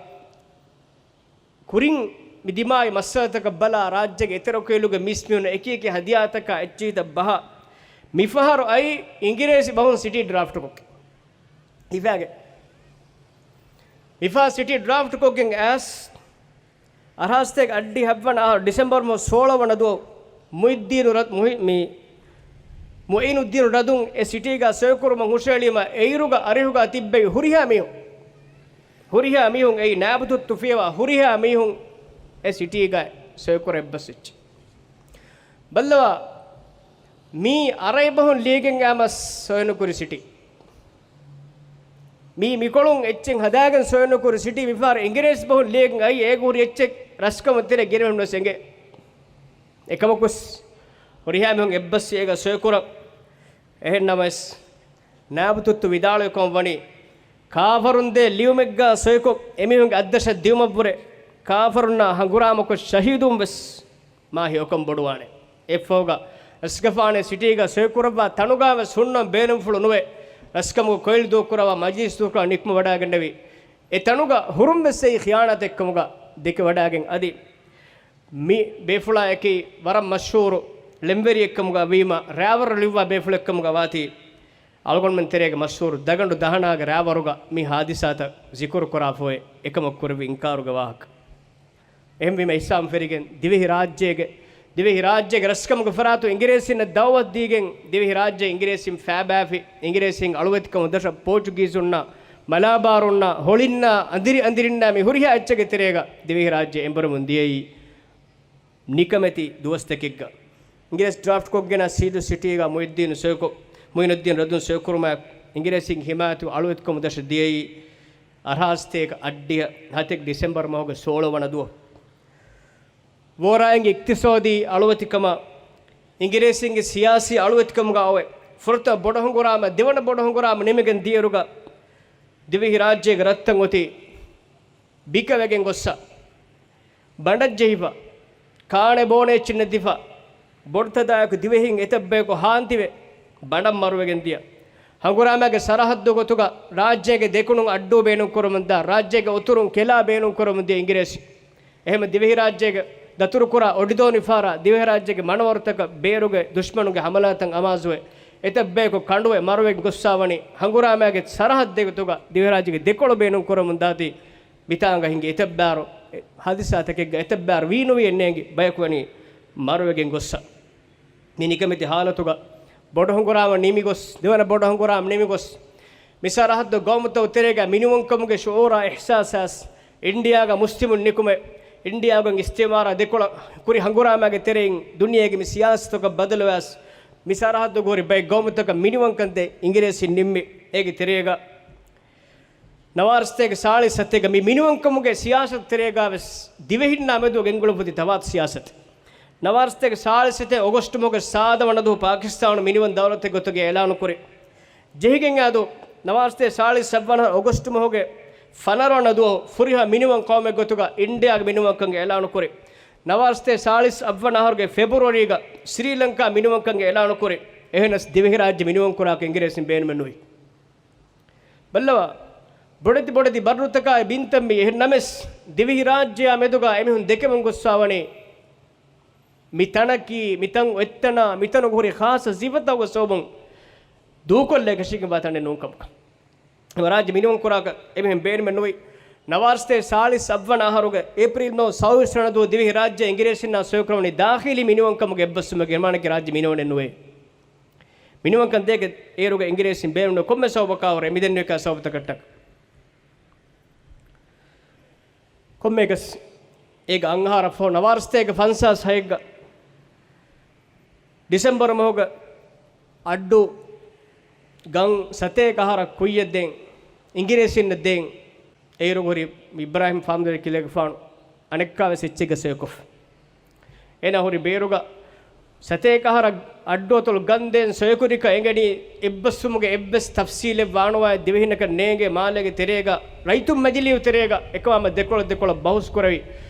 ކުރިން މި ދިމާވި މައްސަލަތަކަށް ބަލާ، ރާއްޖޭގެ އެތެރެކުއިލުގެ މީސްމީހުން އެކި އެކި ހަދިޔާތަކާ އެއްޗިހިތައް ބަހާ، މިފަހަރު އައީ އިނގިރޭސި ބަހުން ސިޓީ ޑްރާފްޓްކޮށް ހިފާގެން. މިފަހަރު ސިޓީ ޑްރާފްޓްކޮށްގެން އައިސް، އަށާރަ ސަތޭކަ އަށްޑިހަ ހައްވަނަ އަހަރު ޑިސެމްބަރު މަހު ސޯޅަ ވަނަ ދުވަހު މުއިއްދީނު ރަ-، މުހި-، މި މުޢީނުއްދީނު ރަދުން އެ ސިޓީގަ ސޮއިކުރުމަށް ހުށައެޅީމަ، އެއިރުގަ އަރިހުގަ ތިއްބެވި ހުރިހާ މީހުން، ހުރިހާ މީހުން އެއީ ނާބުތުއްތު ފިޔަވާ ހުރިހާ މީހުން އެ ސިޓީގަ ސޮއިކުރަން އެއްބަސްވެއްޖެ. ބައްލަވާ، މީ އަރަބި ބަހުން ލިޔެގެން އައިމަ ސޮއިނުކުރި ސިޓީ. މީ މިކޮޅުން އެއްޗެއް ހަދާގެން ސޮއިނުކުރި ސިޓީ މިފަހަރު އިނގިރޭސި ބަހުން ލިޔެގެން އައީ އޭގަ ހުރި އެއްޗެއް ރަސްކަމުން ތެރޭ ގިނަ މީހުން ވެސް އެނގޭ. އެކަމަކުސް ހުރިހާ މީހުން އެއްބަސްވި އޭގަ ސޮއިކުރަން. އެހެން ނަމަވެސް، ނާބުތުއްތު ވިދާޅުވިކަމަށް ވަނީ، ކާފަރުން ދޭ ލިޔުމެއްގަ ސޮއިކޮށް އެމީހުންގެ އަތްދަށަށް ދިއުމަށްވުރެ، ކާފަރުންނާ ހަނގުރާމަކޮށް ޝަހީދުވުން ވެސް މާ ހެޔޮކަން ބޮޑުވާނެ. އެއަށްފަހުގަ ރަސްގެފާނެ ސިޓީގަ ސޮއިކުރައްވާ ތަނުގަ ވެސް ހުންނަން ބޭނުންފުޅު ނުވޭ. ރަސްކަމުގަ ކޮއިލް ދޫކުރައްވާ މަޖިލީސް ދޫކުރައްވާ ނިކުމެވަޑައިގެންނެވި. އެ ތަނުގަ ހުރުން ވެސް އެއީ ޚިޔާނާތެއްކަމުގަ ދެކެވަޑައިގެން އަދި މި ބޭފުޅާއަކީ ވަރަށް މަޝްހޫރު ޅެންވެރިއެއްކަމުގަ ވީމަ، ރައިވަރު ލިޔުއްވާ ބޭފުޅެއްކަމުގަ ވާތީ، އަޅުގަނޑުމެން ތެރޭގެ މަޝްހޫރު ދަގަނޑު ދަހަނާގެ ރައިވަރުގަ މި ހާދިސާތައް ޒިކުރު ކުރާފައި އެކަމަށް ކުރެއްވި އިންކާރުގެ ވާހަކަ. އެހެންވީމަ އިސްލާމް ފެށިގެން ދިވެހިރާއްޖޭގެ، ދިވެހިރާއްޖޭގެ ރަސްކަމުގެ ފަރާތުން އިނގިރޭސިންނަށް ދައުވަތު ދީގެން ދިވެހިރާއްޖެ އިނގިރޭސިން ފައިބާފި، އިނގިރޭސިން އަޅުވެތިކަމުގެ ދަށަށް ޕޯޗުގީޒުންނާ، މަލާބާރުންނާ، ހޮޅިންނާ، އަނދިރި އަނދިރިންނާ މި ހުރިހާ އެއްޗެއްގެ ތެރޭގަ ދިވެހިރާއްޖެ އެނބުރެމުން ދިޔައީ ނިކަމެތި ދުވަސްތަކެއްގަ. އިނގިރޭސި ޑްރާފްޓްކޮށްގެން ސީދޫ ސިޓީގަ މުއިއްދީނު ސޮއިކޮށް، މުއިނުއްދީން ރަދުން ސޮއިކުރުމާއެކު، އިނގިރޭސިންގެ ހިމާޔަތު އަޅުވެތިކަމުގެ ދަށަށް ދިޔައީ އަށާރަ ސަތޭކަ އަށްޑިހަ ހަތެއް ޑިސެމްބަރު މަހުގެ ސޯޅަ ވަނަ ދުވަހު. ވޯރާއިންގެ އިޤްތިޞާދީ އަޅުވެތިކަމާ، އިނގިރޭސިންގެ ސިޔާސީ އަޅުވެތިކަމުގަ އޮވެ، ފުރަތަމަ ބޮޑު ހަނގުރާމަ، ދެވަނަ ބޮޑު ހަނގުރާމަ ނިމިގެން ދިޔައިރުގަ، ދިވެހިރާއްޖޭގެ ރަށްތައް އޮތީ ބިކަވެގެން ގޮއްސަ، ބަނޑަށް ޖެހިފަ، ކާނެ ބޯނެ އެއްޗެއް ނެތިފަ، ބޮޑުތަދާއެކު ދިވެހިން އެތައްބަޔަކު ހާންތިވެ، ބަނޑަށް މަރުވެގެން ދިޔަ. ހަނގުރާމާގެ ސަރަހައްދު ގޮތުގަ ރާއްޖޭގެ ދެކުނުން އައްޑޫ ބޭނުން ކުރަމުންދާ، ރާއްޖޭގެ އުތުރުން ކެލާ ބޭނުން ކުރަމުން ދިޔަ އިނގިރޭސި. އެހެންމެ ދިވެހިރާއްޖޭގެ ދަތުރުކުރާ އޮޑިދޯނިފާރާ ދިވެހިރާއްޖޭގެ މަނަވަރުތަކަށް ބޭރުގެ ދުޝްމަނުގެ ހަމަލާތައް އަމާޒުވެ، އެތައްބަޔަކު ކަނޑުވެ މަރުވެގެން ގޮއްސާވަނީ ހަނގުރާމާގެ ސަރަހައްދެއްގެ ގޮތުގަ ދިވެހިރާއްޖޭގެ ދެކޮޅު ބޭނުން ކުރަމުން ދާތީ މިތާނގަ ހިނގި އެތައްބާރު ހާދިސާތަކެއްގަ އެތައްބާރު ވީނުވީ އެންނޭނގި ބަޔަކު ވަނީ މަރުވެގެން ގޮއްސަ. މި ނިކަމެތި ހާލަތުގަ ބޮޑު ހަނގުރާމަ ނިމިގޮސް، ދެވަނަ ބޮޑު ހަނގުރާމަ ނިމިގޮސް، މި ސަރަހައްދު ގައުމުތައް ތެރޭގަ މިނިވަންކަމުގެ ޝުޢޫރާ އިޙްސާސާސް އިންޑިއާގަ މުސްލިމުން ނިކުމެ، އިންޑިއާގެ އިސްތިޢުމާރާ ދެކޮޅަށް ކުރި ހަނގުރާމާގެ ތެރެއިން ދުނިޔޭގެ މި ސިޔާސަތުގަ ބަދަލުވާސް، މި ސަރަހައްދުގަ ހުރި ބައެއް ގައުމުތަކަށް މިނިވަންކަން ދޭ އިނގިރޭސިން ނިންމި. އޭގެ ތެރޭގަ ނަވާރަސަތޭކަ ސާޅީސް ސަތޭކަ މި މިނިވަންކަމުގެ ސިޔާސަތު ތެރޭގަ ވެސް ދިވެހިންނާ މެދު ގެންގުޅުން ފޮތި ތަފާތު ސިޔާސަތެއް. ނަވާރަސަތޭކަ ސާޅީސް ސަތޭކަ އޮގަސްޓު މަހުގެ ސާދަ ވަނަ ދުވަހު ޕާކިސްތާނު މިނިވަން ދައުލަތެއް ގޮތުގެ އިޢުލާނު ކުރި. ޖެހިގެން އާދު، ނަވާރަސަތޭކަ ސާޅީސް ސައްވަނަ އޮގަސްޓު މަހުގެ ފަނަރަ ވަނަ ދުވަހު ފުރިހަމަ މިނިވަން ޤައުމެއް ގޮތުގަ އިންޑިއާގެ މިނިވަންކަން އިޢުލާނު ކުރި. ނަވާރަސަތޭކަ ސާޅީސް އަށްވަނަ އަހަރުގެ ފެބްރުއަރީގަ ސްރީލަންކާ މިނިވަންކަން އިޢުލާނު ކުރި. އެހެނަސް ދިވެހިރާއްޖެ މިނިވަން ކުރާކަށް އިނގިރޭސިން ބޭނުމެއް ނުވި. ބައްލަވާ، ބޮޑެތި ބޮޑެތި ބައްރުތަކާއި ބިންތައް މި އެހެން ނަމަވެސް، ދިވެހިރާއްޖެއާ މެދުގަ އެމީހުން ދެކެމުން ގޮއްސާވަނީ، މި ތަނަކީ، މި ތަން އޮތްތަނާ، މި ތަނުގަ ހުރި ޚާއްޞަ ސިފަތަކުގެ ސަބަބުން ދޫކޮށްލައިގަށިގެންވާ ތަނެއް ނޫން ކަމަކަށް. އެމަ ރާއްޖެ މިނިވަން ކުރާކަށް އެމީހުން ބޭނުމެއް ނުވި. ނަވާރަސަތޭކަ ސާޅީސް އަށްވަނަ އަހަރުގެ އޭޕްރީލް މަހު ސައުވީސް ވަނަ ދުވަހު ދިވެހިރާއްޖެ އިނގިރޭސިންނާ ސޮއިކުރަމުނީ ދާޚިލީ މިނިވަންކަމުގެ އެއްބަސްވުމެއް ގެންނަމަ ރާއްޖެ މިނިވަނެއް ނުވޭ. މިނިވަންކަން ދޭކަށް އޭރުގަ އިނގިރޭސިން ބޭނުން ކޮންމެ ސަބަބަކާ ހުރެ މިދެންނެވި ކާ ސަބަބުތަކަށްޓަކަ. ކޮންމެއަކަސް އޭގަ އަށް އަހަރަށް ފަހު ނަވާރަސަތޭކަ ފަންސާސް ހައެއްގަ ޑިސެމްބަރު މަހުގަ އައްޑޫ ގަން ސަތޭކަ އަހަރަށް ކުއްޔަށް ދޭން، އިނގިރޭސިންނަށް ދޭން، އޭރު ހުރި އިބްރާހިމް ފާމްދަރި ކިލޭގެފާނު އަނެއްކާވެސް އެއްޗެއްގަ ސޮއިކޮށްފަ. އޭނާ ހުރި ބޭރުގަ ސަތޭކަ އަހަރަށް އައްޑުއަތޮޅު ގަންދޭން ސޮއިކުރިކަ އެނގެނީ އެއްބަސްވުމުގެ އެއްވެސް ތަފްސީލެއް ވާނުވާ ދިވެހިންނަކަށް ނޭނގޭ މާލޭގެ ތެރޭގަ ރައްޔިތުން މަޖިލީހު ތެރޭގަ އެކަމާމެދު ދެކޮޅަށް ދެކޮޅަށް ބަހުސް ކުރެވި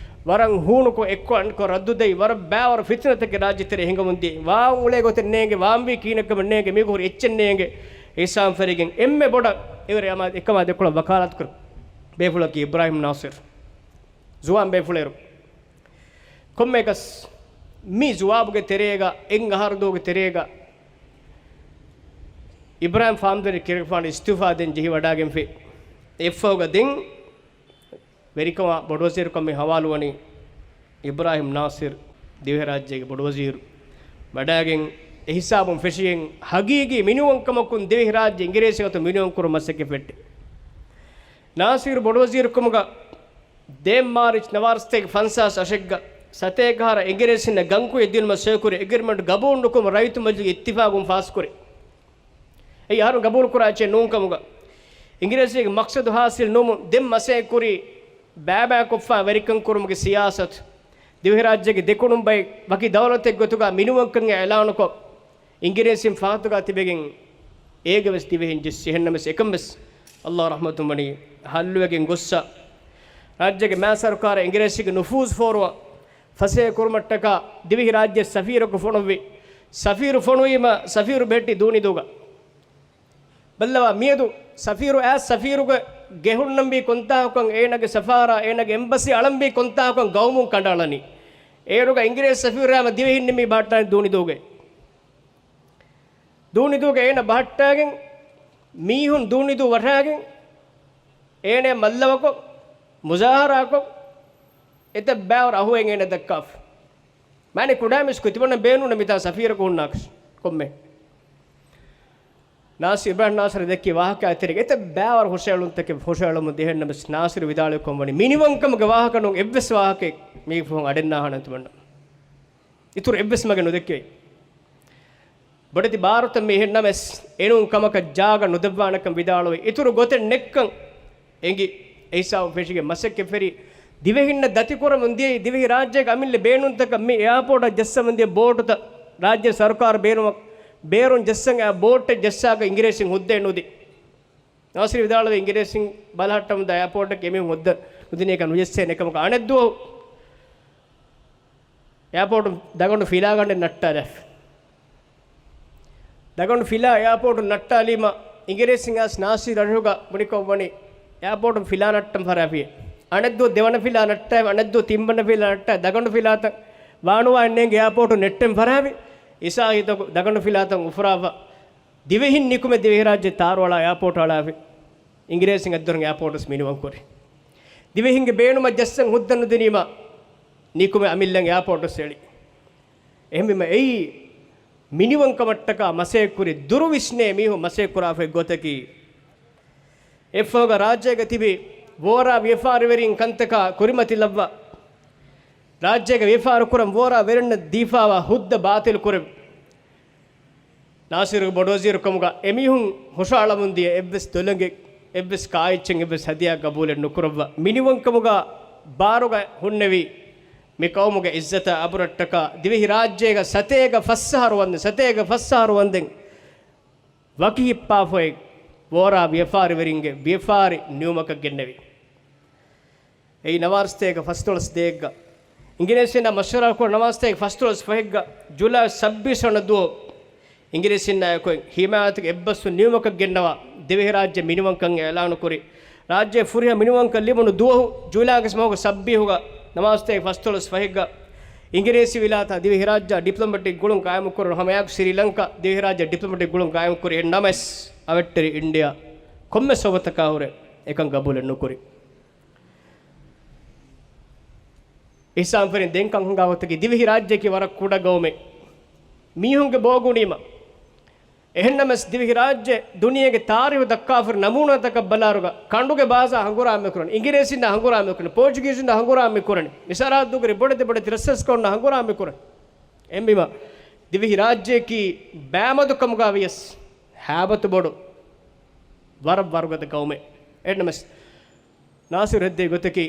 ވަރަށް ހޫނުކޮށް އެއްކޮށް އަނެއްކޮށް ރައްދު ދެއްވި ވަރަށް ބައިވަރު ފިތުނަތަކެއް ރާއްޖެ ތެރޭ ހިނގަމުން ދިޔަ ވާން އުޅޭ ގޮތެއް ނޭނގެ ވާންވީ ކީނަކަމެއް ނޭނގެ މީގަ ހުރި އެއްޗެއް ނޭނގެ އިސާން ފެރިގެން އެންމެ ބޮޑަށް އެވެރި އެކަމާ ދެކޮޅަށް ވަކާލާތު ކުރި ބޭފުޅަކީ އިބްރާހިމް ނާސިރު ޒުވާން ބޭފުޅޭރު. ކޮންމެއަކަސް މި ޒުވާބުގެ ތެރޭގަ އެއް އަހަރު ދުވަހުގެ ތެރޭގަ އިބްރާހިމް ފާމްދަރި ކިރެގެފާނު އިސްތިއުފާ ދޭން ޖެހިވަޑާގެންފި. އެއަށްފަހުގަ ދެން ވެރިކަމާ ބޮޑުވަޒީރުކަމެއް ހަވާލުވަނީ އިބްރާހިމް ނާސިރު ދިވެހިރާއްޖޭގެ ބޮޑުވަޒީރު ވަޑާގެން އެހިސާބުން ފެށިގެން ހަގީގީ މިނިވަންކަމަކުން ދިވެހިރާއްޖެ އިނގިރޭސިން އަތުން މިނިވަންކުރުމަށް މަސައްކަތް ފެއްޓި. ނާސިރު ބޮޑުވަޒީރުކަމުގަ ދެ މާރޗް ނަވާރަސަތޭކަ ފަންސާސް އަށެއްގަ ސަތޭކަ އަހަރަށް އިނގިރޭސިންނަށް ގަންކުއްޔަށް ދިނުމަށް ސޮއިކުރި އެގްރިމަންޓް ގަބޫލު ނުކުރުމަށް ރައްޔިތު މަޖިލީހު އިއްތިފާގުން ފާސްކުރި. އެއީ އަހަރުން ގަބޫލުކުރާ އެއްޗެއް ނޫންކަމުގަ އިނގިރޭސީގެ މަޤްޞަދު ހާސިލް ނުވުމުން ދެން މަސައްކަތް ކުރީ ބައިބައިކޮށްފާ ވެރިކަން ކުރުމުގެ ސިޔާސަތު. ދިވެހިރާއްޖޭގެ ދެކުނުން ބައެއް ވަކި ދައުލަތެއް ގޮތުގަ މިނިވަންކަން އިޢުލާނުކޮށް، އިނގިރޭސިން ފަހަތުގަ ތިބެގެން އޭގެ ވެސް ދިވެހިން ޖެއްސި. އެހެންނަމަވެސް އެކަން ވެސް އައްލާހު ރަޙްމަތުން ވަނީ ހައްލުވެގެން ގޮއްސަ. ރާއްޖޭގެ މާ ސަރުކާރަށް އިނގިރޭސީގެ ނުފޫޒު ފޯރުވަން ފަސޭހަ ކުރުމަށްޓަކާ ދިވެހިރާއްޖެ ސަފީރަކު ފޮނުއްވި. ސަފީރު ފޮނުވީމަ ސަފީރު ބެހެއްޓީ ދޫނިދޫގަ. ބައްލަވާ މިއަދު ސަފީރު އައިސް ސަފީރުގެ ގެ ހުންނަންވީ ކޮންތާކުކަން އޭނާގެ ސަފާރާ އޭނާގެ އެމްބަސީ އަޅަންވީ ކޮންތާކުކަން ގައުމުން ކަނޑައަޅަނީ. އޭރުގަ އިނގިރޭސި ސަފީރު އައިމަ ދިވެހިން ނިންމީ ބަހައްޓާނީ ދޫނިދޫގައި. ދޫނިދޫގަ އޭނާ ބަހައްޓާގެން މީހުން ދޫނިދޫ ވަށާގެން އޭނާ މައްލަވަކޮށް މުޒާހަރާކޮށް އެތައް ބައިވަރު އަހުވައިން އޭނާ ދައްކާފަ. މާނަ ކުޑަމިސްކު ތިބުނަ ބޭނުން މިތާ ސަފީރަކު ހުންނާކަށް ކޮންމެ. ނާސި އިބްރާހިމް ނާސިރު ދެއްކި ވާހަކަ ތެރޭގަ އެތައް ބައިވަރު ހުށައެޅުންތަކެއް ހުށައެޅުމުން ދިހައެއް ނަމަވެސް ނާސިރު ވިދާޅުވި ކޮން ވަނީ މިނިވަންކަމުގެ ވާހަކަ ނޫން އެއްވެސް ވާހަކައެއް މީގެ ފަހުން އަޑެއް ނާހާނެ ތިމަންނަ. އިތުރު އެއްވެސް މަގެއް ނުދެއްކެވި. ބޮޑެތި ބާރުތައް މި އެހެން ނަމަވެސް އެނޫން ކަމަކަށް ޖާގަ ނުދެއްވާނެކަން ވިދާޅުވި. އިތުރު ގޮތެއް ނެއްކަން އެނގި އެހިސާބު ފެށިގެން މަސައްކަތް ފެރި ދިވެހިންނަށް ދަތިކުރަމުން ދިޔައީ ދިވެހި ރާއްޖޭގެ އަމިއްލަ ބޭނުންތަކަށް މި އެއާޕޯޓަށް ޖައްސަމުން ދިޔަ ބޯޓުތައް ރާއްޖޭ ސަރުކާރު ބޭނުމަށް ބޭރުން ޖައްސަން އައި ބޯޓެއް ޖައްސާކަށް އިނގިރޭސިން ހުއްދައެއް ނުދި. ނާސިރު ވިދާޅުވި އިނގިރޭސިން ބަލަހައްޓަމުންދާ އެއާޕޯޓަކީ އެމީހުން ހުއްދަ ނުދިނޭކަން ނުޖެއްސޭނެ ކަމަކަށް. އަނެއްދުވަހު އެއާޕޯޓު ދަގަނޑު ފިލާގަނޑެއް ނައްޓާލާފި. ދަގަނޑު ފިލާ އެއާޕޯޓު ނައްޓާލީމަ އިނގިރޭސިން އައިސް ނާސިރު ރަށުގަ ބުނިކޮށް ވަނީ އެއާޕޯޓު ފިލާ ނައްޓަން ފަށާފިޔޭ. އަނެއްދުވަ ދެވަނަ ފިލާ ނައްޓާ، އަނެއްދުވަ ތިންވަނަ ފިލާ ނައްޓާ، ދަގަނޑު ފިލާތައް ވާނުވާ ނޭނގެ އެއާޕޯޓު ނެއްޓެން ފަރާވި، އިސާހިތަކު ދަގަނޑު ފިލާތައް އުފުރާފަ، ދިވެހިން ނިކުމެ ދިވެހިރާއްޖެ ތާރުއަޅާ އެއާޕޯޓު އަޅާފި، އިނގިރޭސިން އައްދުރަން އެއާޕޯޓުސް މިނިވަން ކުރި. ދިވެހިންގެ ބޭނުމަށް ޖައްސަން ހުއްދަ ނުދިނީމަ، ނިކުމެ އަމިއްލަން އެއާޕޯޓުސް އެޅި. އެހެންވީމަ އެއީ މިނިވަންކަމަށްޓަކާ މަސައްކަތްކުރި ދުރުވިސްނޭ މީހުން މަސައްކަތްކުރާފައި ގޮތަކީ. އެއްފަހުގަ ރާއްޖޭގަ ތިބި ވޯރާ ވިޔަފާރިވެރިން ކަންތަކާ ކުރިމަތިލައްވާ، ރާއްޖޭގަ ވިޔަފާރި ކުރަން ވޯރާ ވެރިންނަށް ދީފާވާ ހުއްދަ ބާތިލް ކުރެވި. ނާސިރުގެ ބޮޑުވަޒީރު ކަމުގަ އެމީހުން ހުށައަޅަމުންދިޔަ އެއްވެސް ދޮލެއް، އެއްވެސް ކާއެއްޗެއް، އެއްވެސް ހަދިޔާ ގަބޫލެއް ނުކުރައްވާ، މިނިވަންކަމުގަ ބާރުގަ ހުންނެވި މި ޤައުމުގެ އިއްޒަތާ އަބުރަށްޓަކާ ދިވެހި ރާއްޖޭގަ ސަތޭކަ ފަސް އަހަރު ވަންދެން، ސަތޭކަ ފަސް އަހަރު ވަންދެން ވަކި ހިއްޕާފައި ވޯރާ ވިޔަފާރިވެރިންގެ ވިޔަފާރި ނިމުމަކަށް ގެންނެވި. އެއީ ނަވާރަސަތޭކަ ފަސްދޮޅަސް ދޭއްގަ އިނގިރޭސިންނާ މަޝްވަރާކޮށް، ނަވާރަސަތޭކަ ފަސްދޮޅަސް ފަހެއްގަ ޖުލައި ސައްބީސް ވަނަ ދުވަހު އިނގިރޭސިންނާއެކު ހިމާޔަތުގެ އެއްބަސްވުން ނިމުމަކަށް ގެންނަވާ ދިވެހިރާއްޖެ މިނިވަންކަން އިޢުލާނުކުރި. ރާއްޖެ ފުރިހަމަ މިނިވަންކަން ލިބުނު ދުވަހު ޖުލައިގެ މަހުގެ ސައްބީހުގަ ނަވާރަސަތޭކަ ފަސްދޮޅަސް ފަހެއްގަ އިނގިރޭސި ވިލާތާ ދިވެހިރާއްޖެ ޑިޕްލޮމެޓިކް ގުޅުން ޤާއިމުކުރުނު ހަމަޔަށް ސްރީލަންކާ ދިވެހިރާއްޖެ ޑިޕްލޮމެޓިކް ގުޅުން ޤާއިމުކުރި. އެހެންނަމަވެސް އަވަށްޓެރި އިންޑިއާ ކޮންމެ ސަބަބަކާ ހުރެ އެކަން ގަބޫލެއް ނުކުރި. އިހްސާންފެރިން ދެން ކަން ހިނގާ ގޮތަކީ ދިވެހިރާއްޖެއަކީ ވަރަށް ކުޑަ ގައުމެއް. މީހުންގެ ބޯ ގުނީމަ. އެހެންނަމަވެސް ދިވެހިރާއްޖެ ދުނިޔޭގެ ތާރީހު ދައްކާފައި ނަމޫނާތަކަށް ބަލާއިރުގަ ކަނޑުގެ ބާޒާ ހަނގުރާމަ ކުރަން، އިނގިރޭސިންނާ ހަނގުރާމަ ކުރަން، ޕޯޗުގީޒުންނާ ހަނގުރާމަ ކުރަން، މި ސަރަހައްދުގެ ބޮޑެތި ބޮޑެތި ރަސްރަސްކަލުންނާ ހަނގުރާމަ ކުރަން. އެހެންވީމަ ދިވެހިރާއްޖެއަކީ ބައިމަދުކަމުގަ ވިޔަސް ހައިބަތު ބޮޑު ވަރަށް ވަރުގަދަ ގައުމެއް. އެހެންނަމަވެސް ނާސިރު ހެއްދޭ ގޮތަކީ،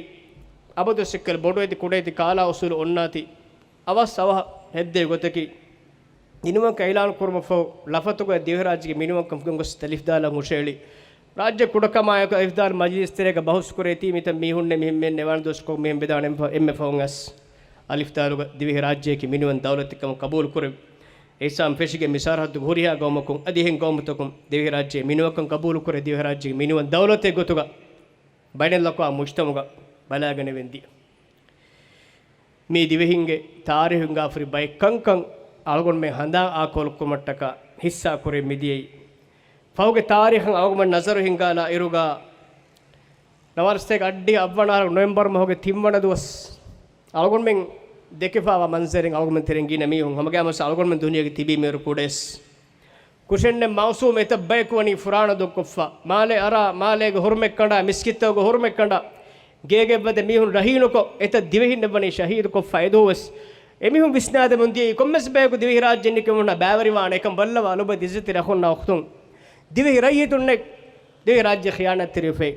އަބަދުވެސް އެއްކަލަ ބޮޑު އެދި ކުޑަ އެދި ކާލާ އުސޫލު އޮންނާތީ، އަވަސް އަވަހަށް ހެއްދޭ ގޮތަކީ، މިނިވަންކަން އިޢުލާނު ކުރުމަށްފަހު ލަފަތުގަ ދިވެހިރާއްޖޭގެ މިނިވަންކަން ގޮސް އަލިފްދާލަށް ހުށައެޅި. ރާއްޖެ ކުޑަކަމާއެކު އަލިފްދާލު މަޖިލީސް ތެރޭގަ ބަހުސް ކުރޭތީ، މިތަން މީހުންނެއް މިހެން މިހެން ނެވާނެ ދުވަސްކޮށް މިހެން ވެދާނެ އެންމެ ފަހުން އަސް އަލިފްދާލުގަ ދިވެހިރާއްޖެއަކީ މިނިވަން ދައުލަތެއް ކަމަށް ޤަބޫލު ކުރެވި. އިހްސާން ފެށިގެން މި ސަރަހައްދުގެ ހުރިހާ ގައުމަކުން އަދި އެހެން ގައުމުތަކުން ދިވެހިރާއްޖެ މިނިވަންކަން ޤަބޫލުކުރެ، ދިވެހިރާއްޖޭގެ މިނިވަން ދައުލަތެއް ގޮތުގަ ބައިނަލްއަޤްވާމް މުޖްތަމަޢުގަ ބަލާގަނެވެން ދިޔަ. މީ ދިވެހިންގެ ތާރީހު ހިނގާފައި ބައެއް ކަންކަން އަޅުގަނޑުމެން ހަނދާން އާކޮލުކުރުމަށްޓަކާ ހިއްސާ ކުރެވި މިދިޔައީ. ފަހުގެ ތާރީހަށް އަޅުގަނޑުމެން ނަޒަރު ހިންގާލާ އިރުގަ، ނަވާރަސަތޭކަ އައްޑިހަ އަށްވަނަ އަހަރު ނޮވެމްބަރު މަހުގެ ތިންވަނަ ދުވަސް އަޅުގަނޑުމެން ދެކިފާވާ މަންޒަރެއް އަޅުގަނޑުމެން ތެރެއިން ގިނަ މީހުން ހަމަގައިމުވެސް އަޅުގަނޑުމެން ދުނިޔޭގަ ތިބީ މިއިރު ކުޑައިސް. ކުށެއްނެތް މައުސޫމް އެތައް ބަޔަކު ވަނީ ފުރާނަ ދޮގުކޮށްފަ، މާލެ އަރާ، މާލޭގެ ހުރުމެއް ކަނޑާ، މިސްކިތްތަކުގެ ހުރުމެއް ކަނޑާ، ގޭގެއަށްވަދެ މީހުން ރަހީނުކޮށް، އެތައް ދިވެހިންނެއް ވަނީ ޝަހީދުކޮށްފަ. އެދުވަހުވެސް އެމީހުން ވިސްނާދެމުން ދިޔައީ ކޮންމެސް ބަޔަކު ދިވެހިރާއްޖެ ނިކުމެވުނަ ބައިވެރިވާނެ އެކަން ބައްލަވާ. ލޮބުވެތި އިއްޒަތްތެރި އަޚުންނާ އުޚްތުން، ދިވެހި ރައްޔިތުންނެއް ދިވެހިރާއްޖެ ޚިޔާނާތްތެރިވެފައި،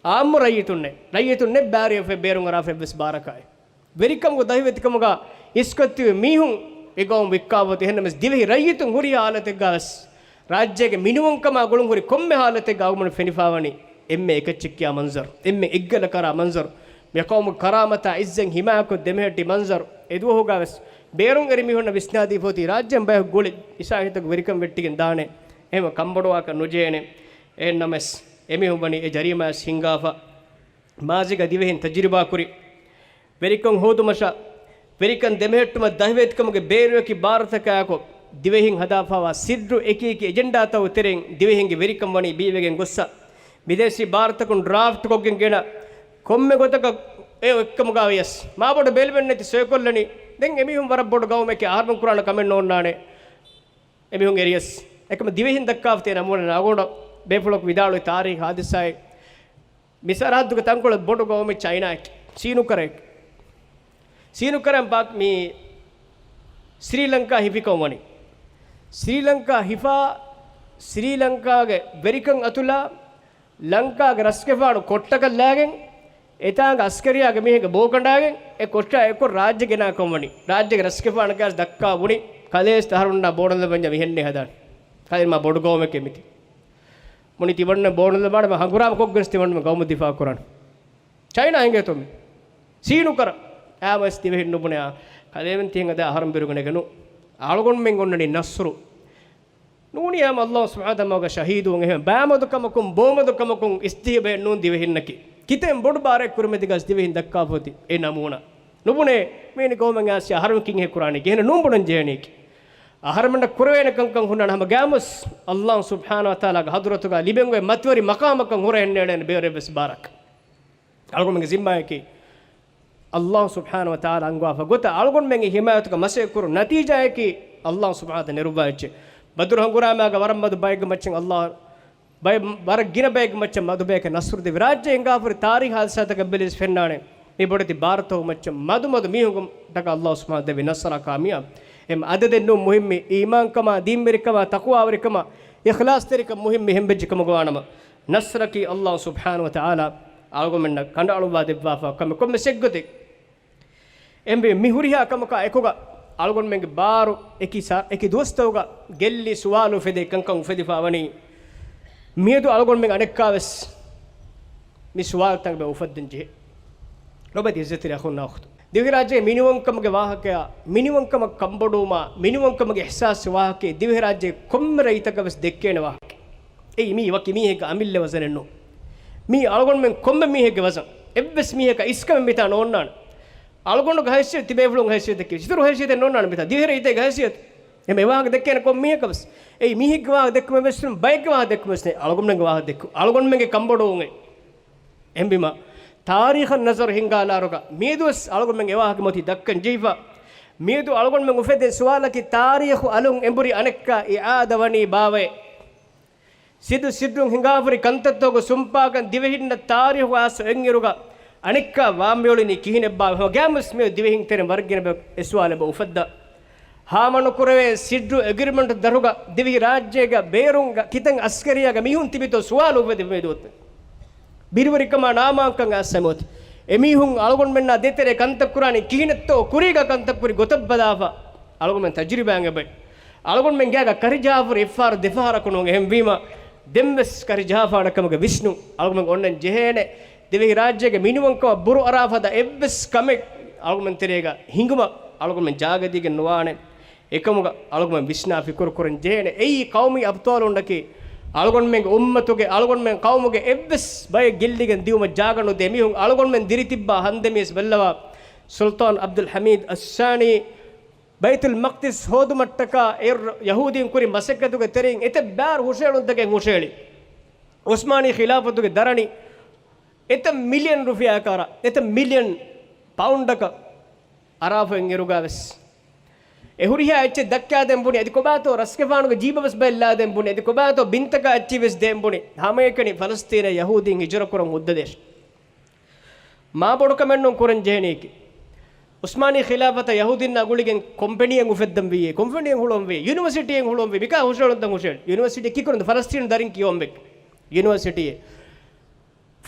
އާއްމު ރައްޔިތުންނެއް، ރައްޔިތުންނެއް ބައިވެރިވެފައި ބޭރުން އަރާފަ އެއްވެސް ބާރަކާއެއް. ވެރިކަމުގަ ދަހިވެތިކަމުގަ އިސްކޮށްދިޔަ މީހުން އެ ގައުމު ވިއްކާފަ އޮތީ. އެހެންނަމަވެސް ދިވެހި ރައްޔިތުން ހުރިހާ ހާލަތެއްގަވެސް ރާއްޖޭގެ މިނިވަންކަމާ ގުޅުން ހުރި ކޮންމެ ހާލަތެއްގަ އަޅުގަނޑު ފެނިފައިވަނީ އެންމެ އެކައްޗެއް ކިޔާ މަންޒަރު، އެންމެ އެއްގަލަކަށް އަރާ މަންޒަރު، މި ޤައުމުގެ ކަރާމަތާ އިއްޒަތް ހިމާޔަތްކޮށް ދެމެހެއްޓި މަންޒަރު. އެދުވަހުގަވެސް ބޭރުން އެރި މީހުންނަށް ވިސްނާދީފަ އޮތީ ރާއްޖޭން ބަޔަކު ގުޅި އިސާހިތަކު ވެރިކަން ވެއްޓިގެން ދާނެ، އެހެން ކަންބޮޑުވާކަށް ނުޖެހޭނެ. އެހެންނަމަވެސް އެމީހުން ވަނީ އެ ޖަރީމާވެސް ހިންގާފަ. މާޒީގަ ދިވެހިން ތަޖުރިބާކުރި ވެރިކަން ހޯދުމަށާ، ވެރިކަން ދެމެހެއްޓުމަށް ދަހިވެތިކަމުގެ ބޭރުވެކި ބާރުތަކާއެކު، ދިވެހިން ހަދާފައިވާ ސިއްރު އެކިއެކި އެޖެންޑާތަކުގެ ތެރެއިން ދިވެހިންގެ ވެރިކަން ވަނީ ބީވެގެން ގޮއްސަ، ބިދޭސީ ބާރުތަކުން ޑްރާފްޓްކޮށްގެން ގެނަ ކޮންމެ ގޮތަކަށް އެ އެއްކަމުގަ ވިޔަސް، މާބޮޑު ބެލެމެއްނެތި ސޮއިކޮށްލަނީ. ދެން އެމީހުން ވަރަށް ބޮޑު ގައުމެކޭ، އަހަރުމެން ކުރާނެ ކަމެއް ނޯންނާނެ. އެމީހުން އެރިޔަސް އެކަމަ ދިވެހިން ދައްކާފަ ތި ނަމޫނަ އަޅުގަނޑު ބޭފުޅަކު ވިދާޅުވި ތާރީޚީ ހާދިސާއެއް. މި ސަރަހައްދުގެ ތަންކޮޅެއް ބޮޑު ގައުމެއް ޗައިނާއެކޭ. ސީނުކަރައެކޭ. ސީނުކަރައިން ބާކް މި ސްރީލަންކާ ހިފިކަން ވަނީ. ސްރީލަންކާ ހިފާ، ސްރީލަންކާގެ ވެރިކަން އަތުލާ، ލަންކާގެ ރަސްގެފާނު ކޮށްޓަކަށް ލާގެން، އެތާނގަ އަސްކަރިއްޔާގެ މީހެއްގެ ބޯ ކަނޑާގެން، އެ ކޮށްޓާ އެކޮށް ރާއްޖެ ގެނާ ކަން ވަނީ. ރާއްޖޭގެ ރަސްގެފާނަކަށް ދައްކާ ބުނި، ކަލޭސް އަހަރުންނާ ބޯނަލަ ބަންޏާ މިހެންނޭ ހަދާނެ. ކަލޭ މާ ބޮޑު ގައުމެކޭ މިތި. މުނި ތިމަންނަ ބޯނުލަމާނެ މަ ހަނގުރާމަ ކޮށްގެން ތިމަންނަ ގައުމު ދިފާ ކުރާނެ. ޗައިނާ އެނގޭތޯ މި ސީނުކަރަ. އާވަސް ދިވެހިން ނުބުނެ އާ. ކަލޭމެން ތިހެން އަދާ އަހަރުން ބިރުގަނެގެނު. އަޅުގަނޑުމެން އޮންނަނީ ނަޞްރު. ނޫނީ އާމް އައްލާހު ސުބްޙާނަހޫ ވަތަޢާލާގެ ޝަހީދުވުން އެހެން ބައިމަދުކަމަކުން ބޯމަދުކަމަކުން އިސްތިހިބޭ ނޫން ދިވެހިންނަކީ. ކިތައިން ބޮޑު ބާރެއް ކުރިމަތިގަސް ދިވެހިން ދައްކާފަ އޮތީ އެ ނަމޫނާ. ނުބުނޭ މީނި ގައުމެއް އާސިޔާ އަހަރުމެން ކިހިނެއް ކުރާނީ ކިހިނެއް ނޫން ބުނަން ޖެހެނީކީ. އަހަރުމެންނަށް ކުރެވޭނެ ކަންކަން ހުންނާނެ ހަމަ ގައިމުވެސް އައްލާހު ސުބްޙާނަހު ވަތަޢާލާގެ ޙަޟްރަތުގަ ލިބެން އޮތް މަތިވެރި މަޤާމަކަށް ހުރެ އެންނެވޭނެ ބޭރެއްވެސް ބާރަކަށް. އަޅުގަނޑުމެންގެ ޒިންމާއަކީ އައްލާހު ސުބްޙާނަހު ވަތަޢާލާ އަންގަވާފަ ގޮތަށް އަޅުގަނޑުމެންގެ ހިމާޔަތުގަ މަސައްކަތް ކުރުން ނަތީޖާއަކީ އައްލާހު ސުބްޙާނަހު ވަތަޢާލާ ނެރުއްވާ އެއްޗެއް. ބަދުރު ހަނގުރާމާގަ ވަރަށް މަދު ބައެއްގެ މައްޗަށް އައްލާހު ބައެއް، ވަރަށް ގިނަ ބައެއްގެ މައްޗަށް މަދު ބަޔަކަށް ނަޞްރު ދެއްވި. ރާއްޖެ ހިނގާފަހުރި ތާރީޚީ ހާދިސާތަކަށް ބެލިޔަސް ފެންނާނެ. މި ބޮޑެތި ބާރަތަކުގެ މައްޗަށް މަދު މަދު މީހުންގެ ތަކަށް އައްލާހު ސުބްޙާނަހު ދެއްވި ނަޞްރާ ކާމިޔާބު. އެމް އަދަދެއް ނޫން މުހިއްމީ، އީމާންކަމާ، ދީންވެރިކަމާ، ތަޤްވާވެރިކަމާ، އިޚްލާޞްތެރިކަން މުހިއްމީ ހެން ވެއްޖެ ކަމުގަ ވާނަމަ، ނަޞްރަކީ އައްލާހު ސުބްޙާނަހު ވަތަޢާލާ އަޅުގަނޑުމެންނަށް ކަނޑައަޅުއްވާ ދެއްވާފަ ކަމެއް. ކޮންމެ ސެއްގޮތެއް އެމް ވީ މި ހުރިހާ ކަމަކާ އެކުގަ އަޅުގަނޑުމެންގެ ބާރު އެކި ސާ-، އެކި ދުވަސްތަކުގަ ގެއްލި ސުވާލު އުފެދޭ ކަންކަން އުފެދިފަ ވަނީ. މިއަދު އަޅުގަނޑުމެން އަނެއްކާވެސް މި ސުވާލުތައް އެބަ އުފައްދަން ޖެހޭ. ލޮބުވެތި އިއްޒަތްތެރި އަޚުންނާ އުޚްތުން. ދިވެހިރާއްޖޭގެ މިނިވަންކަމުގެ ވާހަކަޔާ، މިނިވަންކަމަށް ކަންބޮޑުވުމާ، މިނިވަންކަމުގެ އިޙްސާސް ވާހަކައެއް ދިވެހިރާއްޖޭގެ ކޮންމެ ރައްޔިތަކަށް ވެސް ދެއްކޭނެ ވާހަކަ. އެއީ މީ ވަކި މީހެއްގެ އަމިއްލަ ވަޒަނެއް ނޫން. މީ އަޅުގަނޑުމެން ކޮންމެ މީހެއްގެ ވަޒަން. އެއްވެސް މީހަކަށް އިސްކަމެއް މިތާ ނޯންނާނެ. އަޅުގަނޑުގެ ހައިސިއްޔަތު ތިބޭފުޅުންގެ ހައިސިއްޔަތަކީ އިތުރު ހައިސިއްޔަތެއް ނޯންނާނެ މިތާ. ދިވެހިރައްޔިތެއްގެ ހައިސިއްޔަތު. އެމެ ވާހަކަ ދެއްކޭނެ ކޮން މީހަކަށް ވެސް. އެއީ މީހެއްގެ ވާހަކަ ދެއްކުމެއް ވެސް ނޫން، ބައެއްގެ ވާހަކަ ދެއްކުމެއް ވެސް ނެތް. އަޅުގަނޑުމެންގެ ވާހަކަ ދެއްކު-، އަޅުގަނޑުމެންގެ ކަންބޮޑުވުން އެ. އެހެންވީމަ، ތާރީޚަށް ނަޒަރު ހިންގާލާރުގަ މިއަދުވެސް އަޅުގަނޑުމެން އެ ވާހަކަ މިއޮތީ ދައްކަން ޖެހިފަ. މިއަދު އަޅުގަނޑުމެން އުފެދޭ ސުވާލަކީ، ތާރީޚު އަލުން އެނބުރި އަނެއްކާ އިޢާދަ ވަނީ ބާވައޭ؟ ސިއްރު ސިއްރުން ހިނގާފަހުރި ކަންތައްތަކުގެ ސުންޕާކަން ދިވެހިންނަށް ތާރީޚު އައިސް އޮތްއިރުގަ އަނެއްކާ ވާން މިއުޅެނީ ކިހިނެއްބާވަ؟ ހަމަ ގައިމުވެސް މިއަދު ދިވެހިން ތެރެއިން ވަރަށް ގިނަ ބަޔަކު އެ ސުވާލު އެބަ އުފައްދާ. ހާމަނުކުރެވޭ ސިއްރު އެގްރިމަންޓް ދަށުގަ ދިވެހިރާއްޖޭގަ ބޭރުން ކިތަން އަސްކަރިއްޔާގެ މީހުން ތިބިތޯ ސުވާލު އުފެދި މި ދުވަސް. ބިރުވެރިކަމާ ނާމާންކަން އައިސް އެމެ އޮތީ. އެމީހުން އަޅުގަނޑުމެންނާ ދޭތެރޭ ކަންތައް ކުރާނީ ކިހިނެއްތޯ ކުރީގަ ކަންތައް ކުރި ގޮތަށް ބަލާފަ. އަޅުގަނޑުމެން ތަޖުރިބާއިން އެބައި. އަޅުގަނޑުމެން ގާގަ ކަރިޖަހާފަހުރި އެއްފަހަރު ދެފަހަރަކު ނޫން. އެހެންވީމަ، ދެންވެސް ކަރިޖަހާފާނެ ކަމުގެ ވިސްނުން އަޅުގަނޑުމެން އޮންނަން ޖެހޭނެ. ދިވެހިރާއްޖޭގެ މިނިވަންކަމަށް ބުރު އަރާފަދަ އެއްވެސް ކަމެއް އަޅުގަނޑުމެން ތެރޭގަ ހިނގުމަށް އަޅުގަނޑުމެން ޖާގަދީގެން ނުވާނެ. އެކަމުގަ އަޅުގަނޑުމެން ވިސްނާ ފިކުރު ކުރަން ޖެހޭނެ. އެއީ ޤައުމީ އަބްޠާލުންނަކީ، އަޅުގަނޑުމެންގެ އުއްމަތުގެ، އަޅުގަނޑުމެން ޤައުމުގެ އެއްވެސް ބައެއް ގެއްލިގެން ދިއުމަށް ޖާގަ ނުދޭ މީހުން. އަޅުގަނޑުމެން ދިރިތިއްބާ ހަނދެމީސް ބެއްލަވާ، ސުލްޠާން ޢަބްދުލް ޙަމީދު އައްސާނީ ބައިތުލް މަޤްދިސް ހޯދުމަށްޓަކާ އެ ޔަހޫދީން ކުރި މަސައްކަތުގެ ތެރެއިން އެތައް ބާރު ހުށައެޅުންތަކެއް ހުށައެޅި. ޢުސްމާނީ ޚިލާފަތުގެ ދަރަނި އެތައް މިލިއަން ރުފިޔާއަކަށް އަރާ، އެތައް މިލިއަން ޕައުންޑަކަށް އަރާފަ އިރުގަ ވެސް އެ ހުރިހާ އެއްޗެއް ދައްކާދޭން ބުނި. އަދި ކޮބާތޯ ރަސްގެފާނުގެ ޖީބަށް ވެސް ބައެއް ލާދޭން ބުނި. އަދި ކޮބާތޯ ބިންތަކާ އެއްޗެއް ވެސް ދޭން ބުނި. ހަމައެކަނި ފަލަސްތީނަށް ޔަހޫދީން ހިޖުރަ ކުރަން ހުއްދަ ދޭށޭ. މާ ބޮޑު ކަމެއް ނޫން ކުރަން ޖެހެނީކީ. ޢުސްމާނީ ޚިލާފަތަށް ޔަހޫދީންނާ ގުޅިގެން ކޮމްޕެނީއެއް އުފެއްދަން ވިއްޔޭ، ކޮމްޕެނީއެއް ހުޅުވަން ވިއްޔޭ، ޔުނިވަރސިޓީއެއް ހުޅުވަން ވިއްޔޭ، މިކާ ހުށައެޅުންތައް ހުށައެޅި. ޔުނިވަރސިޓީ ކީކުރަން ފަލަސްތީނު ދަރިން ކިޔަވަން ވެ. ޔުނިވަރސިޓީއެއް.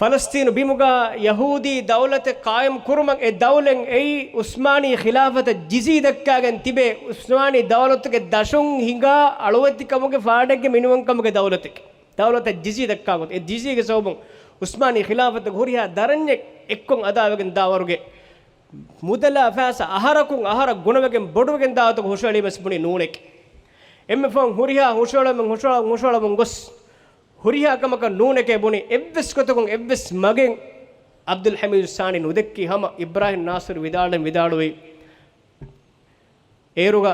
ފަލަސްތީނު ބިމުގަ ޔަހޫދީ ދައުލަތެއް ޤާއިމް ކުރުމަށް އެ ދައުލަތް އެއީ ޢުސްމާނީ ޚިލާފަތަށް ޖިޒްޔާ ދައްކާގެން ތިބޭ، ޢުސްމާނީ ދައުލަތުގެ ދަށުން ހިނގާ އަޅުވެތިކަމުގެ ފާޑެއްގެ މިނިވަންކަމުގެ ދައުލަތެއް. ދައުލަތަށް ޖިޒްޔާ ދައްކާ ގޮތް. އެ ޖިޒްޔާގެ ސަބަބުން ޢުސްމާނީ ޚިލާފަތުގެ ހުރިހާ ދަރަންޏެއް އެއްކޮށް އަދާވެގެން ދާވަރުގެ މުދަލާ ފައިސާ އަހަރަކުން އަހަރަށް ގުނަވެގެން ބޮޑުވެގެން ދާވަތަކު ހުށައެޅީމަސް ބުނި ނޫނެކެ. އެންމެ ފަހުން ހުރިހާ ހުށައެޅުމެއް ހުށައެޅުމުން ހުށައެޅުމުން ގޮސް ހުރިހާ ކަމަކަށް ނޫނެކޭ ބުނި. އެއްވެސް ގޮތަކުން އެއްވެސް މަގެއް ޢަބްދުލް ޙަމީދު ސާނީ ނުދެއްކި ހަމަ އިބްރާހިމް ނާޞިރު ވިދާޅުވެ، ވިދާޅުވީ، އޭރުގަ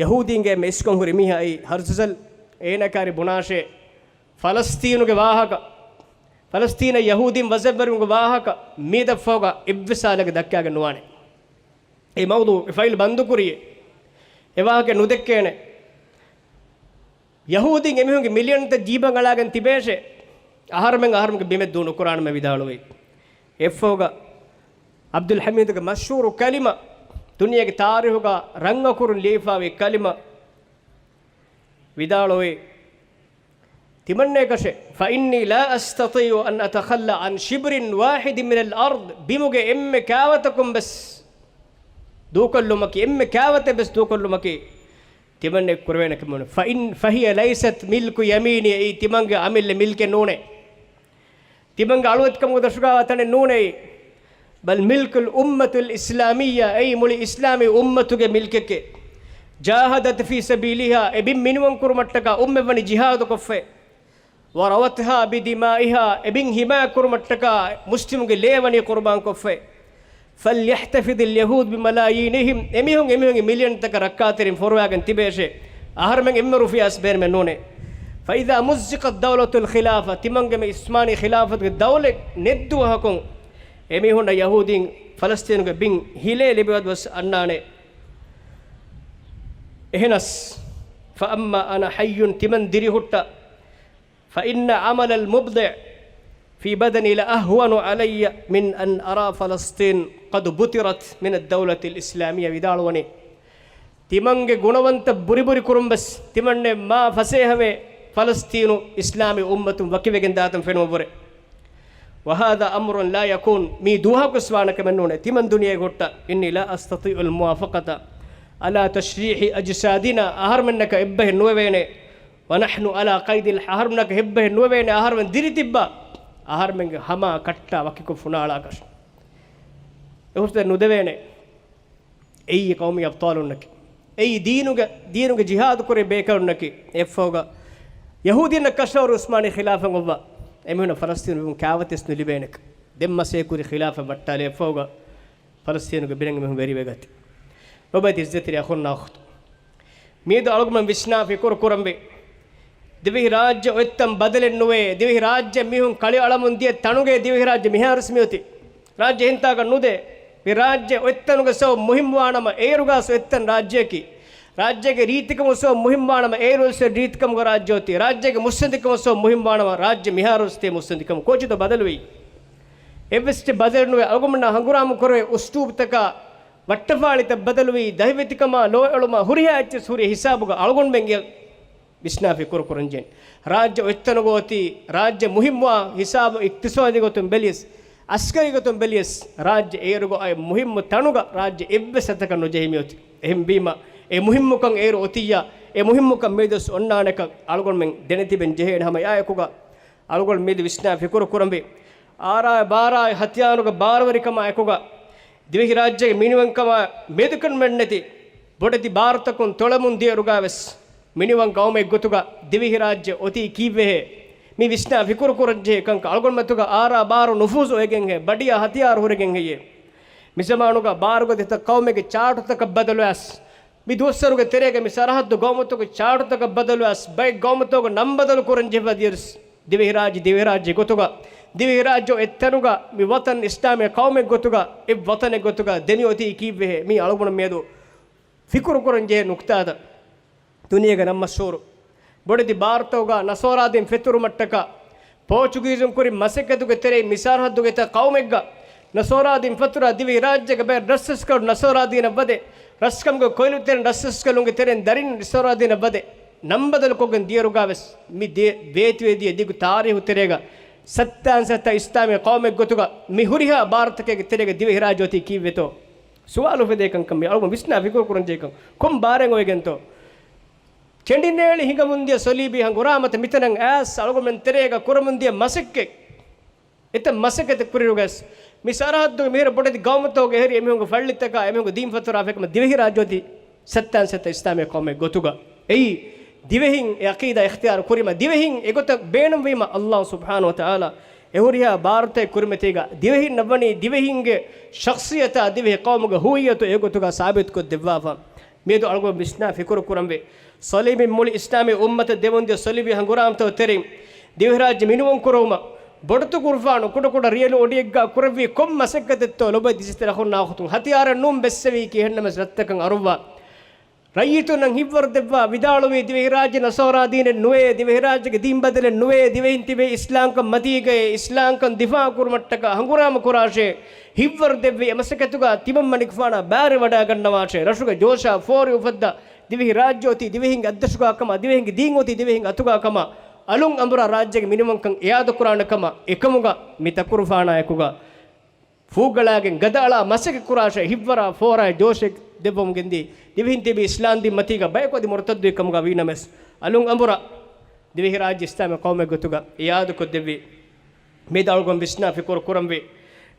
ޔަހޫދީންގެ އެންމެ އިސްކޮށް ހުރި މީހާ އެއީ ހަރްޒަލް. އޭނަ ކާރި ބުނާށޭ، ފަލަސްތީނުގެ ވާހަކަ، ފަލަސްތީނަށް ޔަހޫދީން ވަޒަށްވެރިވުމުގެ ވާހަކަ މިއަދަށްފަހުގަ އެއްވެސް ހާލެއްގަ ދައްކާގެން ނުވާނެ. އެ މައުޟޫޢު، އެ ފައިލް ބަންދުކުރިއޭ. އެ ވާހަކަ ނުދެއްކޭނެ. ޔަހޫދީން އެމީހުންގެ މިލިއަންތައް ޖީބަށް އަޅާގެން ތިބޭށޭ. އަހަރުމެން އަހަރުމެންގެ ބިމެއް ދޫ ނުކުރާނަމޭ ވިދާޅުވީ. އެއަށްފަހުގަ ޢަބްދުލް ޙަމީދުގެ މަޝްހޫރު ކަލިމަ، ދުނިޔޭގެ ތާރީޚުގަ ރަނގަކުރުން ލިޔެފައިވި ކަލިމަ ވިދާޅުވީ، ތިމަންނައަކަށެ، فإني لا أستطيع أن أتخلى عن شبر واحد من الأرض، ބިމުގެ އެންމެ ކާވަތަކުން ވެސް ދޫކޮށްލުމަކީ، އެންމެ ކާވަތެއް ވެސް ދޫކޮށްލުމަކީ ތިމަންނައަށް ކުރެވޭނެ ކަމެއް ނޫން. فإن، فهي ليست ملك يميني، އެއީ ތިމަންގެ އަމިއްލަ މިލްކެއް ނޫނޭ. ތިމަންގެ އަޅުވެތިކަމުގެ ދަށުގަ ތަނެއް ނޫނޭ. بل ملك الأمة الإسلامية، އެއީ މުޅި އިސްލާމީ އުއްމަތުގެ މިލްކެކޭ. جاهدت في سبيلها، އެ ބިން މިނިވަން ކުރުމަށްޓަކާ އުއްމަތް ވަނީ ޖިހާދު ކޮށްފައި. وروتها بدمائها، އެ ބިން ހިމާޔަތްކުރުމަށްޓަކާ މުސްލިމުންގެ ލޭ ވަނީ ޤުރުބާންކޮށްފައި. فليحتفظ اليهود بملايينهم، އެމީހުން އެމީހުންގެ މިލިއަންތަކަށް ރައްކާތެރިން ފޮރުވާގެން ތިބޭށޭ. އަހަރުމެން އެންމެ ރުފިޔާސް ބޭނުމެއް ނޫނޭ. فإذا مزقت دولة الخلافة، ތިމަންގެ މި ޢުސްމާނީ ޚިލާފަތުގެ ދައުލަތް ނެތް ދުވަހަކުން، އެމީހުންނަށް ޔަހޫދީން ފަލަސްޠީނުގެ ބިން ހިލޭ ލިބިވަޑައިގަސް އަންނާނެ. އެހެނަސް، فأما أنا حي، ތިމަން ދިރިހުއްޓަ، فإن عمل المبدع في بدني لأهون علي من أن أرى فلسطين قد بترت من الدولة الإسلامية، ވިދާޅުވަނީ، ތިމަންގެ ގުނަވަންތައް ބުރިބުރި ކުރުން ވެސް ތިމަންނެ މާ ފަސޭހަވޭ ފަލަސްޠީނު އިސްލާމީ އުއްމަތުން ވަކިވެގެން ދާތަން ފެނުމަށްވުރެ. وهذا أمر لا يكون، މީ ދުވަހަކުވެސް ވާނެ ކަމެއް ނޫނޭ. ތިމަން ދުނިޔޭގެ ހުއްޓަ، إني لا أستطيع الموافقة على تشريح أجسادنا، އަހަރުމެންނަކަށް އެއްބަހެއް ނުވެވޭނެ، ونحن على قيد الح-، އަހަރުމެންނަކަށް އެއްބަހެއް ނުވެވޭނެ، އަހަރުމެން ދިރިތިއްބާ، އަހަރުމެންގެ ހަމާ ކައްޓާ ވަކިކޮށް ފުނާޅާކަށް. އެހުސްދެ ނުދެވޭނެ. އެއީ ޤައުމީ އަބްޠާލުންނަކީ. އެއީ ދީނުގެ، ދީނުގެ ޖިހާދު ކުރި ބޭކަލުންނަކީ. އެއްފަހުގަ ޔަހޫދީންނަށް ކަށަވަރު ޢުސްމާނީ ޚިލާފަތް އޮއްވާ އެމީހުންނަށް ފަލަސްޠީނު ބިމުން ކާވަތެސް ނުލިބޭނެކަން. ދެން މަސޭ ކުރި ޚިލާފަތް ވައްޓާލި އެއްފަހުގަ ފަލަސްޠީނުގެ ބިނަށް އެމީހުން ވެރިވެގަތީ. ލޮބުވެތި ޢިއްޒަތްތެރި އަޚުންނާ އުޚްތުން. މިއަދު އަޅުގަނޑުމެން ވިސްނާ ފިކުރު ކުރަންވީ، ދިވެހި ރާއްޖެ އޮތްތަން ބަދަލެއް ނުވޭ. ދިވެހި ރާއްޖެ މީހުން ކަޅިއަޅަމުން ދިޔަ ތަނުގައި ދިވެހި ރާއްޖެ މިހާރުސް މިއޮތީ. ރާއްޖެ އެހެންތާކަށް ނުދޭ. މި ރާއްޖެ އޮތްތަނުގަ ސަބަބު މުހިއްމުވާނަމަ، އޭރުގަސް އޮތްތަން ރާއްޖެއަކީ. ރާއްޖޭގެ ރީތިކަމު ސަބަބު މުހިއްމުވާނަމަ، އޭރު އޮތް ރީތިކަމުގަ ރާއްޖެ އޮތީ. ރާއްޖޭގެ މުއްސަނދިކަމު ސަބަބު މުހިއްމުވާނަމަ، ރާއްޖެ މިހާރުސް ތި މުއްސަނދިކަމު. ކޯޗިތޯ ބަދަލުވީ؟ އެއްވެސް އެއްޗެއް ބަދަލެއް ނުވޭ. އަޅުގަނޑުމެންނާ ހަނގުރާމަ ކުރެވޭ އުސްލޫބުތަކާ، ވައްޓަފާޅިތައް ބަދަލުވީ، ދަހިވެތިކަމާ، ލޯ އެޅުމާ، ހުރިހާ އެއްޗެއް ހުރި ހިސާބުގަ އަޅުގަނޑުމެން އެ ވިސްނާ ފިކުރު ކުރަންޖެހޭ. ރާއްޖެ އޮތްތަނުގަ އޮތީ، ރާއްޖެ މުހިއްމުވާ ހިސާބު އިޤްތިޞާދީ ގޮތުން ބެލިޔަސް، އަސްކަރީ ގޮތުން ބެލިޔަސް، ރާއްޖެ އޭރުގަ އޮތް މުހިއްމު ތަނުގަ ރާއްޖެ އެއްވެސް އަތަކަށް ނުޖެހި މިއޮތީ. އެހެންވީމަ، އެ މުހިއްމުކަން އޭރު އޮތިއްޔާ، އެ މުހިއްމުކަން މިއަދުވެސް އޮންނާނެކަން އަޅުގަނޑުމެން ދެނެތިބެން ޖެހޭނެ ހަމަ އެއާއެކުގަ، އަޅުގަނޑު މިއަދު ވިސްނާ ފިކުރު ކުރަންވީ، އާރާއި ބާރާއި ހަތިޔާރުގެ ބާރުވެރިކަމާ އެކުގަ، ދިވެހިރާއްޖޭގެ މިނިވަންކަމާ މެދުކަންމެއްނެތި ބޮޑެތި ބާރުތަކުން ތޮޅަމުން ދިޔައިރުގަވެސް، މިނިވަން ޤައުމެއްގޮތުގަ ދިވެހިރާއްޖެ އޮތީ ކީއްވެހޭ؟ މި ވިސްނާ ފިކުރު ކުރަންޖެހޭ ކަންކަން. އަޅުގަނޑުމެންގޮތުގަ އާރާ ބާރު ނުފޫޒު އޮވެގެންހޭ، ބަޑިޔާ ހަތިޔާރު ހުރެގެންހެއްޔޭ؟ މިޒަމާނުގަ ބާރުގަދަ ތިތައް ޤައުމެއްގެ ޗާޓުތަކަށް ބަދަލުވާސް، މި ދުވަސްވަރުގެ ތެރޭގަ މި ސަރަހައްދު ގައުމުތަކުގެ ޗާޓުތަކަށް ބަދަލުވާސް، ބައެއް ގައުމުތަކުގެ ނަން ބަދަލު ކުރަން ޖެހިފަ ދިޔަސް، ދިވެހިރާއްޖެ، ދިވެހިރާއްޖެ ގޮތުގަ، ދިވެހިރާއްޖެ އެއްތަނުގަ މި ވަޠަން އިސްލާމީ ޤައުމެއް ގޮތުގަ، އެއް ވަޠަނެއް ގޮތުގަ ދެމި އޮތީ ކީއްވެހޭ؟ މީ އަޅުގަނޑު މިއަދު ފިކުރު ކުރަން ޖެހޭ ނުކްތާތައް. ދުނިޔޭގެ ނަން މަޝްހޫރު ބޮޑެތި ބާރުތަކުގަ ނަޞާރާދީން ފެތުރުމަށްޓަކާ، ޕޯޗުގީޒުން ކުރި މަސައްކަތުގެ ތެރެއިން މި ސަރަހައްދުގެ ތައް ޤައުމެއްގަ ނަޞާރާދީން ފަތުރާ ދިވެހިރާއްޖޭގެ ބައެއް ރަސްރަސްކަލުން ނަޞާރާދީނަށް ވަދެ، ރަސްކަމުގެ ކޮއިލުތެރެއިން ރަސްރަސްކަލުންގެ ތެރެއިން ދަރިން ނަޞާރާދީނަށް ވަދެ، ނަންބަދަލުކޮށްގެން ދިޔައިރުގަވެސް މި ދޭ-، ވޭތުވެދިޔަ ދިގު ތާރީހު ތެރޭގަ ސައްތާން ސައްތަ އިސްލާމީ ޤައުމެއްގޮތުގަ މި ހުރިހާ ބާރުތަކެއްގެ ތެރޭގަ ދިވެހިރާއްޖެ އޮތީ ކީއްވެތޯ؟ ސުވާލު އުފެދޭ ކަންކަން މި އަޅުގަނޑު ވިސްނާ ފިކުރު ކުރަންޖެހޭ ކަން. ކޮން ބާރެއް އޮވެގެންތޯ؟ ކެނޑިނޭޅި ހިނގަމުންދިޔަ ސޮލީބީ ހަނގުރާމަތައް މިތަނަށް އައިސް އަޅުގަނޑުމެން ތެރޭގަ ކުރަމުންދިޔަ މަސައްކަތް، އެތައް މަސައްކަތެއް ކުރިއިރުގަސް، މި ސަރަހައްދުގެ މިހިރަ ބޮޑެތި ގައުމުތަކުގެ ހެރި އެމީހުންގެ ފައްޅިތަކާ އެމީހުންގެ ދީން ފަތުރާ ފެކުމަށް ދިވެހިރާއްޖެ އޮތީ ސައްތާން ސައްތަ އިސްލާމީ ޤައުމެއް ގޮތުގަ. އެއީ، ދިވެހިން އެ ޢަޤީދާ އިޚްތިޔާރު ކުރީމަ، ދިވެހިން އެގޮތަށް ބޭނުންވީމަ، ﷲ ސުބްޙާނަހޫ ވަތަޢާލާ އެ ހުރިހާ ބާރުތައް ކުރިމަތީގަ ދިވެހިންނަށް ވަނީ ދިވެހިންގެ ޝަޚްޞިއްޔަތާ ދިވެހި ޤައުމުގެ ހުވިއްޔަތު އެގޮތުގަ ސާބިތުކޮށްދެއްވާފަ. މިއަދު އަޅުގަނޑު ވިސްނާ ފިކުރު ކުރަންވީ، ޞަލީބީން މުޅި އިސްލާމީ އުއްމަތަށް ދެމުންދިޔަ ޞަލީބީ ހަނގުރާމަތައް ތެރެއިން، ދިވެހިރާއްޖެ މިނިވަން ކުރުމަށް، ބޮޑުތު ކުރުފާނު ކުޑަކުޑަ ރިޔަލު އޮޑިއެއްގަ ކުރެއްވީ ކޮން މަސައްކަތެއްތޯ؟ ލޮބުވެތި ޢިއްޒަތްތެރި އަޚުންނާ އުޚްތުން، ހަތިޔާރެއް ނޫން ބެއްސެވީކީ އެހެންނަމަވެސް ރަށްތަކަށް އަރުއްވާ، ރައްޔިތުންނަށް ހިތްވަރު ދެއްވާ ވިދާޅުވީ، ދިވެހިރާއްޖެ ނަޞާރާ ދީނެއް ނުވޭ، ދިވެހިރާއްޖޭގެ ދީން ބަދަލެއް ނުވޭ، ދިވެހިން ތިބޭ އިސްލާމްކަން މަތީގައޭ، އިސްލާމްކަން ދިފާޢު ކުރުމަށްޓަކާ ހަނގުރާމަ ކުރާށޭ، ހިތްވަރު ދެއްވި އެ މަސައްކަތުގަ ތިމަންމަނިކުފާނާ ބައިވެރިވަޑައިގަންނަވާށޭ، ރަށުގެ ޖޯޝާ ފޯރި އުފައްދާ، ދިވެހިރާއްޖެ އޮތީ ދިވެހިންގެ އަތްދަށުގަ ކަމަށް، ދިވެހިންގެ ދީން އޮތީ ދިވެހިންގެ އަތުގަ ކަމަށް، އަލުން އަނބުރާ ރާއްޖޭގެ މިނިވަންކަން އިޢާދަކުރާނެ ކަމަށް އެކަމުގަ މި ތަކުރުފާނާއެކުގަ ފޫގަޅާގެން ގަދައަޅާ މަސައްކަތް ކުރާށޭ، ހިތްވަރާ ފޯރާއި ޖޯޝެއް ދެއްވަމުން ގެންދީ، ދިވެހިން ތިބީ އިސްލާމް ދީން މަތީގަ ބަޔަކު އަދި މުރުތައްދުވި ކަމުގަ ވީނަމަވެސް، އަލުން އަނބުރާ ދިވެހިރާއްޖެ އިސްލާމީ ޤައުމެއް ގޮތުގަ އިޢާދަކޮށްދެއްވި. މިއަދު އަޅުގަނޑު ވިސްނާ ފިކުރު ކުރަންވީ،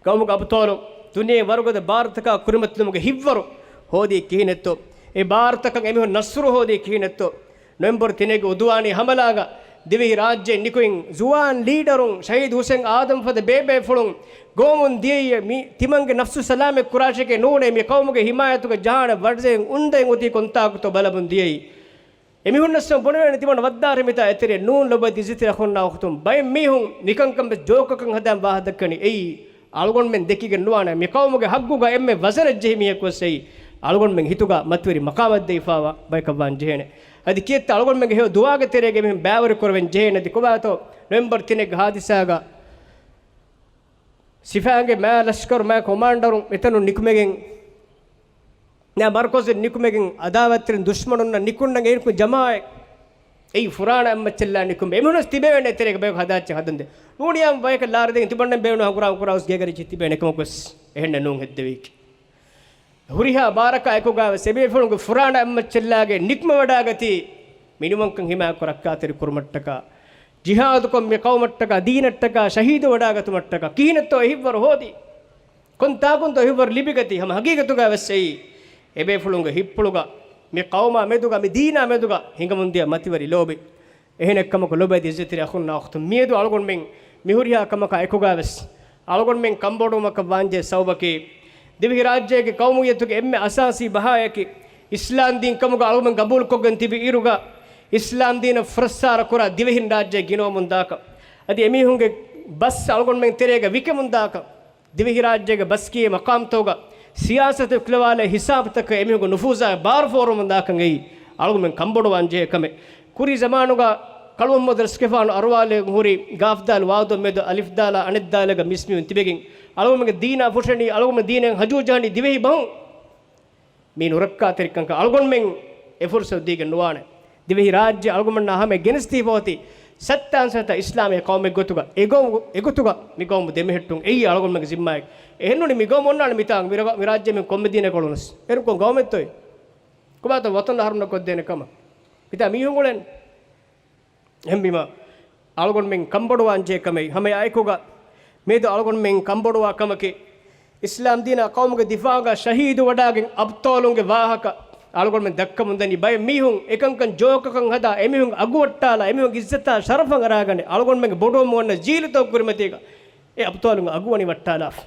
ގައުމުގެ އަބުޠާލު ދުނިޔޭ ވަރުގަދަ ބާރުތަކާ ކުރިމަތިލުމުގެ ހިތްވަރު ހޯދީ ކިހިނެއްތޯ؟ އެ ބާރުތަކަށް އެމީހުން ނަޞްރު ހޯދީ ކިހިނެއްތޯ؟ ނޮވެމްބަރު ތިނެއްގެ އުދުވާނީ ހަމަލާގަ ދިވެހި ރާއްޖެ ނިކުތް ޒުވާން ލީޑަރުން، ޝަހީދު ހުސެން އާދަމް ފަދަ ބޭބޭފުޅުން ގޮވަމުން ދިޔައީ މި ތިމަންގެ ނަފްސު ސަލާމަތް ކުރާށެކޭ ނޫނޭ، މި ޤައުމުގެ ހިމާޔަތުގަ ޖަހާނެ ވަރުދެއް އުނދައިން އޮތީ ކޮންތާކުތޯ ބަލަމުން ދިޔައީ. އެމީހުންނަސް ބުނެވޭނެ ތިމަން ވައްދާރެ މިތާ އެތެރެ ނޫން ލޮބުވެތި އިއްޒަތްތެރި އަޚުންނާ އުޚްތުން. ބައެއް މީހުން ނިކަންކަން ވެސް ޖޯކަކަށް ހަދާން ވާހަކަ ދައްކަނީ. އެއީ އަޅުގަނޑުމެން ދެކިގެން ނުވާނެ. މި ޤައުމުގެ ހައްގުގަ އެންމެ ވަޒަނަށް ޖެހި މީހަކު ވެސް އެއީ އަޅުގަނޑުމެން ހިތުގަ މަތިވެރި މަޤާމަށް ދެވިފާވާ ބަޔަކަށް ވާން ޖެހޭނެ. އަދި ކިއެއްތަ އަޅުގަނޑުމެންގެ ހެޔޮ ދުޢާގެ ތެރޭގަ އެމީހުން ބައިވެރި ކުރެވެން ޖެހޭނެ. އަދި ކޮބާތޯ ނޮވެމްބަރު ތިނެއްގެ ހާދިސާގަ ސިފައިންގެ މާ ލަޝްކަރު މާ ކޮމާންޑަރުން އެތަނުން ނިކުމެގެން، ނާ މަރުކަޒުން ނިކުމެގެން އަދާވަތްތެރިން ދުޝްމަނުންނަށް ނިކުންނަން އޭރުކު ޖަމާއެ. އެއީ ފުރާނަ އަތްމައްޗަށްލާ ނިކުމެ. އެމީހުނަސް ތިބެވޭނެ އެތެރޭގަ ބަޔަކު ހަދާއްޗެއް ހަދަންދެ. ނޫނިޔާ ބަޔަކަށް ލާރިދެން ތިބަންނަން ބޭނުން ހަނގުރާމަ ކުރާ ގޭގަ ރިއްޗި ތިބޭނެ ކަމަކު ވެސް އެހެންނެއް ނޫން ހެއްދެވީކީ. ހުރިހާ ބާރަކާ އެކުގަ ވެސް އެބޭފުޅުންގެ ފުރާނަ އަތްމައްޗަށްލާގެ ނިކުމެވަޑާގަތީ މިނިވަންކަން ހިމާޔަތްކޮށް ރައްކާތެރި ކުރުމަށްޓަކާ، ޖިހާދުކޮށް މި ޤައުމަށްޓަކާ، ދީނަށްޓަކާ، ޝަހީދުވަޑާގަތުމަށްޓަކާ. ކިހިނެއްތޯ އެ ހިތްވަރު ހޯދީ؟ ކޮން ތާކުންތޯ ހިތްވަރު ލިބިގަތީ؟ ހަމަ ހަގީގަތުގަ ވެސް އެއީ އެބޭފުޅުންގެ ހިތްޕުޅުގަ، މި ޤައުމާ މެދުގަ، މި ދީނާ މެދުގަ ހިނގަމުންދިޔަ މަތިވެރި ލޯބި. އެހެނެއްކަމަކު ލޮބުވެތި އިއްޒަތްތެރި އަޚުންނާ އުޚްތުން، މިއަދު އަޅުގަނޑުމެން މިހުރިހާ ކަމަކާ އެކުގަ ވެސް އަޅުގަނޑުމެން ކަންބޮޑުވުމަކަށް ވާންޖެހޭ ސަބަބަކީ، ދިވެހިރާއްޖޭގެ ޤައުމިއްޔަތުގެ އެންމެ އަސާސީ ބަހާޔަކީ، އިސްލާމްދީން ކަމުގަ އަޅުގަނޑުމެން ގަބޫލުކޮށްގެން ތިބި އިރުގަ، އިސްލާމްދީނަށް ފުރައްސާރަ ކުރާ ދިވެހިން ރާއްޖެ ގިނަވަމުންދާކަށް، އަދި އެމީހުންގެ ބަސް އަޅުގަނޑުމެން ތެރޭގަ ވިކެމުންދާކަށް، ދިވެހިރާއްޖޭގެ ބަސްކިޔޭ މަޤާމްތަކުގަ ސިޔާސަތު ކުލަވާލޭ ހިސާބުތަކަށް އެމީހުންގެ ނުފޫޒާއި ބާރު ފޯރުވަމުންދާކަން އެއީ އަޅުގަނޑުމެން ކަންބޮޑުވާން ޖެހޭ ކަމެއް. ކުރީ ޒަމާނުގަ ކަޅު މުޙައްމަދު ރަސްގެފާނު އަރުވާލެއް ހުރި ގާފްދާލު ވާދު މެދު އަލިފްދާލާ އަނެއްދާލެއްގަ މިސްމީހުން ތިބެގެން، އަޅުގަނޑުމެންގެ ދީނާ ފުށެނީ، އަޅުގަނޑުމެން ދީނަށް ހަޖޫ ޖަހަނީ ދިވެހި ބަހުން. މި ނުރައްކާތެރިކަންކަން އަޅުގަނޑުމެން އެ ފުރުސަތު ދީގެން ނުވާނެ. ދިވެހި ރާއްޖެ އަޅުގަނޑުމެންނާ ހަމަ ގެނެސްދީފަ އޮތީ ސައްތަ އަންސަތަ އިސްލާމީ ޤައުމެއް ގޮތުގަ، އެ ގޮ-، އެގޮތުގަ މި ގައުމު ދެމެހެއްޓުން އެއީ އަޅުގަނޑުމެންގެ ޒިންމާއެއް. އެހެންނޫނީ މި ގައުމު އޮންނާނެ މިތާނގަ، މި ރަ-، މި ރާއްޖެ މި ކޮންމެ ދީނެއް ކޮޅުނަސް. އޭރު ކޮން ގައުމެއްތޯއޭ؟ ކޮބާތޯ ވަތަން އަހަރުމެންނަށް ކޮށްދޭނެ ކަމަށް މިތާ މީހުން އުޅެން؟ އެހެންވީމަ، އަޅުގަނޑުމެން ކަންބޮޑުވާންޖެހޭ ކަމެއް ހަމަ އެއާއެކުގަ، މިއަދު އަޅުގަނޑުމެން ކަންބޮޑުވާ ކަމަކީ، އިސްލާމް ދީނާ ޤައުމުގެ ދިފާޢުގަ ޝަހީދު ވަޑާގެން އަބްޠާލުންގެ ވާހަކަ އަޅުގަނޑުމެން ދައްކަމުންދަނީ. ބައެއް މީހުން އެކަންކަން ޖޯކަކަށް ހަދާ، އެމީހުން އަގުވައްޓާލާ، އެމީހުންގެ އިއްޒަތާ ޝަރަފަށް އަރާގަނެ، އަޅުގަނޑުމެންގެ ބޮޑުވަމުން އޮންނަ ޖީލުތަކު ކުރިމަތީގަ އެ އަބްޠާލުން އަގު ވަނީ ވައްޓާލާފަ.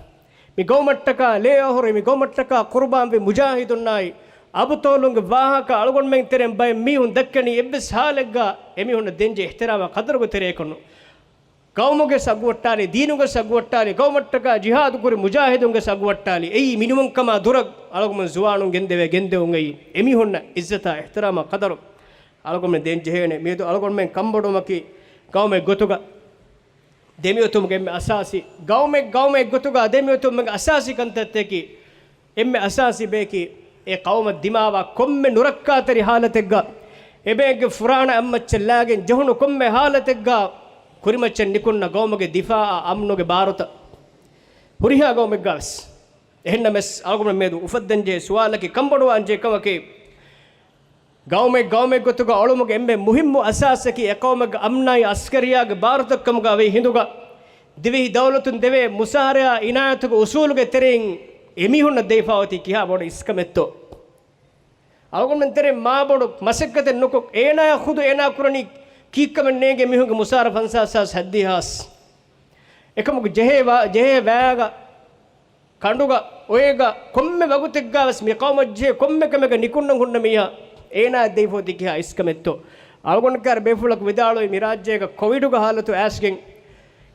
މި ގައުމަށްޓަކާ ލޭ އަހުރި، މި ގައުމަށްޓަކާ ޤުރުބާންވި މުޖާހިދުންނާއި، އަބުޠާލުންގެ ވާހަކަ އަޅުގަނޑުމެން ތެރެއިން ބައެއް މީހުން ދައްކަނީ އެއްވެސް ހާލެއްގަ އެމީހުންނަށް ދޭންޖެހޭ އިޙްތިރާމާ ޤަދަރުގެ ތެރެއަކަށްނު. ޤައުމުގެ ވެސް އަގުވައްޓާލީ، ދީނުގެ ވެސް އަގުވައްޓާލީ، ގައުމަށްޓަކާ ޖިހާދު ކުރި މުޖާހިދުންގެ ވެސް އަގުވައްޓާލީ. އެއީ މިނިވަންކަމާ ދުރަށް އަޅުގަނޑުމެން ޒުވާނުން ގެންދެވޭ ގެންދެވުން އެއީ. އެމީހުންނަށް އިއްޒަތާ އިޙްތިރާމާ ޤަދަރު އަޅުގަނޑުމެން ދޭން ޖެހޭނެ. މިއަދު އަޅުގަނޑުމެން ކަންބޮޑުވުމަކީ ޤައުމެއް ގޮތުގަ ދެމިއޮތުމުގެ އެންމެ އަސާސީ، ގައުމެއް، ގައުމެއް ގޮތުގަ ދެމިއޮތުމުގެ އަސާސީ ކަންތައްތަކީ، އެންމެ އަސާސީ ބަޔަކީ، އެ ޤައުމަށް ދިމާވާ ކޮންމެ ނުރައްކާތެރި ހާލަތެއްގަ، އެބައެއްގެ ފުރާނަ އަތްމައްޗަށް ލާގެން ޖެހުނު ކޮންމެ ހާލަތެއްގަ، ކުރިމައްޗަށް ނިކުންނަ ގައުމުގެ ދިފާޢާ އަމްނުގެ ބާރުތައް ހުރިހާ ގައުމެއްގަ ވެސް. އެހެންނަމަވެސް، އަޅުގަނޑު މިއަދު އުފައްދަންޖެހޭ ސުވާލަކީ، ކަންބޮޑުވާންޖެހޭ ކަމަކީ، ގައުމެއް ގައުމެއް ގޮތުގަ އޮޅުމުގެ އެންމެ މުހިއްމު އަސާސަކީ، އެ ޤައުމެއްގެ އަމްނާއި އަސްކަރިއްޔާގެ ބާރުތައް ކަމުގަ ވެ ހިނދުގަ، ދިވެހި ދައުލަތުން ދެވޭ މުސާރައާ އިނާޔަތުގެ އުސޫލުގެ ތެރެއިން އެމީހުންނަށް ދެވިފާ އޮތީ ކިހާ ބޮޑު އިސްކަމެއްތޯ. އަޅުގަނޑުމެން ތެރެއިން މާބޮޑު މަސައްކަތެއް ނުކޮށް، އޭނާޔަށް ޚުދު އޭނާ ކުރަނީ ކީއްކަމެއް ނޭނގޭ މީހުންގެ މުސާރަ ފަންސާސް ހާސް ހައްދިހާސް. އެކަމަކު ޖެހޭ ވާ-، ޖެހޭ ވައިގަ ކަނޑުގަ، އޮއެގަ، ކޮންމެ ވަގުތެއްގަ ވެސް މި ޤައުމަށް ޖެހޭ ކޮންމެ ކަމެއްގަ ނިކުންނަން ހުންނަ މީހާ އޭނާއަށް ދެވިފަ އޮތީ ކިހާ އިސްކަމެއްތޯ؟ އަޅުގަނޑު ކައިރި ބޭފުޅަކު ވިދާޅުވި މި ރާއްޖޭގަ ކޮވިޑުގެ ހާލަތު އައިސްގެން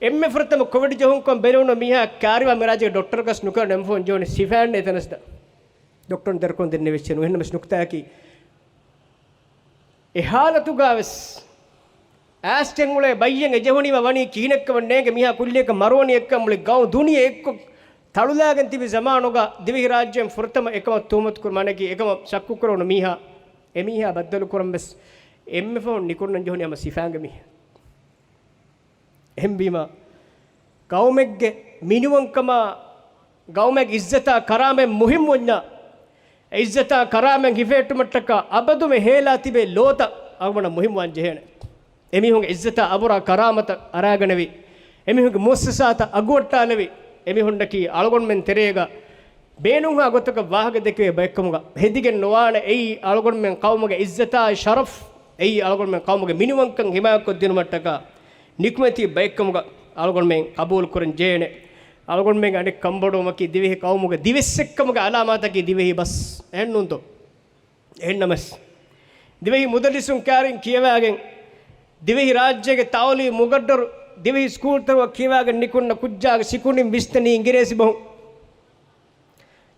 އެންމެ ފުރަތަމަ ކޮވިޑް ޖެހުންކަން ބެލުނު މީހާ ކާރިވާ މި ރާއްޖޭގެ ޑޮކްޓަރަކަސް ނުކެރެން އެމްފޯން ޖޯނި ސިފައިން އެތަނަސްދަ ޑޮކްޓަރުން ދެރަކުން ދެންނެވިއްސެން އެހެންނަމަސް ނުކްތާއަކީ އެ ހާލަތުގަ ވެސް އައިސްގެން އުޅޭ ބައްޔެއް އެ ޖެހުނީމަ ވަނީ ކިހިނެއްކަމެއް ނޭނގެ މީހާ ކުއްލިއަކަށް މަރުވަނީ އެއްކަން މުޅި ގައު ދުނިޔެ އެއްކޮށް ތަޅުލާގެން ތިބި ޒަމާނުގަ ދިވެހިރާއްޖޭން ފުރަތަމަ އެކަމަށް ތުހުމަތު ކުރުމަނަކީ އެކަމަށް ޝައްކު ކުރެވުނު މީހާ އެމީހާ ބައްދަލު ކުރަން ވެސް އެންމެ ފަހުން ނިކުންނަން ޖެހުނީ ހަމަ ސިފައިންގެ މީހާ. އެހެންވީމަ، ގައުމެއްގެ މިނިވަންކަމާ، ގައުމެއްގެ އިއްޒަތާ ކަރާމަތް މުހިއްމުވަންޏާ، އެ އިއްޒަތާ ކަރާމަތް ހިފެހެއްޓުމަށްޓަކާ އަބަދުމެ ހޭލާ ތިބޭ ލޯތައް އަޅުގަނޑަށް މުހިއްމުވާން ޖެހޭނެ. އެމީހުންގެ އިއްޒަތާ އަބުރާ ކަރާމަތަށް އަރާގަނެވި، އެމީހުންގެ މުއައްސަސާތައް އަގުވައްޓާލެވި، އެމީހުންނަކީ އަޅުގަނޑުމެން ތެރޭގަ ބޭނުންހާ ގޮތަކަށް ވާހަކަ ދެކެވޭ ބައެއްކަމުގަ ހެދިގެން ނުވާނެ. އެއީ އަޅުގަނޑުމެން ޤައުމުގެ އިއްޒަތާއި ޝަރަފް އެއީ އަޅުގަނޑުމެން ޤައުމުގެ މިނިވަންކަން ހިމާޔަތްކޮށްދިނުމަށްޓަކާ ނިކުމެތި ބައެއްކަމުގަ އަޅުގަނޑުމެން ޤަބޫލުކުރަން ޖެހޭނެ. އަޅުގަނޑުމެންގެ އަނެއް ކަންބޮޑުވުމަކީ ދިވެހި ޤައުމުގެ ދިވެއްސެއްކަމުގެ ޢަލާމާތަކީ ދިވެހި ބަސް. އެހެންނޫންތޯ؟ އެހެންނަމަސް، ދިވެހި މުދައްރިސުން ކާރިން ކިޔަވާގެން، ދިވެހި ރާއްޖޭގެ ތަޢުލީމު މުޤައްރަރު، ދިވެހި ސްކޫލްތަކުގަ ކިޔަވާގެން ނިކުންނަ ކުއްޖާގެ ސިކުނޑިން ވިސްނަނީ އިނގިރޭސި ބަހުން.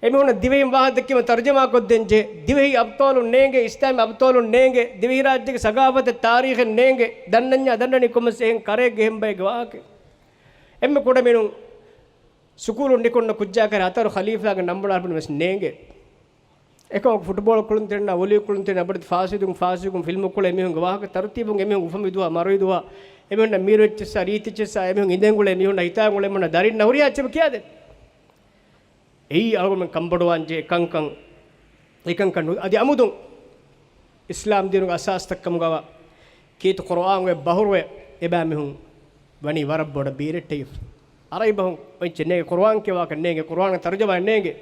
އެމީހުންނަށް ދިވެހިން ވާހަކަ ދެއްކީމަ ތަރުޖަމާ ކޮށްދޭން ޖެހޭ. ދިވެހި އަބްޠާލުން ނޭނގޭ، އިސްލާމީ އަބްޠާލުން ނޭނގޭ، ދިވެހި ރާއްޖޭގެ ސަގާފަތެއް ތާރީޚެއް ނޭނގޭ، ދަންނަންޏާ ދަންނަނީ ކޮންމެސް އެހެން ކަރައެއްގެ އެހެން ބައެއްގެ ވާހަކަ. އެންމެ ކުޑަމިނުން ސުކޫލުން ނިކުންނަ ކުއްޖާކަށް ހަތަރު ޚަލީފާގެ ނަންބު ނާރިފުން ވެސް ނޭނގޭ. އެކަމަކު ފުޓްބޯޅަ ކުޅުންތެރިންނާ ވޮލީ ކުޅުންތެރިން އަބަދު ފާސިދުން ފާސިގުން ފިލްމު ކުޅޭ މީހުންގެ ވާހަކަ ތަރުތީބުން އެމީހުން އުފަންވި ދުވާ މަރުވި ދުވާ އެމީހުންނަށް މީރު އެއްޗިއްސާ ރީތި އެއްޗިއްސާ އެމީހުން އިނދެން ގުޅޭ މީހުންނަށް ހިތާ ގުޅޭ މީހުންނަށް ދަރިންނަށް ހުރިހާ އެއްޗެއް ކިޔާދޭ. އެއީ އަޅުގަނޑުމެން ކަންބޮޑުވާން ޖެހޭ ކަންކަން. އެކަންކަން ނު-، އަދި އަމުދުން އިސްލާމް ދީނުގެ އަސާސްތައް ކަމުގަވާ ކީރިތި ޤުރުއާން އޮތް ބަހުރުވެ އެބައިމީހުން ވަނީ ވަރަށް ބޮޑަށް ބީރެއްޓެއް. އަރަބި ބަހުން އޮތް އެއްޗެއް ނޭނގެ، ޤުރުއާން ކިޔަވާކަށް ނޭނގެ، ޤުރުއާން ތަރުޖަމާ ނޭނގެ.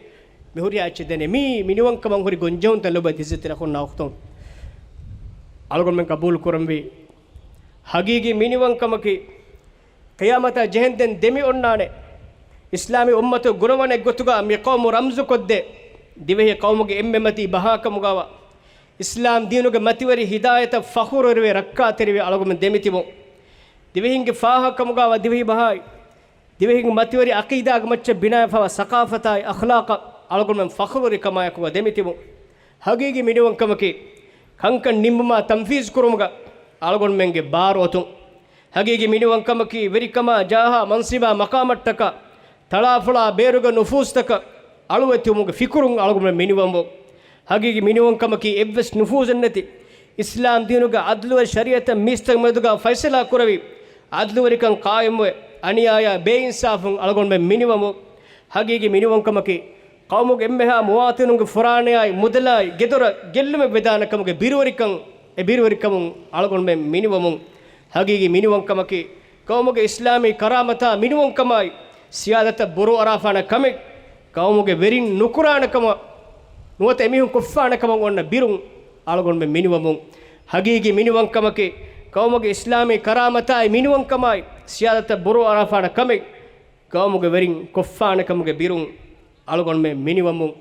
މި ހުރިހާ އެއްޗެއް ދެނެ މީ މިނިވަންކަމަށް ހުރި ގޮންޖެހުންތައް ލޮބުވެތި އިއްޒަތްތެރި އަޚުންނާ އުޚްތުން. އަޅުގަނޑުމެން ޤަބޫލު ކުރަންވީ ހަގީގީ މިނިވަންކަމަކީ ޤިޔާމަތާ ޖެހެންދެން ދެމި އޮންނާނެ. އިސްލާމީ އުއްމަތު ގުނަވަނެއްގޮތުގަ މި ޤައުމު ރަމްޒުކޮށްދޭ. ދިވެހި ޤައުމުގެ އެންމެ މަތީ ބަހާކަމުގަވާ އިސްލާމް ދީނުގެ މަތިވެރި ހިދާޔަތަށް ފަޚުރުވެރިވެ ރައްކާތެރިވެ އަޅުގަނޑުމެން ދެމިތިބުން. ދިވެހިންގެ ފާހަގަކަމުގަވާ ދިވެހި ބަހާއި، ދިވެހިންގެ މަތިވެރި ޢަޤީދާގެ މައްޗަށް ބިނާވެފަވާ ސަޤާފަތާއި އަޚްލާޤަށް އަޅުގަނޑުމެން ފަޚުރުވެރިކަމާއެކުގަ ދެމިތިބުން. ހަގީގީ މިނިވަންކަމަކީ ކަންކަން ނިންމުމާ ތަންފީޒު ކުރުމުގަ އަޅުގަނޑުމެންގެ ބާރު އޮތުން. ހަގީގީ މިނިވަންކަމަކީ ވެރިކަމާ ޖާހާ މަންސިބާ މަޤާމަށްޓަކާ ތަޅާފޮޅާ ބޭރުގެ ނުފޫޒުތަކަށް އަޅުވެތިވުމުގެ ފިކުރުން އަޅުގަނޑުމެން މިނިވަންވުން. ހަގީގީ މިނިވަންކަމަކީ އެއްވެސް ނުފޫޒެއް ނެތި އިސްލާމް ދީނުގެ ޢަދްލުވެރި ޝަރީޢަތަށް މީސްތަކު މެދުގަ ފައިސަލާ ކުރެވި ޢަދްލުވެރިކަން ޤާއިމުވެ، އަނިޔާޔާ ބޭއިންސާފުން އަޅުގަނޑުމެން މިނިވަންވުން. ހަގީގީ މިނިވަންކަމަކީ ޤައުމުގެ އެންމެހާ މުވާތިނުންގެ ފުރާނަޔާއި މުދަލާއި ގެދޮރަށް ގެއްލުމެއް ވެދާނެ ކަމުގެ ބިރުވެރިކަން، އެ ބިރުވެރިކަމުން އަޅުގަނޑުމެން މިނިވަމުން. ހަގީގީ މިނިވަންކަމަކީ ޤައުމުގެ އިސްލާމީ ކަރާމަތާ މިނިވަންކަމާއި، ސިޔާދަތަށް ބުރޫ އަރާފާނެ ކަމެއް ޤައުމުގެ ވެރިން ނުކުރާނެ ކަމަށް ނުވަތަ އެމީހުން ކޮށްފާނެ ކަމަށް އޮންނަ ބިރުން އަޅުގަނޑުމެން މިނިވަމުން. ހަގީގީ މިނިވަންކަމަކީ ޤައުމުގެ އިސްލާމީ ކަރާމަތާއި މިނިވަންކަމާއި، ސިޔާދަތަށް ބުރޫ އަރާފާނެ ކަމެއް ޤައުމުގެ ވެރިން ކޮށްފާނެ ކަމުގެ ބިރުން އަޅުގަނޑުމެން މިނިވަމުން.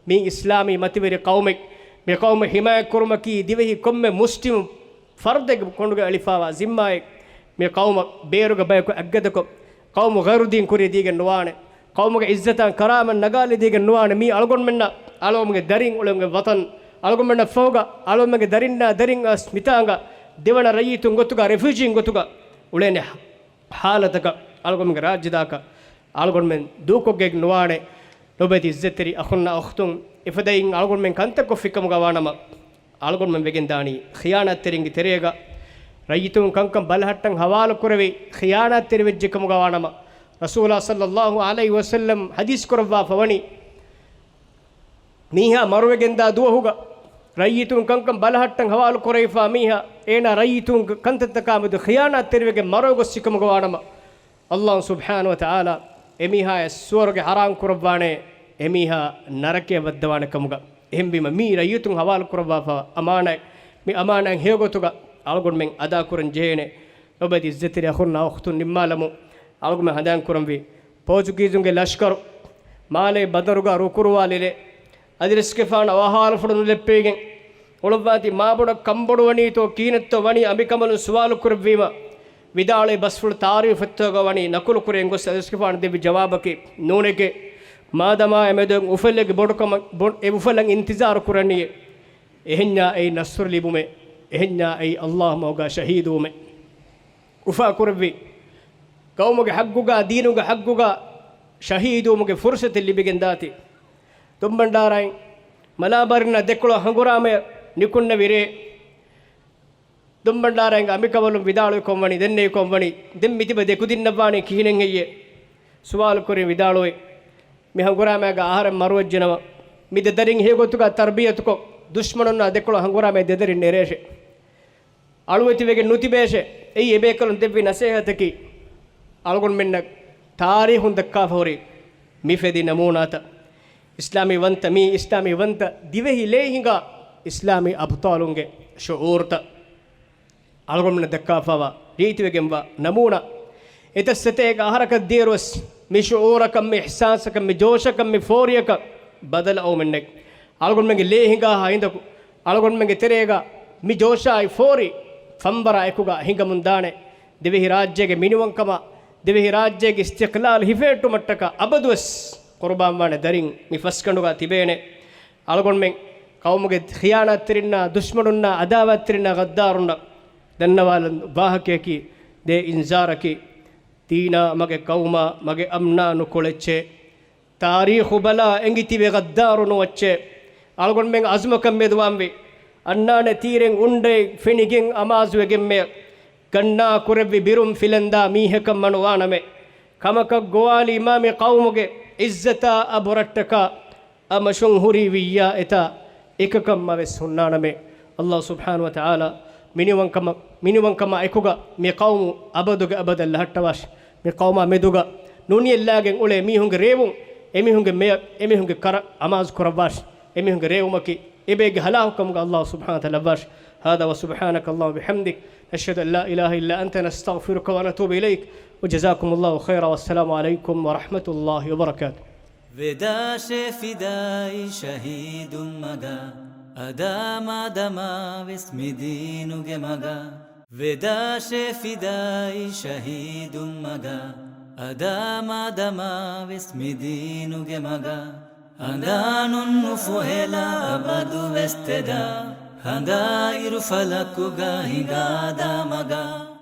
މީ އިސްލާމީ މަތިވެރި ޤައުމެއް. މި ޤައުމަށް ހިމާޔަތްކުރުމަކީ ދިވެހި ކޮންމެ މުސްލިމު ފަރުދެއްގެ ކޮނޑުގަ އެޅިފާވާ ޒިންމާއެއް. މި ޤައުމަށް ބޭރުގެ ބަޔަކު އަތްގަދަކޮށް، ޤައުމު ޣައިރު ދީން ކުރިޔަށް ދީގެން ނުވާނެ. ޤައުމުގެ ޢިއްޒަތާ ކަރާމަތް ނަގާލަދީގެން ނުވާނެ. މީ އަޅުގަނޑުމެންނަށް، އަޅުގަނޑުމެންގެ ދަރިން އުޅެން އޮތް ވަޠަން، އަޅުގަނޑުމެންނަށް ފަހުގަ އަޅުގަނޑުމެންގެ ދަރިންނާ ދަރިން އައިސް މިތާނގަ ދެވަނަ ރައްޔިތުން ގޮތުގަ، ރެފިއުޖީން ގޮތުގަ އުޅޭނެ ޙާލަތަކަށް އަޅުގަނޑުމެންގެ ރާއްޖެ ދާކަށް އަޅުގަނޑުމެން ދޫކޮށްގެން ނުވާނެ. ލޮބުވެތި އިއްޒަތްތެރި އަޚުންނާ އުޚްތުން، އެފަދައިން އަޅުގަނޑުމެން ކަންތައް ކޮށްފިކަމުގަ ވާނަމަ، އަޅުގަނޑުމެން ވެގެންދާނީ ޚިޔާނާތްތެރިންގެ ތެރޭގަ. ރައްޔިތުން ކަންކަން ބަލަހައްޓަން ހަވާލުކުރެވި ޚިޔާނާތްތެރިވެއްޖެ ކަމުގަ ވާނަމަ، ރަސޫލާ ޞައްލައްލާހު ޢަލައިހި ވަސައްލަމް ޙަދީޘް ކުރައްވާފަ ވަނީ، މީހާ މަރުވެގެންދާ ދުވަހުގަ ރައްޔިތުން ކަންކަން ބަލަހައްޓަން ހަވާލު ކުރެވިފާ މީހާ، އޭނާ ރައްޔިތުންގެ ކަންތައްތަކާމެދު ޚިޔާނާތްތެރިވެގެން މަރުވެގޮއްސި ކަމުގަ ވާނަމަ، ﷲ ސުބްޙާނަހު ވަތަޢާލާ އެމީހާޔަށް ސުވަރުގެ ޙަރާމް ކުރައްވާނެ، އެމީހާ ނަރަކަޔަށް ވައްދަވާނެ ކަމުގަ. އެހެންވީމަ، މީ ރައްޔިތުން ހަވާލު ކުރައްވާފަ އަމާނާތް، މި އަމާނާތް ހެޔޮގޮތުގަ އަޅުގަނޑުމެން އަދާކުރަން ޖެހޭނެ. ލޮބުވެތި އިއްޒަތްތެރި އަޚުންނާ އުޚްތުން، ނިންމާލަމުން އަޅުގަނޑުމެން ހަނދާން ކުރަންވީ، ޕޯޗުގީޒުންގެ ލަޝްކަރު މާލޭ ބަނދަރުގަ ރުކުރުވާލިލެއް، އަދި ރަސްގެފާނަށް އަވަހާރަފުޅު ނުލެއްޕިގެން، އުޅައްވާތީ މާބޮޑަށް ކަންބޮޑުވަނީތޯ ކީނެއްތޯ ވަނީ އަނބިކަނބަލުން ސުވާލު ކުރެއްވީމަ، ވިދާޅުވި ބަސްފުޅު ތާރީފުތަކަށް ވަނީ ނަކުލު ކުރި އެނގޮސް އަދި ރަސްގެފާނު ދެއްވި ޖަވާބަކީ، ނޫނެކޭ، މާދަމާ އެމެދު އުފެލެއްގެ ބޮޑުކަމަށް، ބޮ-، އެ އުފަލަށް އިންތިޒާރު ކުރަނީއޭ. އެހެންޏާ އެއީ ނަޞްރު ލިބުމެއް، އެހެންޏާ އެއީ ﷲ މަގުގަ ޝަހީދުވުމެއް. އުފާކުރެއްވި ޤައުމުގެ ޙައްޤުގަ، ދީނުގެ ޙައްޤުގަ ޝަހީދުވުމުގެ ފުރުޞަތެއް ލިބިގެންދާތީ. ދުނބަންޑާރައިން މަލާބާރިންނާ ދެކޮޅަށް ހަނގުރާމަޔަށް ނިކުންނެވި ރޭ، ދުނބަންޑާރައިންގެ އަނބިކަނބަލުން ވިދާޅުވި ކޮންވަނީ، ދެންނެވި ކޮންވަނީ، ދެން މިތިބަ ދެކުދިންނަށްވާނީ ކިހިނެއް ހެއްޔޭ؟ ސުވާލު ކުރިން ވިދާޅުވި، މި ހަނގުރާމައިގަ އަހަރެން މަރުވެއްޖެނަމަ، މި ދެދަރިން ހެޔޮގޮތުގަ ތަރްބިޔަތުކޮށް، ދުޝްމަނުންނާ ދެކޮޅަށް ހަނގުރާމައި ދެދަރިން ނެރޭށޭ. އަޅުވެތިވެގެން ނުތިބޭށޭ. އެއީ އެބޭކަލުން ދެއްވި ނަސޭހަތަކީ، އަޅުގަނޑުމެންނަށް ތާރީޚުން ދައްކާފަ ހުރި މި ފެދި ނަމޫނާތައް. އިސްލާމީ ވަންތަ، މީ އިސްލާމީ ވަންތަ ދިވެހި ލޭ ހިނގާ އިސްލާމީ އަބްޠާލުންގެ ޝުޢޫރުތައް. އަޅުގަނޑުމެންނަށް ދައްކާފައިވާ ރީތިވެގެންވާ ނަމޫނާ، އެތައް ސަތޭކަ އަހަރަކަށް ދިޔައިރުވެސް މި ޝުޢޫރަކަށް، މި އިޙްސާސަކަށް، މި ޖޯޝަކަށް، މި ފޯރިއަކަށް ބަދަލު އައުމެއް ނެތް. އަޅުގަނޑުމެންގެ ލޭ ހިނގާ ހައިނދަކު، އަޅުގަނޑުމެންގެ ތެރޭގަ މި ޖޯޝާއި ފޯރި ފަންބަރާ އެކުގަ ހިނގަމުންދާނެ. ދިވެހިރާއްޖޭގެ މިނިވަންކަމާ، ދިވެހިރާއްޖޭގެ އިސްތިޤްލާލް ހިފެހެއްޓުމަށްޓަކާ އަބަދުވެސް ޤުރުބާންވާނެ ދަރިން މި ފަސްގަނޑުގަ ތިބޭނެ. އަޅުގަނޑުމެން ޤައުމުގެ ޚިޔާނާތްތެރިންނާ، ދުޝްމަނުންނާ، ޢަދާވާތްތެރިންނާ، ޣައްދާރުންނަށް ދަންނަވާލަން ވާހަކަޔަކީ، ދޭ އިންޒާރަކީ، ދީނާ މަގެ ޤައުމާ މަގެ އަމްނާ ނުކުޅެއްޗޭ. ތާރީޚު ބަލާ އެނގިތިބެ ޣައްދާރު ނުވައްޗޭ. އަޅުގަނޑުމެން އަޒުމަކަށް މެދުވާންވީ. އަންނާނެ ތީރެއް އުނޑައެއް ފެނިގެން އަމާޒުވެގެންމެ. ގަންނާ ކުރެއްވި ބިރުން ފިލަންދާ މީހަކަށް މަނުވާނަމެ. ކަމަކަށް ގޮވާލީމާ މި ޤައުމުގެ ޢިއްޒަތާ އަބުރަށްޓަކާ އަމަށުން ހުރި ވިއްޔާ އެތާ އެކަކަށް މަވެސް ހުންނާނަމޭ. އައްލާހު ސުބްޙާނަހު ވަ ތަޢާލާ މިނިވަންކަމަށް، މިނިވަންކަމާ އެކުގަ މި ޤައުމު އަބަދުގެ އަބަދަށް ލަހައްޓަވާށި. މި ޤައުމާ މެދުގަ ނޫނިއެއްލާގެން އުޅޭ މީހުންގެ ރޭވުން، އެމީހުންގެ މެޔަށް، އެމީހުންގެ ކަރަށް އަމާޒު ކުރައްވާށި. އެމީހުންގެ ރޭވުމަކީ އެބޭގެ ހަލާކުކަމުގަ އައްލާހު ސުބްޙާނަހު ވަ ތަޢާލާ ލައްވާށި. هذا وسبحانك اللهم وبحمدك، نشهد أن لا إله إلا أنت، نستغفرك ونتوب إليك، وجزاكم الله خيرا، والسلام عليكم ورحمة الله وبركاته. ވެދާށޭ ފިދާއީ ޝަހީދުން މަގަށް، އަދާ މާދަމާ ވެސް މި ދީނުގެ މަގަށް. ވެދާށޭ ފިދާއީ ޝަހީދުން މަގަށް، އަދާ މާދަމާ ވެސް މި ދީނުގެ މަގަށް. އަނދާނުން ނުފޮހެލާ އަބަދު ވެސް ތެދާ، ހަނދާ އިރު ފަލަކުގަ ހިނގާދާ މަގަށް.